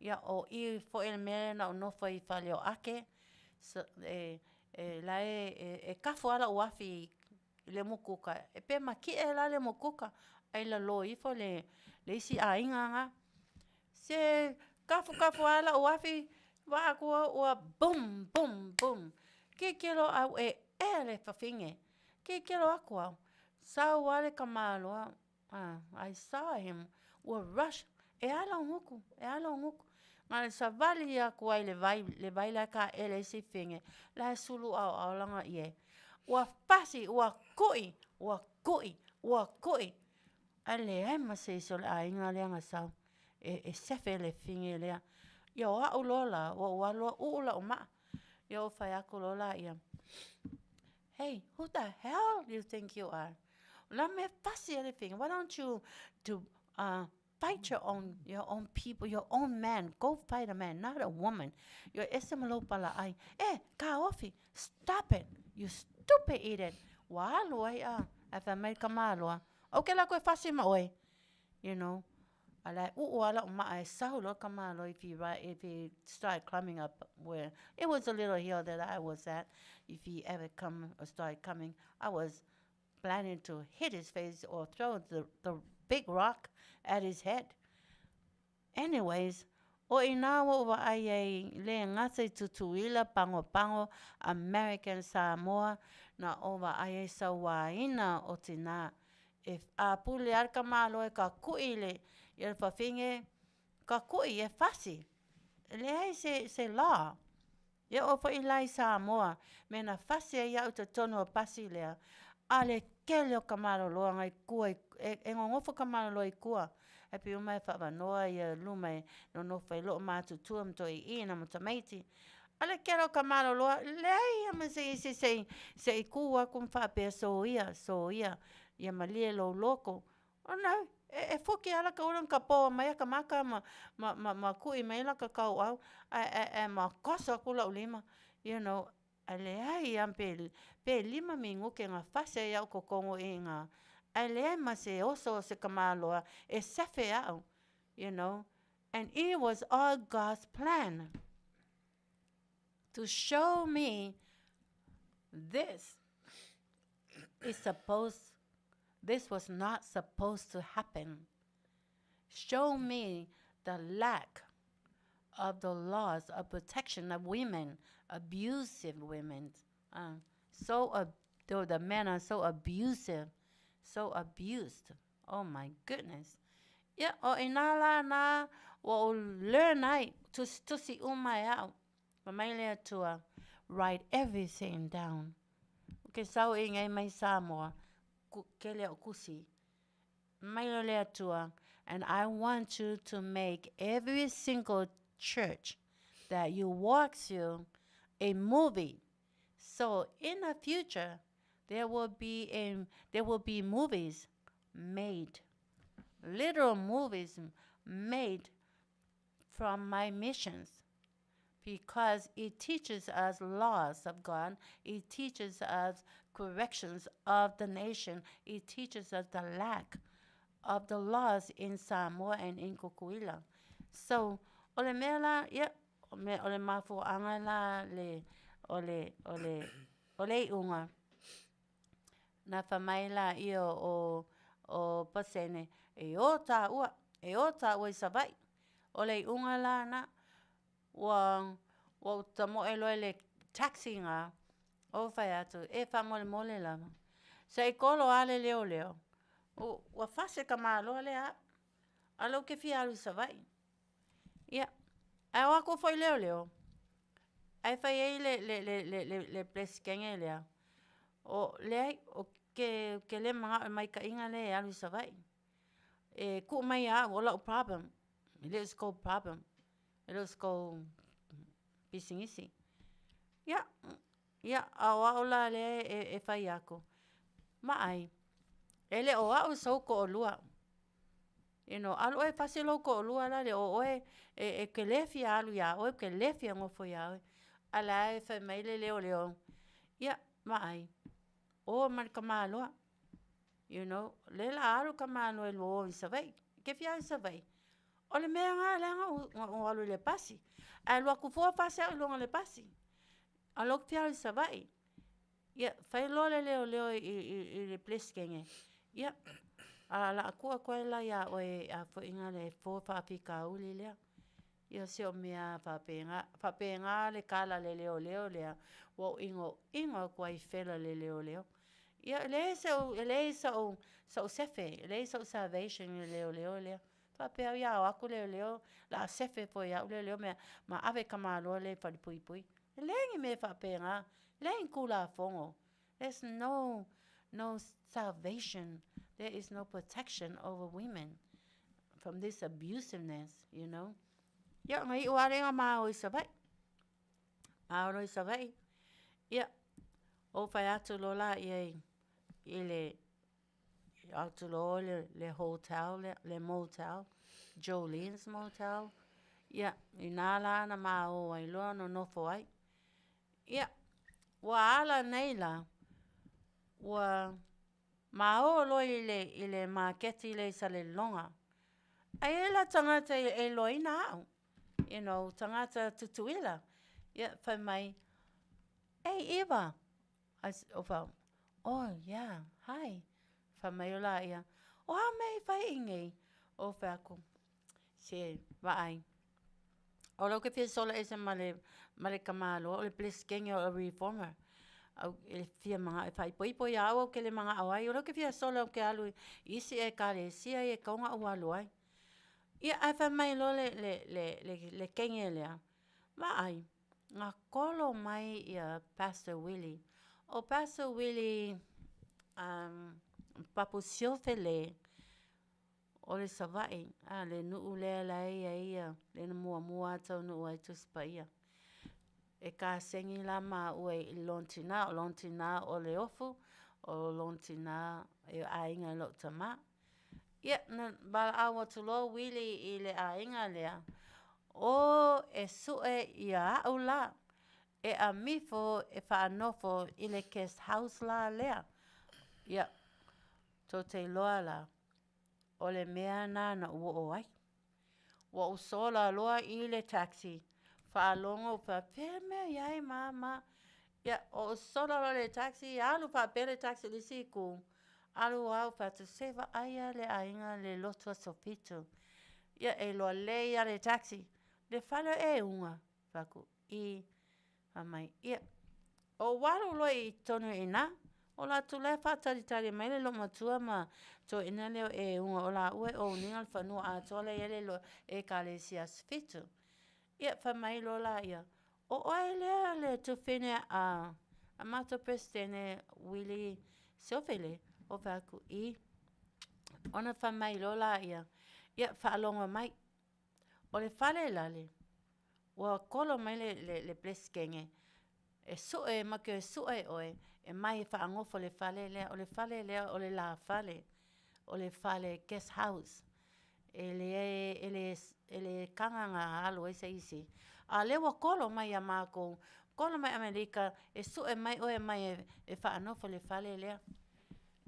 Ia o i foi le mea lea na ou nofo ai i Faleoake, e e la e e kafu lava lou afi i le umukuka, e pe maki'e la le umukuka, ae i lalo ifo le isi aiga lena. Se kafu kafu lava lou afi, vaai atu au ua boom boom boom. Tilotilo au e ea le fafine, tilotilo atu au, sau lava le tamaloa, I saw him, ua rush, e a lou gutu, e a lou gutu. Na o le savali atu lava i le vai, le vai la e taele ai sifine, la e sulu aoao lana ie. Ua fasi, ua ku'i, ua ku'i, ua ku'i, ae leai ma se isi o le aiga lea na sau e sefe le fafine lea. Ia o au loa la, ua ou alu loa uu la'u ma'a, ia ou fai atu loa laia, hey, who the hell do you think you are? O le a le mea e fasi ai le fafine? Why don't you do fight your own your own people, your own man, go fight a man, not a woman. Ia ese ma lou palaai, e, kaofi, stop it, you stupid idiot. Ua alu ai a, ae fai mai le tamaloa, ou te alu atu e fasi ma oe, you know. A la e uu lava la'u ma'a e sau loa le tamaloa if he if he started climbing up where, it was a little hill that I was at, if he ever come or started coming, I was planning to hit his face or throw the the big rock at his head. Anyways, o i inā ua ou vaai ai le gata i Tutuila, Pagopago, American Samoa, na ou vaai ai sauaina o tinā. E a pule lava le tamaloa e ka ku'i i le ia le fafine, ka ku'i e fasi. E leai se se law. E oo foi la i Samoa, mea na fasi ai au i totonu o pasi lea, a le kele o ka maloloa i tua e e nonofo ka maloloa i tua, ae pei uma e faaavanoa ia luma e nonofo ai loomatutua ma toeaiina ma tamaiti. A le kele o ka maloloa, leai lava ma se isi se i tu atu ma faapea, soia, soia, ia malie lou loto. Ona e fuki lava lata ulu ma ka po mai a ka maka ma ma ma kuʻi mai lata kauʻau ae ae ae ma koso aku la'u lima, you know, ae leai lava pe pe lima minute na fasi ai au i totonu i ina, ae leai ma se oso o se tamaloa e sefe aʻu, you know, and it was all God's plan to show me this is supposed this was not supposed to happen. Show me the lack of the laws of protection of women, abusive women. So the men are so abusive, so abused. Oh my goodness. Ia, o i nā la nā ua ou learn ai, tusitusi uma e au. Fai mai le Atua, write everything down. Ke sau i nei mai Samoa, kele o kusi. Mai le Atua, and I want you to make every single church that you walk through a movie. So in the future, there will be a there will be movies made, literal movies made from my missions because it teaches us laws of God. It teaches us corrections of the nation. It teaches us the lack of the laws in Samoa and in Coquila. So, o le mea la, ia, o me, o le mafuaanga la le, o le, o le, o le iuga, na fai mai laia o, o Pasene, e o tāua, e o tāua i Savaii. O le iuga la na, ua, ua ou tamoe loa i le taxi na, ou fai atu, e faamolemole lava. Se i kolo lava le leoleo, ua fasi le tamaloa lea au, a o lea ou te fia alu i Savaii. Ia, ae o atu foi leoleo, ae fai ai le, le, le, le, le, le Peresetene lea, o, leai, ou te, te le manao i le maitaina lea e alu i Savaii. E tuu mai ia au, o lau problem, e le o se tou problem, e le o se tou pisinisi. Ia, ia, a o au la lea e, e fai atu, vaai, e le o au sou toalua. You know, alu oe e fasi lou toalua la le o oe e, e te le fia alu iā oe, te le fia nofo iā oe. A la e fai mai le leoleo, ia, vaai, o ma le tamaloa. You know, lea o le a alu le tamaloa e lua o i Savaii. E te fia alu i Savaii? O le mea lena lea na ou, na ou alu i le pasi. Ae alu atu fua fasi au i luga o le pasi. A o lea ou te fia alu i Savaii. Ia, fai loa le leoleo i, i, i le Peresetene, ia, a o le a tuu atu ai la iā oe a foi ina le fua faafitauli lea. Ia si o mea faapena, faapena le tala a le leoleo lea, ua ou inoino atu ai i fela i le leoleo. Ia e leai sou, e leai sou, sou sefe, e leai sou salvation i le leoleo lea. Faapea au ia o atu leoleo, o le a sefe foi e au leoleo ma ave le tamaloa lea i le falepuipui. E leai ni mea faapena, leai ni Tulafono. There's no, no salvation, there is no protection over women from this abusiveness, you know. Ia, na iu lava lea ina ma o i Savaii. Ma o loa i Savaii, ia, ou fai atu loa laia i, i le, atu loa le, le hotel lea, le motel, Jolene's Motel, ia, i ina la na ma o ai loa nonofo ai. Ia, ua ala nei la, ua ma o loa i le, i le maketi lea i Salelologa. Ai e la tagata e iloaina au, you know, tagata Tutuila. Ia, fai mai, Ei Eva, I said, oh yeah, hi. Fai mai o laia, o a mea i fai i nei? Ou fai atu, se vaai, o lea ou te fia sola ese ma le, ma le tamaloa, o le Peresetene o le Reformer. Au, e fia manao e faaipoipo ia au, ou te le manao ai. O lea ou te fia sola ou te alu i isi ekalesia ia e tatau ona ou alu ai. Ia, ae fai mai loa le, le, le, le, le teine lea, vaai, na kolo mai ia Pastor Willie. O Pastor Willie um, Papu Siofele, o le Savaii, a le nuu lea la e i ai ia, le na muamua lava taunuu ai Tusi Paia. E kasegi la maua i lona tina, o lona tina o Leofu, o lona tina e aiga i lou tama. Ia, na valaau atu loa Willie i le aiga lea, o e sue ia au la, e amifo e faanofo i le guest house la lea. Ia, tou te iloa la, o le mea na na ou oo ai. Ua ou sola loa i le taxi, faalogo ou faapea, mea i ai mama. Ia, ou sola loa i le taxi, alu faapea le taxi i le isi itu, alu lava ou fai atu, se vaai lava le aiga i le lotu aso Fitu. Ia, e iloa lelei lava le taxi, le fale o Euga, fai atu, i, fai mai, ia, ou alu loa i totonu i ina, o latou la e faatalitali mai le loomatua ma toeaina lea o Euga o laua e own ina le fanua atoa la e i ai le ekalesia Aso Fitu. Ia, fai mai loa laia, o oe lea le tufine a matou Peresetene Willie Siofele? Ou fai atu, i. Ona fai mai loa laia, ia faalogo mai, o le fale i lale, ua kolo mai le Peresetene e sue, matou te o e sue oe e mai e faanofo i le fale lea. O le fale lea o le lafale, o le fale guest house. E le taga ona alu ai se isi, a o lea ua kolo mai ia matou, kolo mai Amerika e sue mai oe e mai e faanofo i le fale lea.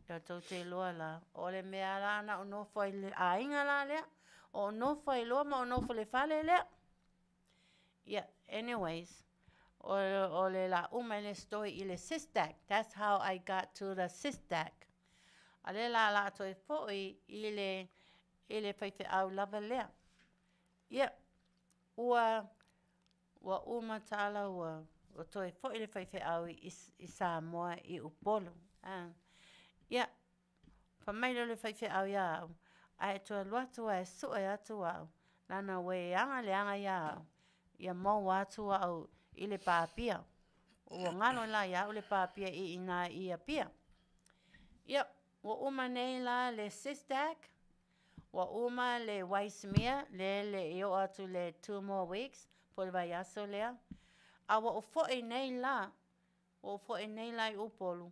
Ia tou te iloa la, o le mea la na ou nofo ai i le aiga la lea, ou nofo ai loa ma ou nofo i le fale lea. Ia, anyways, o le a uma ai le story i le SISTAC. That's how I got to the SISTAC. A lea la o le a toe foi i le faifeau lava lea. Ia, ua ua uma tala ua toe foi le faifeau i Samoa i Upolu. Ia, fai mai lea o le faifeau ia au, a e toe alu atu lava e sue atu au, leaga ua e aga leaga ia au, ia maua atu au i le pāpia. Ua galo la ia au le pāpia i ina i Apia. Ia, ua uma nei la le SISTAC, ua uma le Waismea, lea e le i oo atu i le 2 more weeks po o le vaiaso lea. A ua ou foi nei la, ua ou foi nei la i Upolu,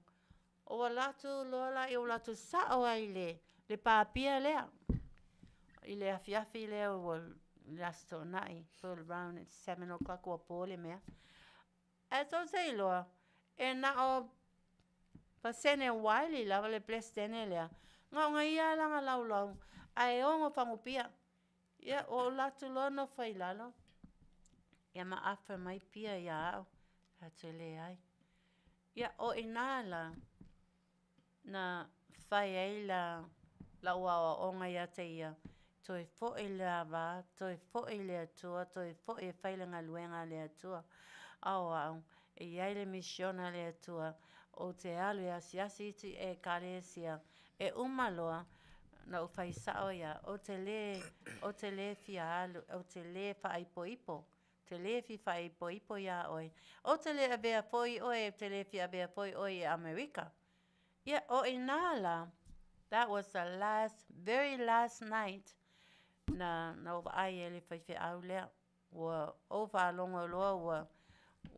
ua alu atu loa la, ua alu atu sao lava i le pāpia lea. I le afiafi lea ua le Aso Toonai, po around 7 o'clock ua po le mea. Ae tou te iloa, e na o pasene Wiley lava le Peresetene lea, na ona ia lana laulau, ae ono fagupia. Ia, ua ou alu atu loa nofo i lalo, ia ma afa mai pia ia au. Fai atu e leai. Ia, o ina la, na fai ai la lau aoaoga ia te ia, toe foi le ava, toe foi le Atua, toe foi e fai le galuega a le Atua. A o au, e i ai le misiona a le Atua, ou te alu e asiasi isi ekalesia, e uma loa, na ou fai sao ia, ou te le fia alu, ou te le faaipoipo, te le fia faaipoipo iā oe. Ou te le avea foi oe, ou te le fia avea foi oe i Amerika. Ia, o ina la, that was the last, very last night na ou vaai ai i le faifeau lea. Ua ou faalogo loa ua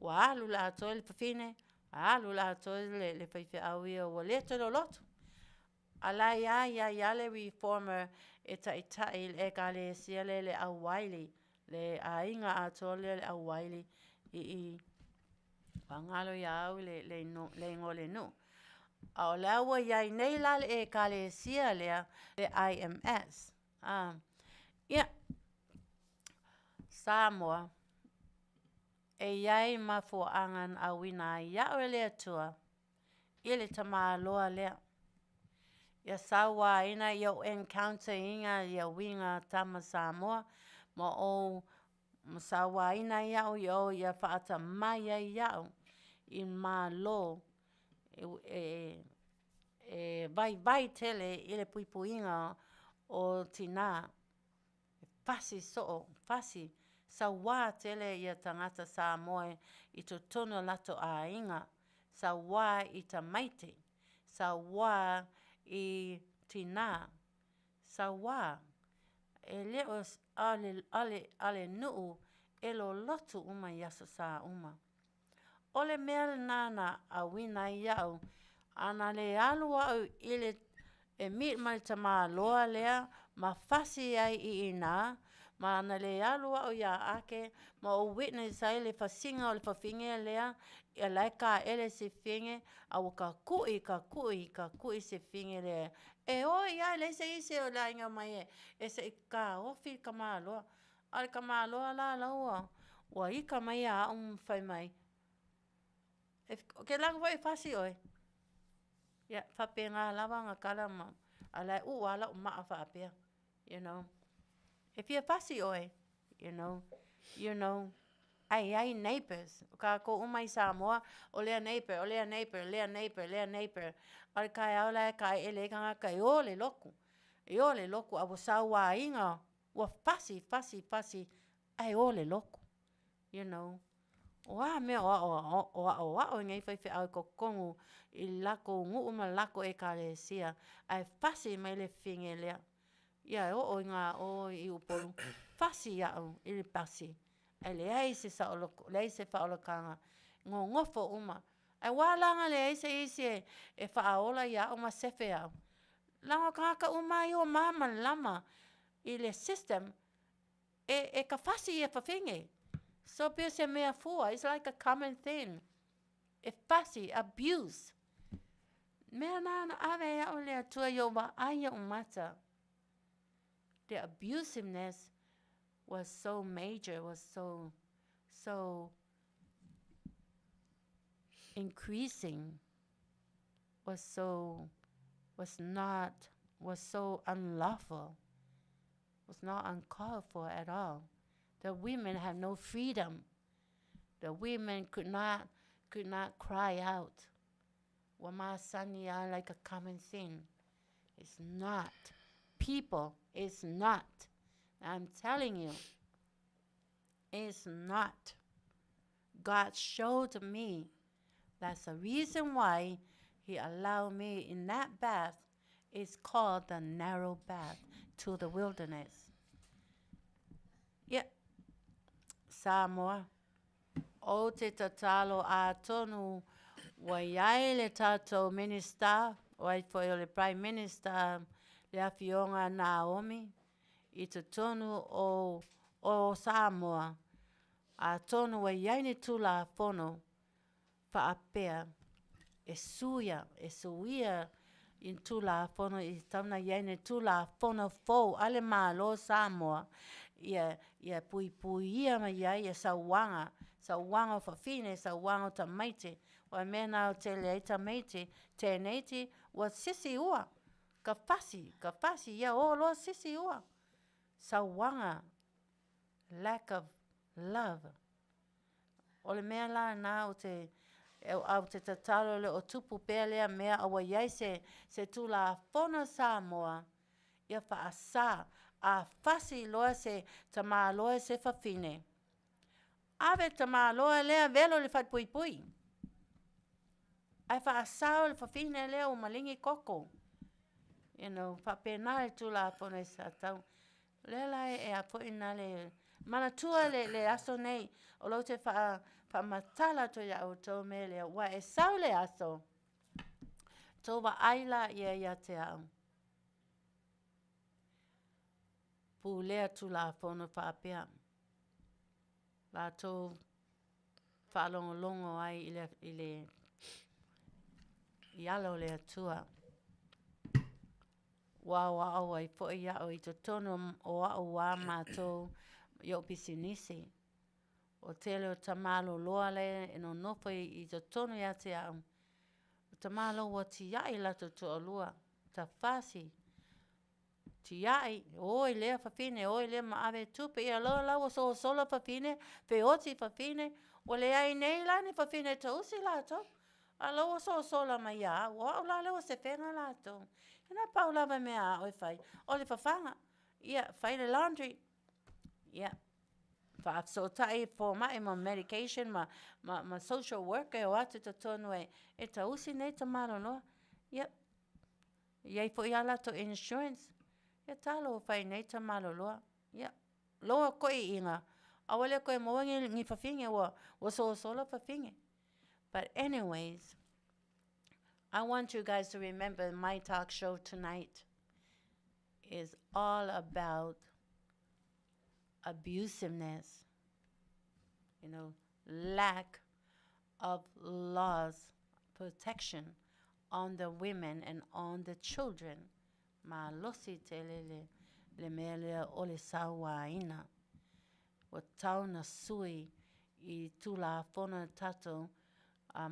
ua alu le atoa le fafine, alu le atoa le faifeau ia ua le toe loloto. A la e ia ia ia le reformer e taitai i le ekalesia lea le au Wiley, le aiga atoa lea le au Wiley i Fagalo ia au le igoa o le nuu. A o la ua iai nei la le ekalesia lea, le IMS. Ia, Samoa, e iai mafuaaga na auina ai au e le Atua i le tamaloa lea. Ia sauaina ia ou encounter ina ia uiga tama Samoa ma ou ma sauaina ai au ia ou ia faatamai ai ia'u i malo e vaivai tele i le puipuiga o tinā. E fasi soo, fasi, sauā tele ia tagata Samoa i totonu o latou aiga, sauā i tamaiti, sauā i tinā, sauā. E le o a le nuu e lolotu uma i aso sa uma. O le mea lena na auina ai ia'u, ana le alu au i le e meet ma le tamaloa lea ma fasi ai i ina, ma ana le alu au ia Ake ma ou witness ai le fasiga o le fafine lea, ia la e kaele se fine, a ua kakui, kakui, kakui se fine lea. E oi lava e leai se isi o le aiga mai e se i kaofi le tamaloa. A o le tamaloa la la ua ua ika mai ia au ma fai mai, ou te alu atu foi e fasi oe. Ia, faapena lava ona tala ma, a o la e uu lava lau maa faapea. E fia fasi ʻoe, you know, you know, ae i ai neighbours. O kākou uma i Samoa, o lea neighbour, o lea neighbour, lea neighbour, lea neighbour. A o le taeao la e kāʻeʻele ai kānaka e ō le loku, e ō le loku a ua sauāina, ua fasi, fasi, fasi, ae ō le loku, you know. O a mea o aʻoaʻo i nei faifeau i totonu i lākou nuu ma lākou ʻekalesia, ae fasi mai le fafine lea. Ia e oo i nā ʻō i Upolu, fasi iaʻu i le pasi, ae leai se saoloko, leai se faaolataga, nonofo uma. Ae ua ala la ona leai se isi e faaola iaʻu ma sefe aʻu? Leaga o kānaka uma ia ua māmalama i le system e ka fasi ia fafine. So pei o se mea fua, it's like a common thing. E fasi, abuse. Mea nā na ave ai aʻu le Atua i ou vaai iaʻu mata. The abusiveness was so major, was so, so increasing, was so, was not, was so unlawful, was not uncalled for at all. The women have no freedom. The women could not, could not cry out. Ua masani a like a common thing. It's not. People, it's not. I'm telling you, it's not. God showed me that's the reason why he allowed me in that bath. It's called the narrow path to the wilderness. Yeah. Samoa. Ou te tatalo atonu ua iai le tatou Minister, o ai foi o le Prime Minister le Afioga a Naomi i totonu o o Samoa, atonu ua iai ni Tulafono faapea e suia, e suia i ni Tulafono i tatau ona i ai ni Tulafono fou a le Malo o Samoa ia ia puipuia mai ai ia sauaga, sauaga o fafine, sauaga o tamaiti. O le mea lena e tele ai tamaiti, teneiti ua sisi ua, ka fasi, ka fasi ia o loa sisi ua. Sauaga, lack of love. O le mea la lena ou te, ou te tatalo e le o tupu pea lea mea a ua i ai se, se Tulafono Samoa ia faasā, a fasi loa se tamaloa i se fafine, ave le tamaloa lea welo i le falepuipui, ae faasao le fafine lea ua maligi koko. You know, faapena le Tulafono e sa tatau. O lea la e a foi na le manatua le, le aso nei, o lou te wha, whaamatala atu ia outou me lea, ua e sau le aso, tou vaai la ia ia te au. Pulea Tulafono faapea, latou faalogologo ai i le, i le, i ala o le Atua. Ua aoao ai foi iaʻu i totonu o aʻu wā mātou i oʻu pisinisi. O tele o tamāloloa le e nonofo i totonu ia te aʻu. O tamālo ua tiaʻi latou toalua, tafasi, tiaʻi, oi lea fafine, oi lea ma ave tupe ia loa la ua sosola fafine, feoti fafine, ua leai nei la ni fafine tausi latou. A la ua sosola mai ia au, o au la lea ua sefega latou. Ia na pau lava mea a au e fai, o le fafaga, ia, fai le laundry, ia, faafesootai fomai ma medication ma, ma, ma social worker e o atu i totonu e, e tausi nei tamaloloa. Ia, i ai foi a latou insurance, ia talo ua fai nei tamaloloa. Ia, loa koʻiʻiga, a ua le koe maua ni, ni fafine, ua, ua sosola fafine. But anyways, I want you guys to remember my talk show tonight is all about abusiveness, you know, lack of laws, protection on the women and on the children. Malosi tele le, le mea lea o le sauaina. Ua tatau ona sui i Tulafono a tatou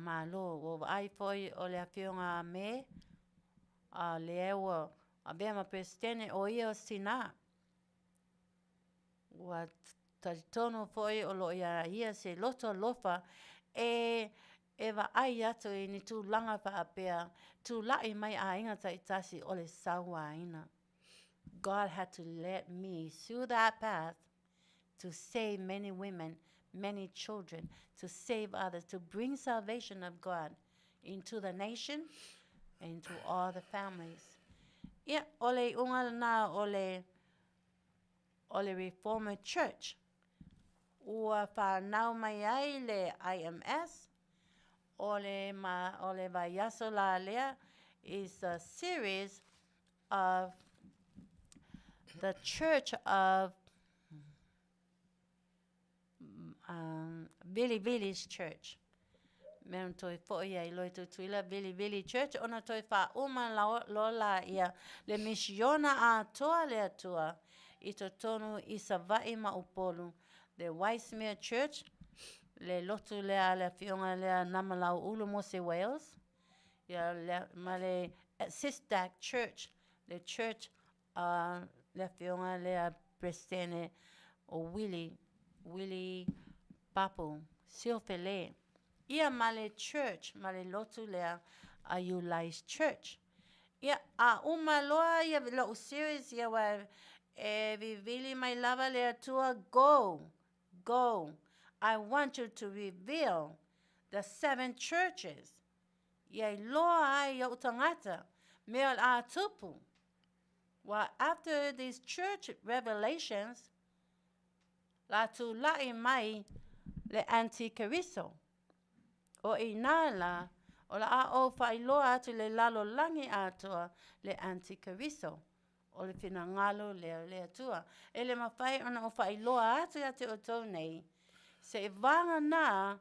Malo. Ua vaai foi o le Afioga a Me, a lea ua avea ma Peresetene, o ia o se tinā. Ua talitonu foi o lo o iā ia se loto alofa e e vaai atu i ni tulaga faapea, tulai mai aiga taitasi o le sauaina. God had to let me through that path to save many women, many children, to save others, to bring salvation of God into the nation and to all the families. Ia, o le iuga lena o le o le Reformer Church. Ua whanau mai ai le IMS, o le, ma, o le vaiaso la lea is a series of the Church of um, Vili's Church. Mea na toe foi ai loa i Tutuila, Vilivili Church, ona toe faauma loa laia le misiona atoa a le Atua i totonu i Savaii ma Upolu, the Wisemere Church, le lotu lea a le afioga lea Namalauulu Mose Wales, ia le, ma le Sisdac Church, le church a le afioga lea Peresetene o Willie, Willie Papu Siofele. Ia ma le church, ma le lotu lea a Ulais Church. Ia, a uma loa ia lo'u series ia aua e vivili mai lava le Atua, Go, go, I want you to reveal the seven churches. Ia iloa ai o'u tagata mea o le a tupu. Ua after these church revelations, la tula'i mai le antikeriso. O inā la, o le a ou faailoa atu i le lalolagi atoa le antikeriso, o le finagalo lea o le Atua. E le mafai ona ou faailoa atu ia te outou nei, seivagana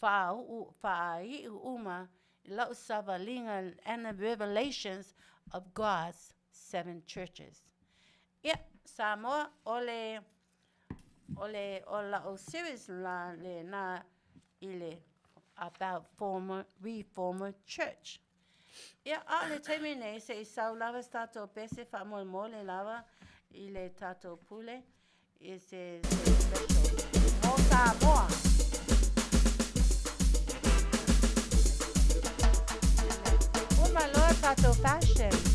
faauu faaiu uma i lau savaliga and the revelations of God's seven churches. Ia, Samoa, o le, o le, o lau series la lena i le about former, reformer church. Ia, a o le taimi nei, se i sau lava se tatou pese faamolemole lava i le tatou pule i se, se special mo Samoa. Uma loa tatou fashion.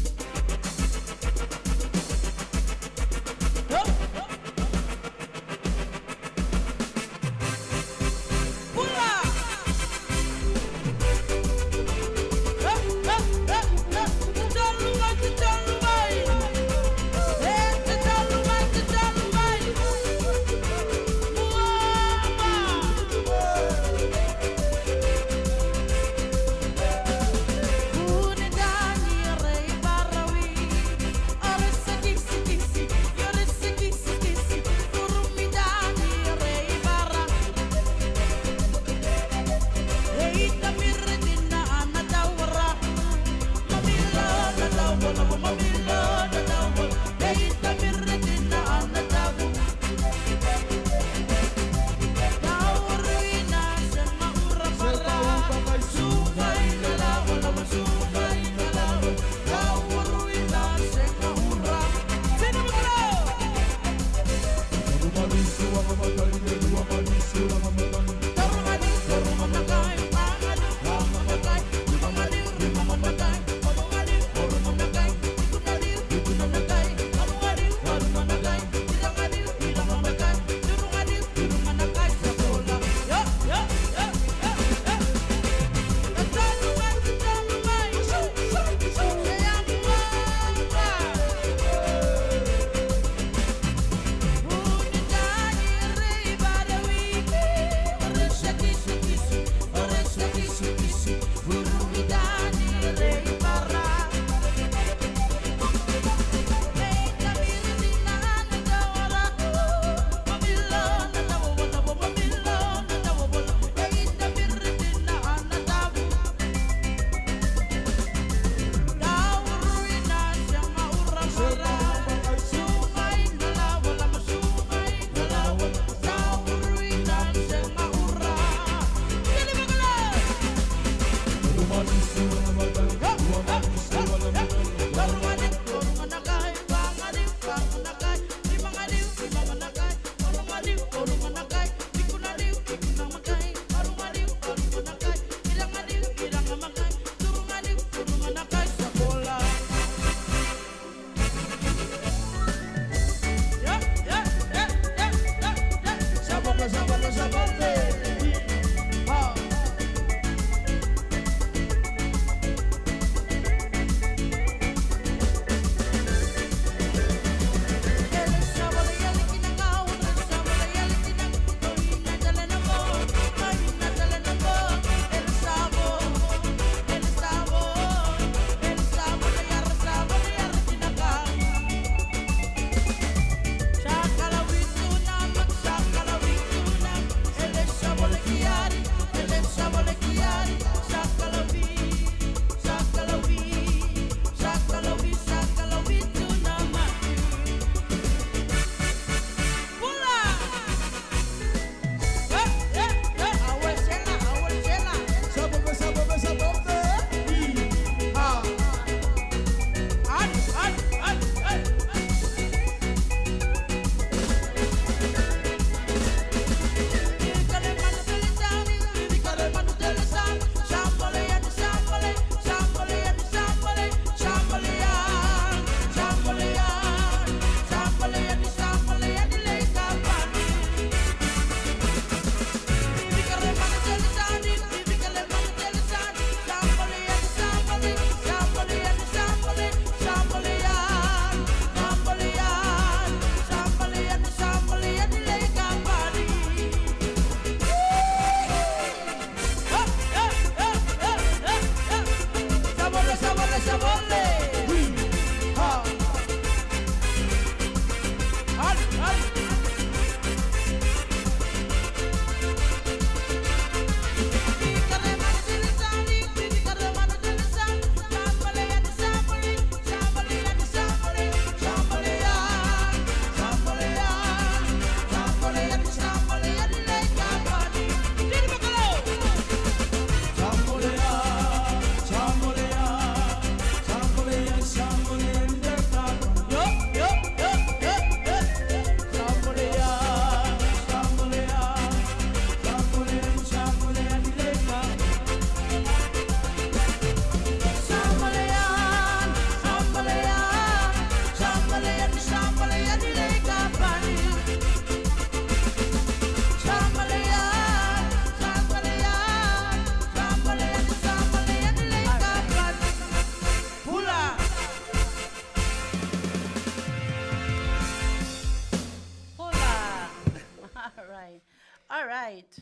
All right.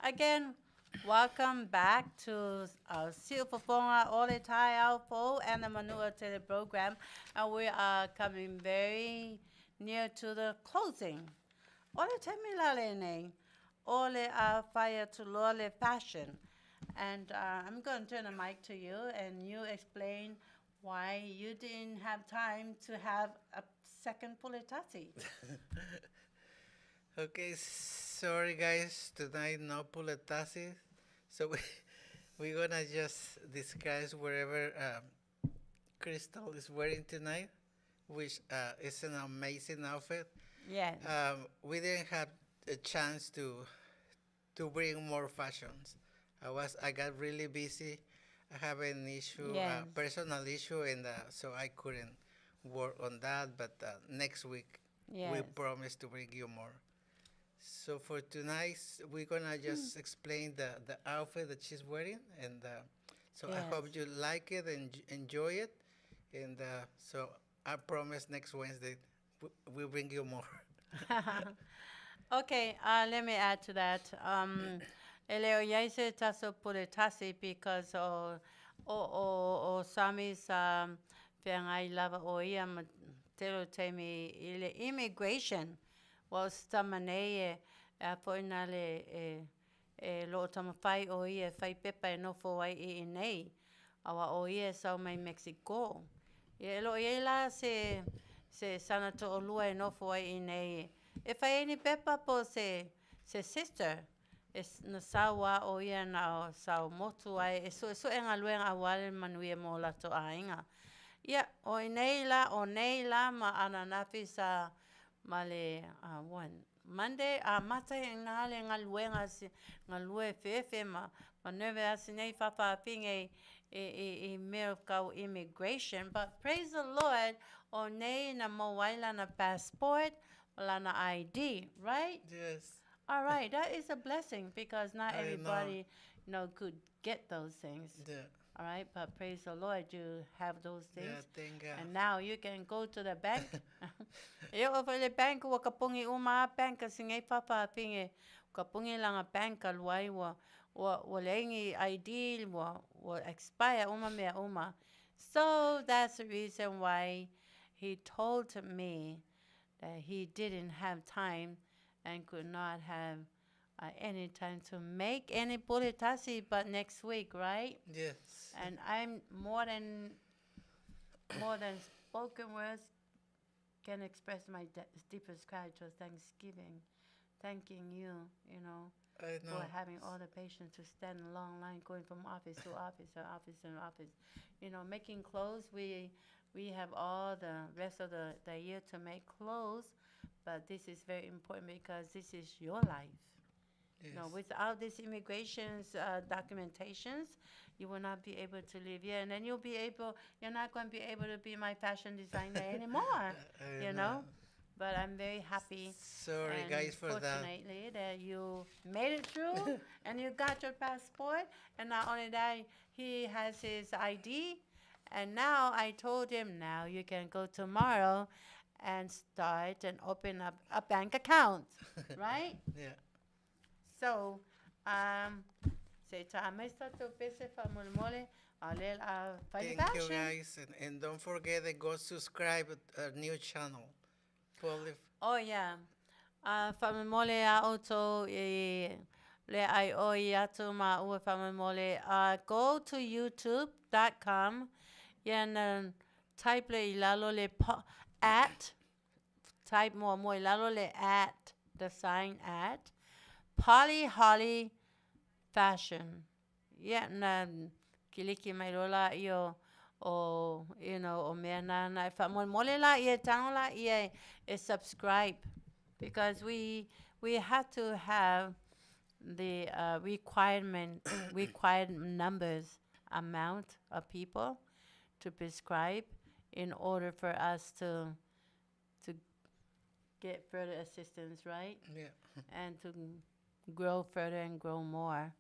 Again, welcome back to our Siufofoga Ole Taeao Fou and the Manua Tele program. And we are coming very near to the closing. O le taimi la lenei, o le a fai atu loa le fashion. And I'm going to turn the mic to you and you explain why you didn't have time to have a second puletasi. Okay, sorry guys, tonight no puletasi. So we're gonna just discuss whatever Crystal is wearing tonight, which is an amazing outfit. Yes. We didn't have a chance to bring more fashions. I got really busy. I have an issue, personal issue, and so I couldn't work on that. But next week, we promise to bring you more. So for tonight, we're gonna just explain the outfit that she's wearing, and so I hope you like it and enjoy it. And so I promise next Wednesday we'll bring you more. Okay, let me add to that. E le o iai se taso puletasi because o Sami sa feagai lava o ia ma tele o taimi i le immigration. Ua o se tama nei e a foi na le e lo o taumafai o ia e fai pepa e nofo ai i inei. Aua o ia e sau mai Mexico. Ia e lo o iai la se sana to'alua e nofo ai i inei e fai ai ni pepa po o se sister e na sau a o ia na o sau motu ai e su'esu'e galuega auā le manuia mo latou aiga. Ia, o inei la, o nei la ma ananafi sa ma le one Monday amata ai iina le galuega galue fefe ma nervous nei faafaafine i mea kau immigration. But praise the Lord, o nei na maua ai lana passport, lana ID, right? Yes. All right, that is a blessing because not I know. everybody could get those things. All right, but praise the Lord, you have those things. Thank God. And now you can go to the bank. E oo foi le bank ua kapugi uma a bank sigai faafaafine kapugi laga bank alu ai ua leai ni ID ua expire uma mea uma. So that's the reason why he told me that he didn't have time and could not have any time to make any puletasi but next week, right? Yes. And I'm more than spoken words can express my deepest gratitude, thanksgiving, thanking you I know. for having all the patience to stand in a long line going from office to office and office and office. Making clothes, we have all the rest of the year to make clothes, but this is very important because this is your life. No, without this immigration's documentations, you will not be able to live here, and then you're not going to be able to be my fashion designer anymore. I You know. But I'm very happy Sorry, and guys, for that. fortunately that you made it through and you got your passport. And not only that, he has his ID. And now I told him, now you can go tomorrow and start and open up a bank account, right? Yeah. So, se ta mai sa to pese fa molemole a le a fai Thank you, fashion. guys. And don't forget to go subscribe to our new channel. Poly Oh yeah. Faamolemole a outou i le ai o i atu ma ua faamolemole. Go to youtube.com ia na type le i lalo le at type mo i lalo le at the sign at Polly Holly Fashion. Ia na kiliki mai loa laia o o mea nana e faamolemole laia e tago laia e subscribe because we have to have the requirement required numbers amount of people to prescribe in order for us to get further assistance, right? Yeah. And to grow further and grow more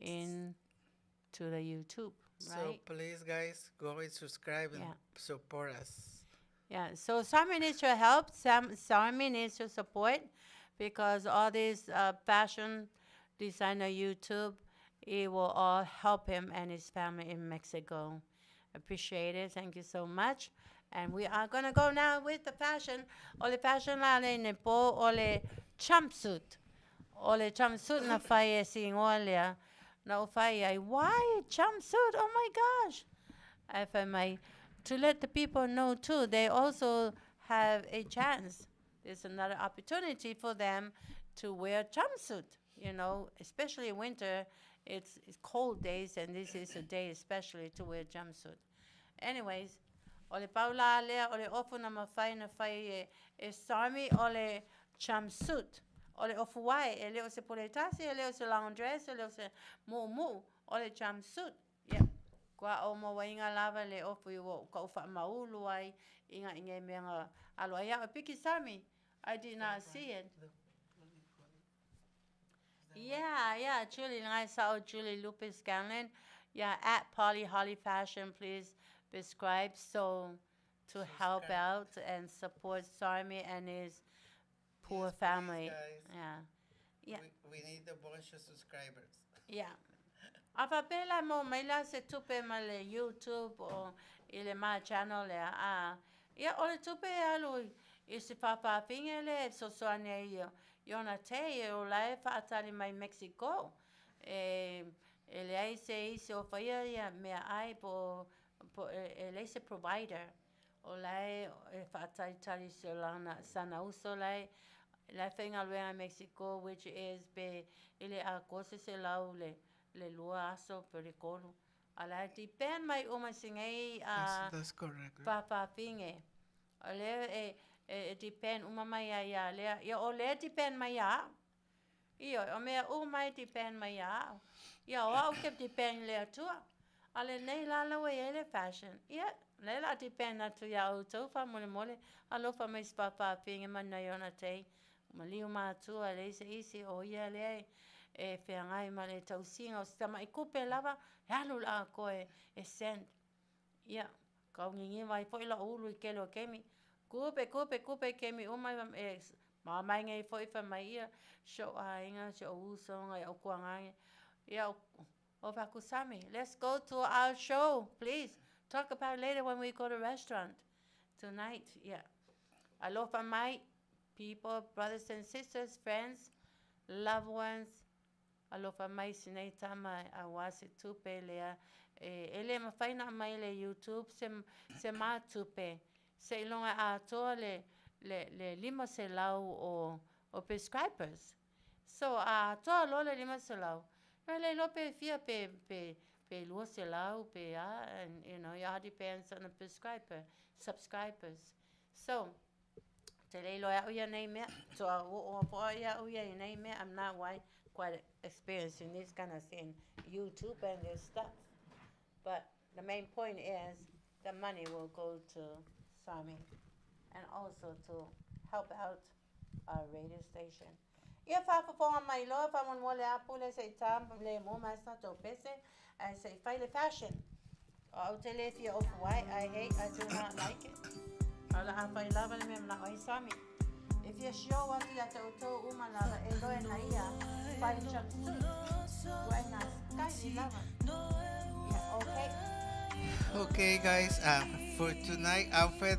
in to the YouTube, So right? please, guys, go and subscribe and support us. Yeah, so Simon needs your help. Sam, Simon needs your support. Because all these fashion designer YouTube, it will all help him and his family in Mexico. Appreciate it. Thank you so much. And we are gonna go now with the fashion. O le fashion la le ne po o le jumpsuit. O le jumpsuit na fai e si ingoa lea. Na o fai ai, why jumpsuit? Oh my gosh. Ae fai mai, to let the people know too, they also have a chance. There's another opportunity for them to wear jumpsuit, you know, especially in winter. It's cold days, and this is a day especially to wear jumpsuit. Anyways, o le paula lea, o le ofu na mawhai na whai e sarmi o le jumpsuit. O le ofu wai, e leo se puletasi, e leo se long dress, e leo se mu'u o le jumpsuit. Yeah. Kua o mo wainga lava le ofu i o ka uwha maulu ai, inga inga mea nga alo ai au piki sami. I did not see it. Yeah, Julie, I saw Julie Lupus Scanlon. Yeah, at Polly Holly Fashion, please prescribe so to help out and support Sarmi and his poor Yes, please, family. guys. Yeah. Yeah. We need a bunch of subscribers. Yeah. A fapela mo mai la se tupe ma le YouTube o i le ma channel le a. Ia o le tupe alu i se whawhawhinga le so so ane i ona te e o lae whaatali mai Mexico. E, e le ai se i se o whaia ia mea ai po e le se provider. O lae e whaatali tali se lana sana uso lae la whainga luenga Mexico, which is pe ile a kose se lau le lua aso pe le kolu. Ala depend mai o mai singei a That's correct. whawhawhinge. O le e depend uma mai ia ia lea. Ia o le depend mai ia. Ia o mea o mai depend mai ia. Ia o au ke depend le atua. Ale nei la la we ele fashion. Ia le la depend atu ia o tau wha mole mole. Alofa mai whawhawhinge man na iona te. Maliu mātua le ise isi o ia le e wheangai ma le tausinga o sitama i kupe lava, e alu la koe e send. Ia, ka ungingi vai foi la ulu i kele o kemi. Kupe, kupe, kupe kemi umai e ma mai ngai foi fa mai ia, sho a inga, sho uso ngai o kuangange. Ia, o Fakusami, let's go to our show, please. Talk about later when we go to restaurant tonight. Yeah. Alofa mai, people, brothers and sisters, friends, loved ones. Alofa mai sinei tama a wase tupe lea. E, ele mawhaina mai le YouTube se mā tupe. Se ilonga a toa le lima se lau o prescribers. So a toa lo le lima se lau. Le lo pe fia pe lua se lau pe a, and you know, it all depends on the prescriber, subscribers. So, te le lo au ia nei mea, so a o o po ia au ia nei mea, I'm not quite experienced in this kind of thing, YouTube and this stuff. But the main point is the money will go to Sami and also to help out our radio station. Ia whafafonga mai loa, wha mon mole apu le se i tā le mo mai sa tō pese, a se i whai le fashion. O au te le fia ofu ai, I hate, I do not like it. Ala a whai lava le mea mana oi Sami. If you show atu ia te utou uma lava, e loe na ia, whai jumpsuit. Wai na sky lava. Yeah, okay. Okay, guys, for tonight outfit,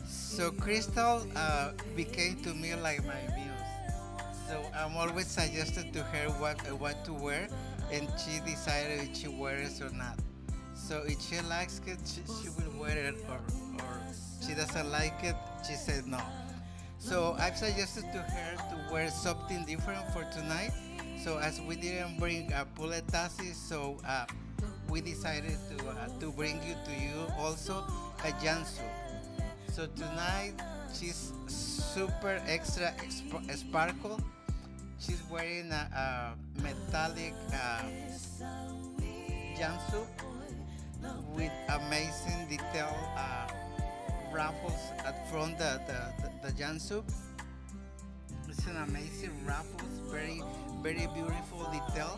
so Crystal became to me like my muse. So I'm always suggested to her what to wear, and she decided if she wears or not. So if she likes it, she will wear it, or she doesn't like it, she said no. So I've suggested to her to wear something different for tonight. So as we didn't bring a puletasi, so we decided to bring you to you also a jumpsuit. So tonight she's super extra sparkle. She's wearing a metallic jumpsuit with amazing detail ruffles at front the jumpsuit. It's an amazing ruffles, very, very beautiful detail,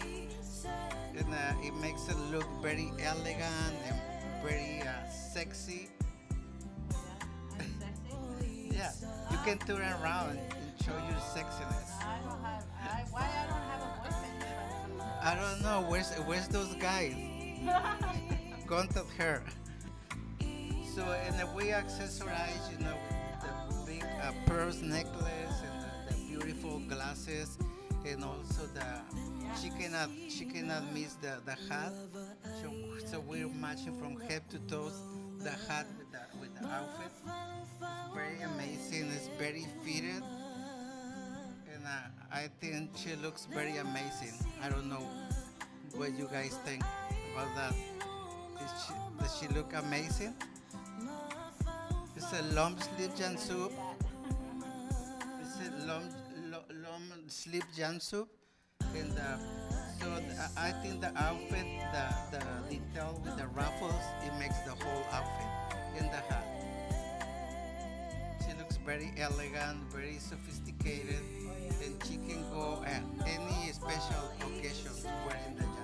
and it makes it look very elegant and very sexy. Yeah, sexy. Yeah, you can turn around and Show your sexiness. I don't have. I, why I don't have a boyfriend? If I'm so I don't know. Where's those guys? Contact her. So and we accessorize, you know, with the big pearls necklace and the beautiful glasses, and also the she cannot miss the hat. So we're matching from head to toes the hat with the outfit. It's very amazing. It's very fitted. And I think she looks very amazing. I don't know what you guys think about that. Does she look amazing? It's a long sleeve jumpsuit. It's a long sleeve jumpsuit, and so I think the outfit, the detail with the ruffles, it makes the whole outfit, and the hat. She looks very elegant, very sophisticated, and she can go at any special occasion wearing the jumpsuit.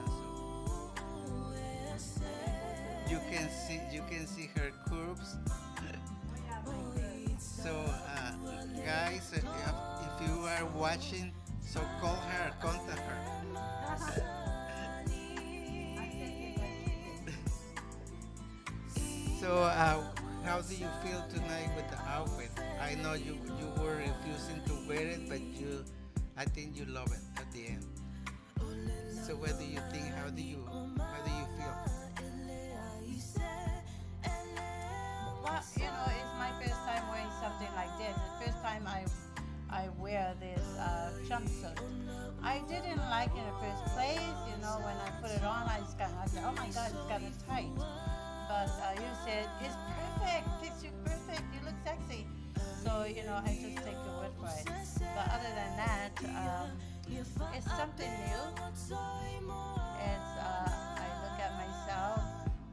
You can see her curves. So guys, if you are watching, so call her, contact her. So how do you feel tonight with the outfit? I know you were refusing to wear it, but I think you love it at the end. So what do you think? How do you feel? Well, you know, it's my first time wearing something like this. The first time I wear this jumpsuit. I didn't like it in the first place. You know, when I put it on, I just kind of said, "Oh my God, it's kind of tight." But you said it's perfect, fits you perfect. You look sexy. So you know, I just take your word for it. But other than that, it's something new. It's I look at myself.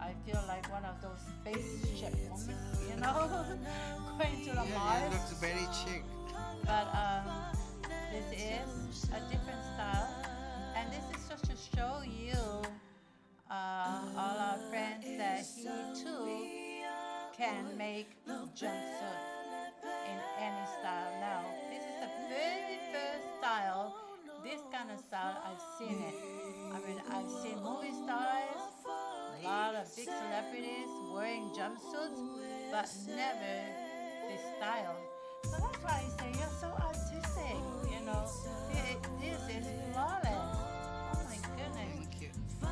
I feel like one of those spaceship women, you know, going to the Mars. It looks very chic. But this is a different style, and this is just to show you, all our friends, that he too can make jumpsuit in any style. Now, this is the very first style, this kind of style I've seen it. I mean, I've seen movie stars, a lot of big celebrities wearing jumpsuits, but never this style. So that's why I say you're so artistic, you know. This is flawless. Oh my goodness. Thank you. Yeah,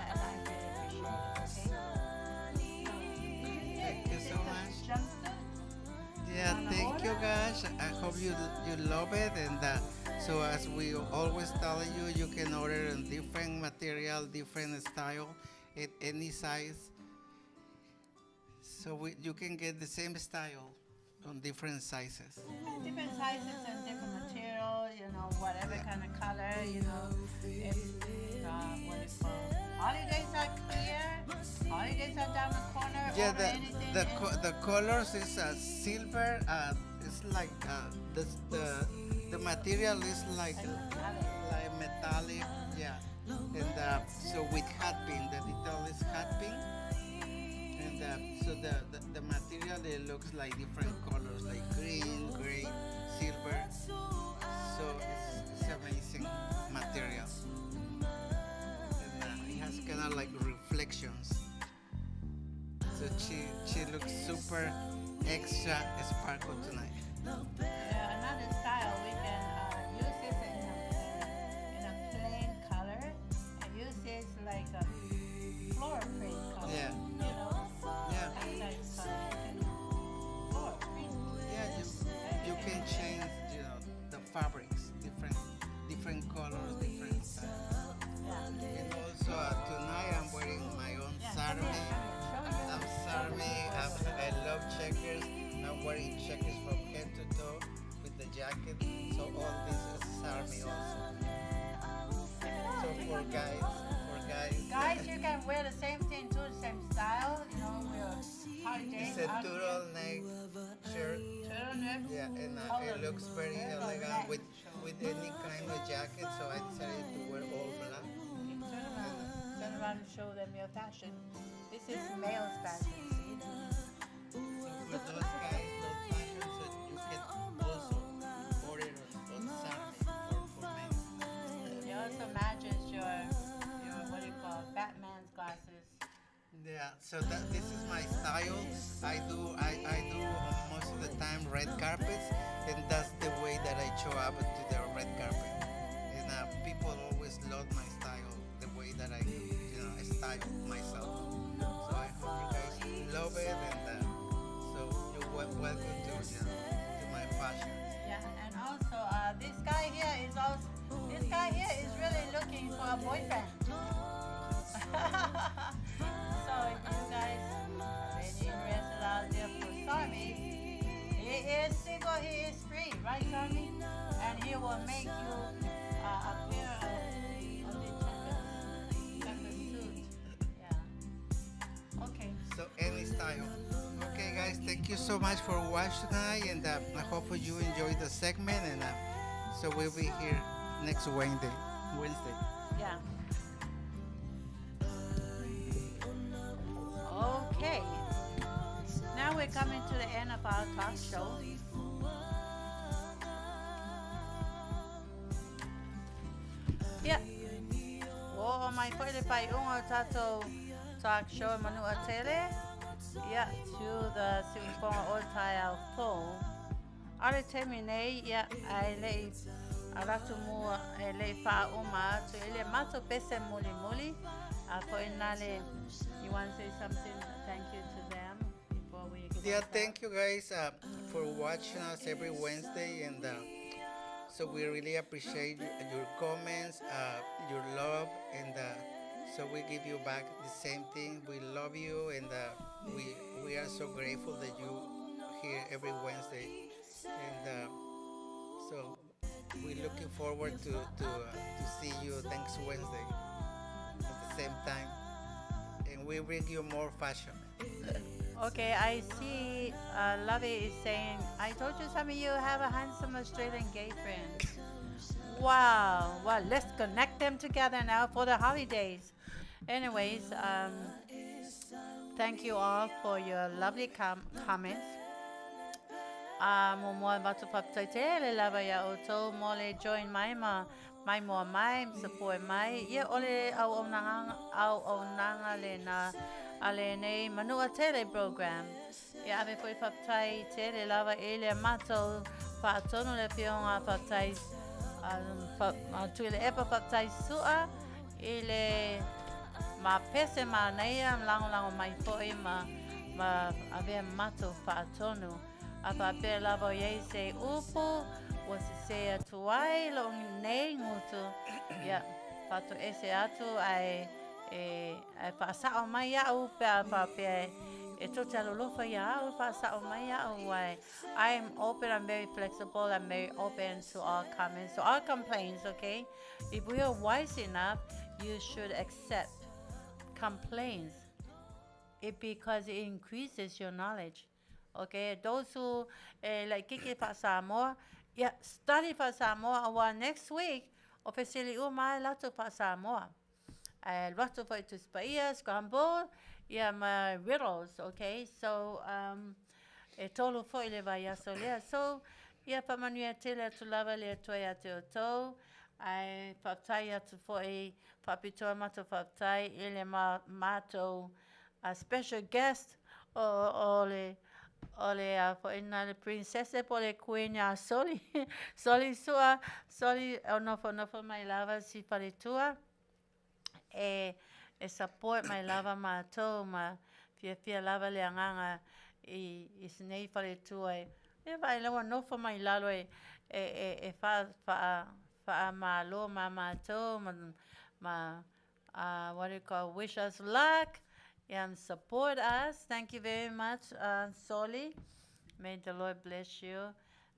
I really appreciate it, okay? Thank you so much. Jumpsuit? Yeah, thank you guys. I hope you love it. And so as we always tell you, you can order in different material, different style, at any size. So you can get the same style on different sizes. Different sizes and different material, you know, whatever kind of color, you know. It's, what do you call it? Holidays are clear. Holidays are down the corner. Yeah, the colors is silver. It's like the material is like metallic. Yeah, and so with hat pin, the detail is hat pin. And so the material, it looks like different colors, like green, gray, silver. So it's amazing material. And it has kind of like reflections. So she looks super extra sparkle tonight. Yeah, another style, we can use this in a plain color and use this like a floral print color. Yeah. You know? Yeah. Floral print. Yeah, you can change, you know, the fabrics, different colors, different styles. Yeah. And also tonight I'm wearing my own sarmi. I'm sarmi. I love checkers. I'm wearing checkers from head to toe with the jacket. So all this is sarmi also. So for guys. Guys, you can wear the same thing too, the same style. You know, wear holidays. It's a turtleneck shirt. Turtleneck. Yeah, and it looks very elegant with any kind of jacket. So I decided to wear all black. Turn around and show them your fashion. This is male's fashion. See? So for those guys, love fashion, so you can also order So that this is my style. I do I do most of the time red carpets, and that's the way that I show up to the red carpet. And people always love my style, the way that I you know I style myself. So I hope you guys love it, and so you're welcome to you know to my fashion. Yeah, and also this guy here is also this guy here is really looking for a boyfriend. So if you guys have any interested out there for Sarmi, he is single, he is free, right, Sarmi? And he will make you a pair of the checker suit. Yeah. Okay. So any style. Okay, guys, thank you so much for watching tonight, and I hope you enjoyed the segment. And so we'll be here next Wednesday. Wednesday. Yeah. Okay. Now we're coming to the end of our talk show. Yeah. Ua oo mai foi le faaiuga o tatou talk show Manua Tele. Yeah, to the siufofoga o taeao fou. A o le taimi nei, ia, ae le i alu atu mua, e le i faauma atu i le matou pese mulimuli. A foi na le, you want to say something? Thank you to them before we Yeah, close out? thank you guys for watching us every Wednesday, and so we really appreciate your comments, your love, and so we give you back the same thing. We love you, and we are so grateful that you here every Wednesday, and so we're looking forward to see you next Wednesday at the same time, and we bring you more fashion. Okay, I see Lovey is saying, I told you some of you have a handsome Australian gay friend. Wow. Well, let's connect them together now for the holidays. Anyways, thank you all for your lovely comments. Muamua e avatu faafetai tele lava iā outou mo le join mai ma maimoa mai ma support mai. Ia o le auaunaga auaunaga lena a lenei Manua Tele program. Ia ave foi faafetai tele lava i le matou faatonu le afioga faafetai Tuilaepa faafetai Su'a i le ma pese manaia lagolago mai foi ma ma avea matou faatonu. A faapea lava o i ai se upu ua sesē atu ai lou nei gutu, ia, faatoese atu ae e ae faasao mai iaʻu pe a faapea e tou te alolofa iā au e faasao mai iaʻu ae I am open, I'm very flexible, I'm very open to all comments, to all complaints, okay? If we are wise enough, you should accept complaints it because it increases your knowledge. Okay, those who e laitiiti faa-Samoa, ia study faa-Samoa aua next week o fesili uma lava latou faa-Samoa. Ae alu atu foi i Tusi Paia, scramble, ia ma riddles, okay? So, um, e tolu foi le vaiaso lea. So, ia faamanuia tele atu lava le Atua iā te outou, ae faafetai atu foi, faapitoa matou faafetai i le ma matou special guest o, o le o le a foi na le princesse po o le queen ia Soli, Soli Sua, Soli o nofonofo mai lava si faletua e e support mai lava matou ma fiafia lava le agaga i i sinei faletua e e vaai la ua nofo mai lalo e e e e fa fa faamalo ma matou ma ma what do you call wish us luck and support us. Thank you very much, Soli. May the Lord bless you.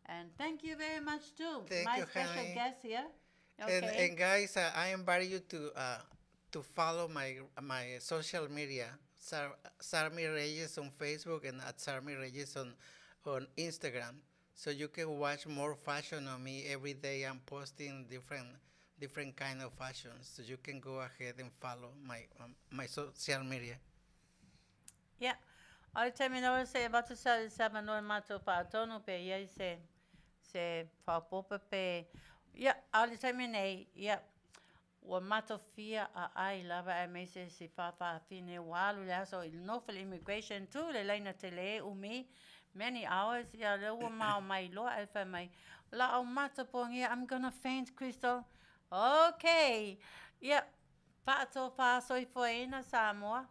And thank you very much too. Thank My you, special honey. guest here. And, Okay. and guys, I invite you to follow my social media, Sarmi Reyes on Facebook and at Sarmi Reyes on Instagram, so you can watch more fashion on me every day. I'm posting different kind of fashions, so you can go ahead and follow my social media. Yeah. O le taimi nei se i avatu se avanoa i le matou faatonu pe i ai se faaopoopo pe, ia, a o le taimi nei, ia, Ua matofia aai lava aemaise si faafafine ua alu le aso i le nofo i le immigration, tu i le laina tele umi, many hours, ia lea ua mao mai loa ae fai mai, laau mata pogia, I'm gonna faint, Crystal. Okay. Ia, faatofa soifuaina Samoa.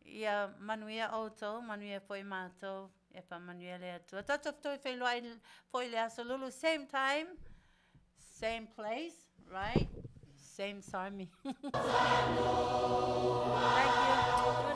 Ia manuia outou, manuia foi matou. E faamanuia le Atua. Tatou toe feiloai foi le aso Lulu, same time, same place, right? Same Sami. Thank you. Good.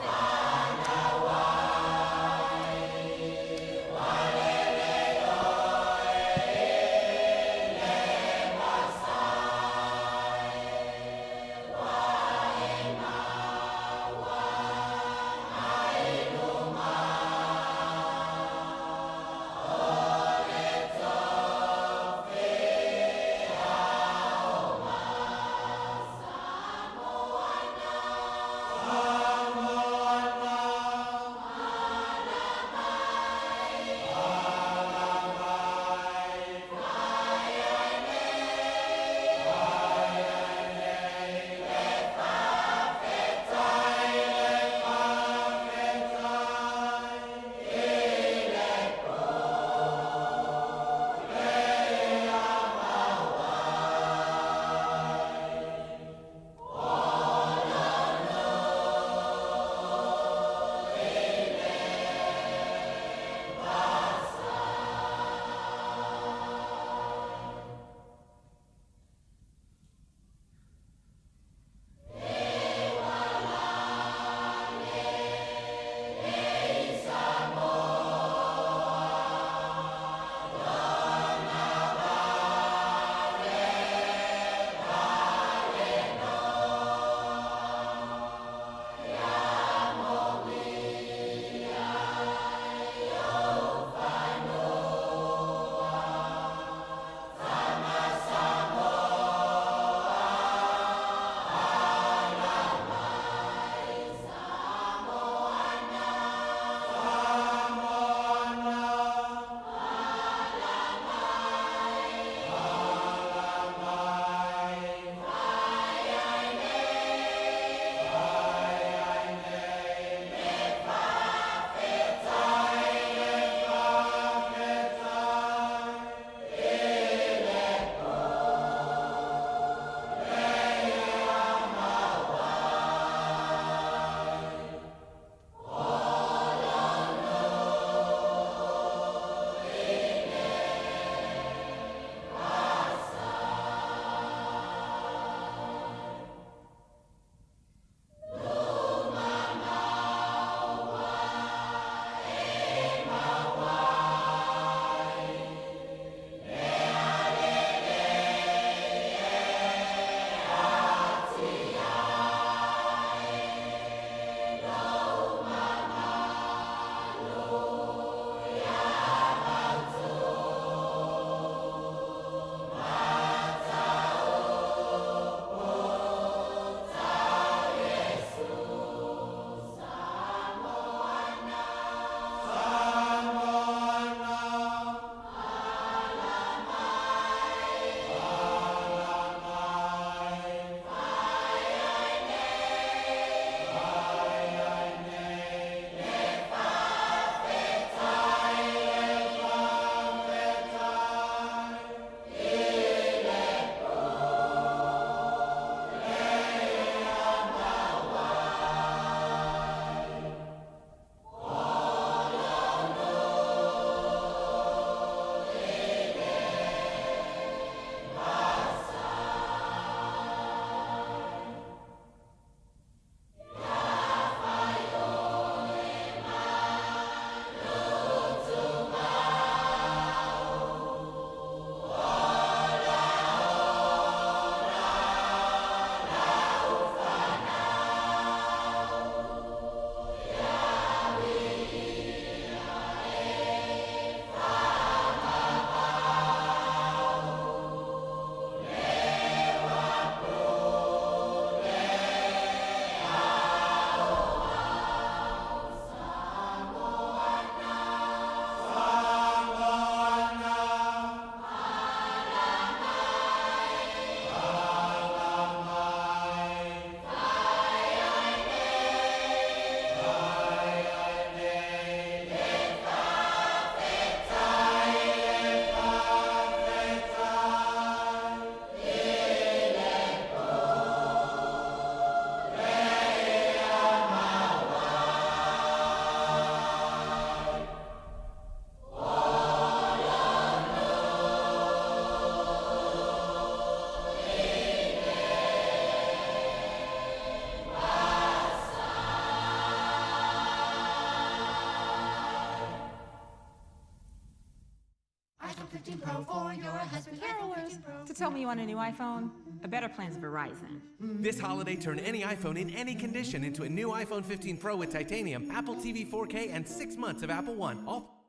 Go for your husband's iPhone 15 Pro. To tell me you want a new iPhone? A better plan's Verizon. This holiday, turn any iPhone in any condition into a new iPhone 15 Pro with titanium, Apple TV 4K, and 6 months of Apple One. All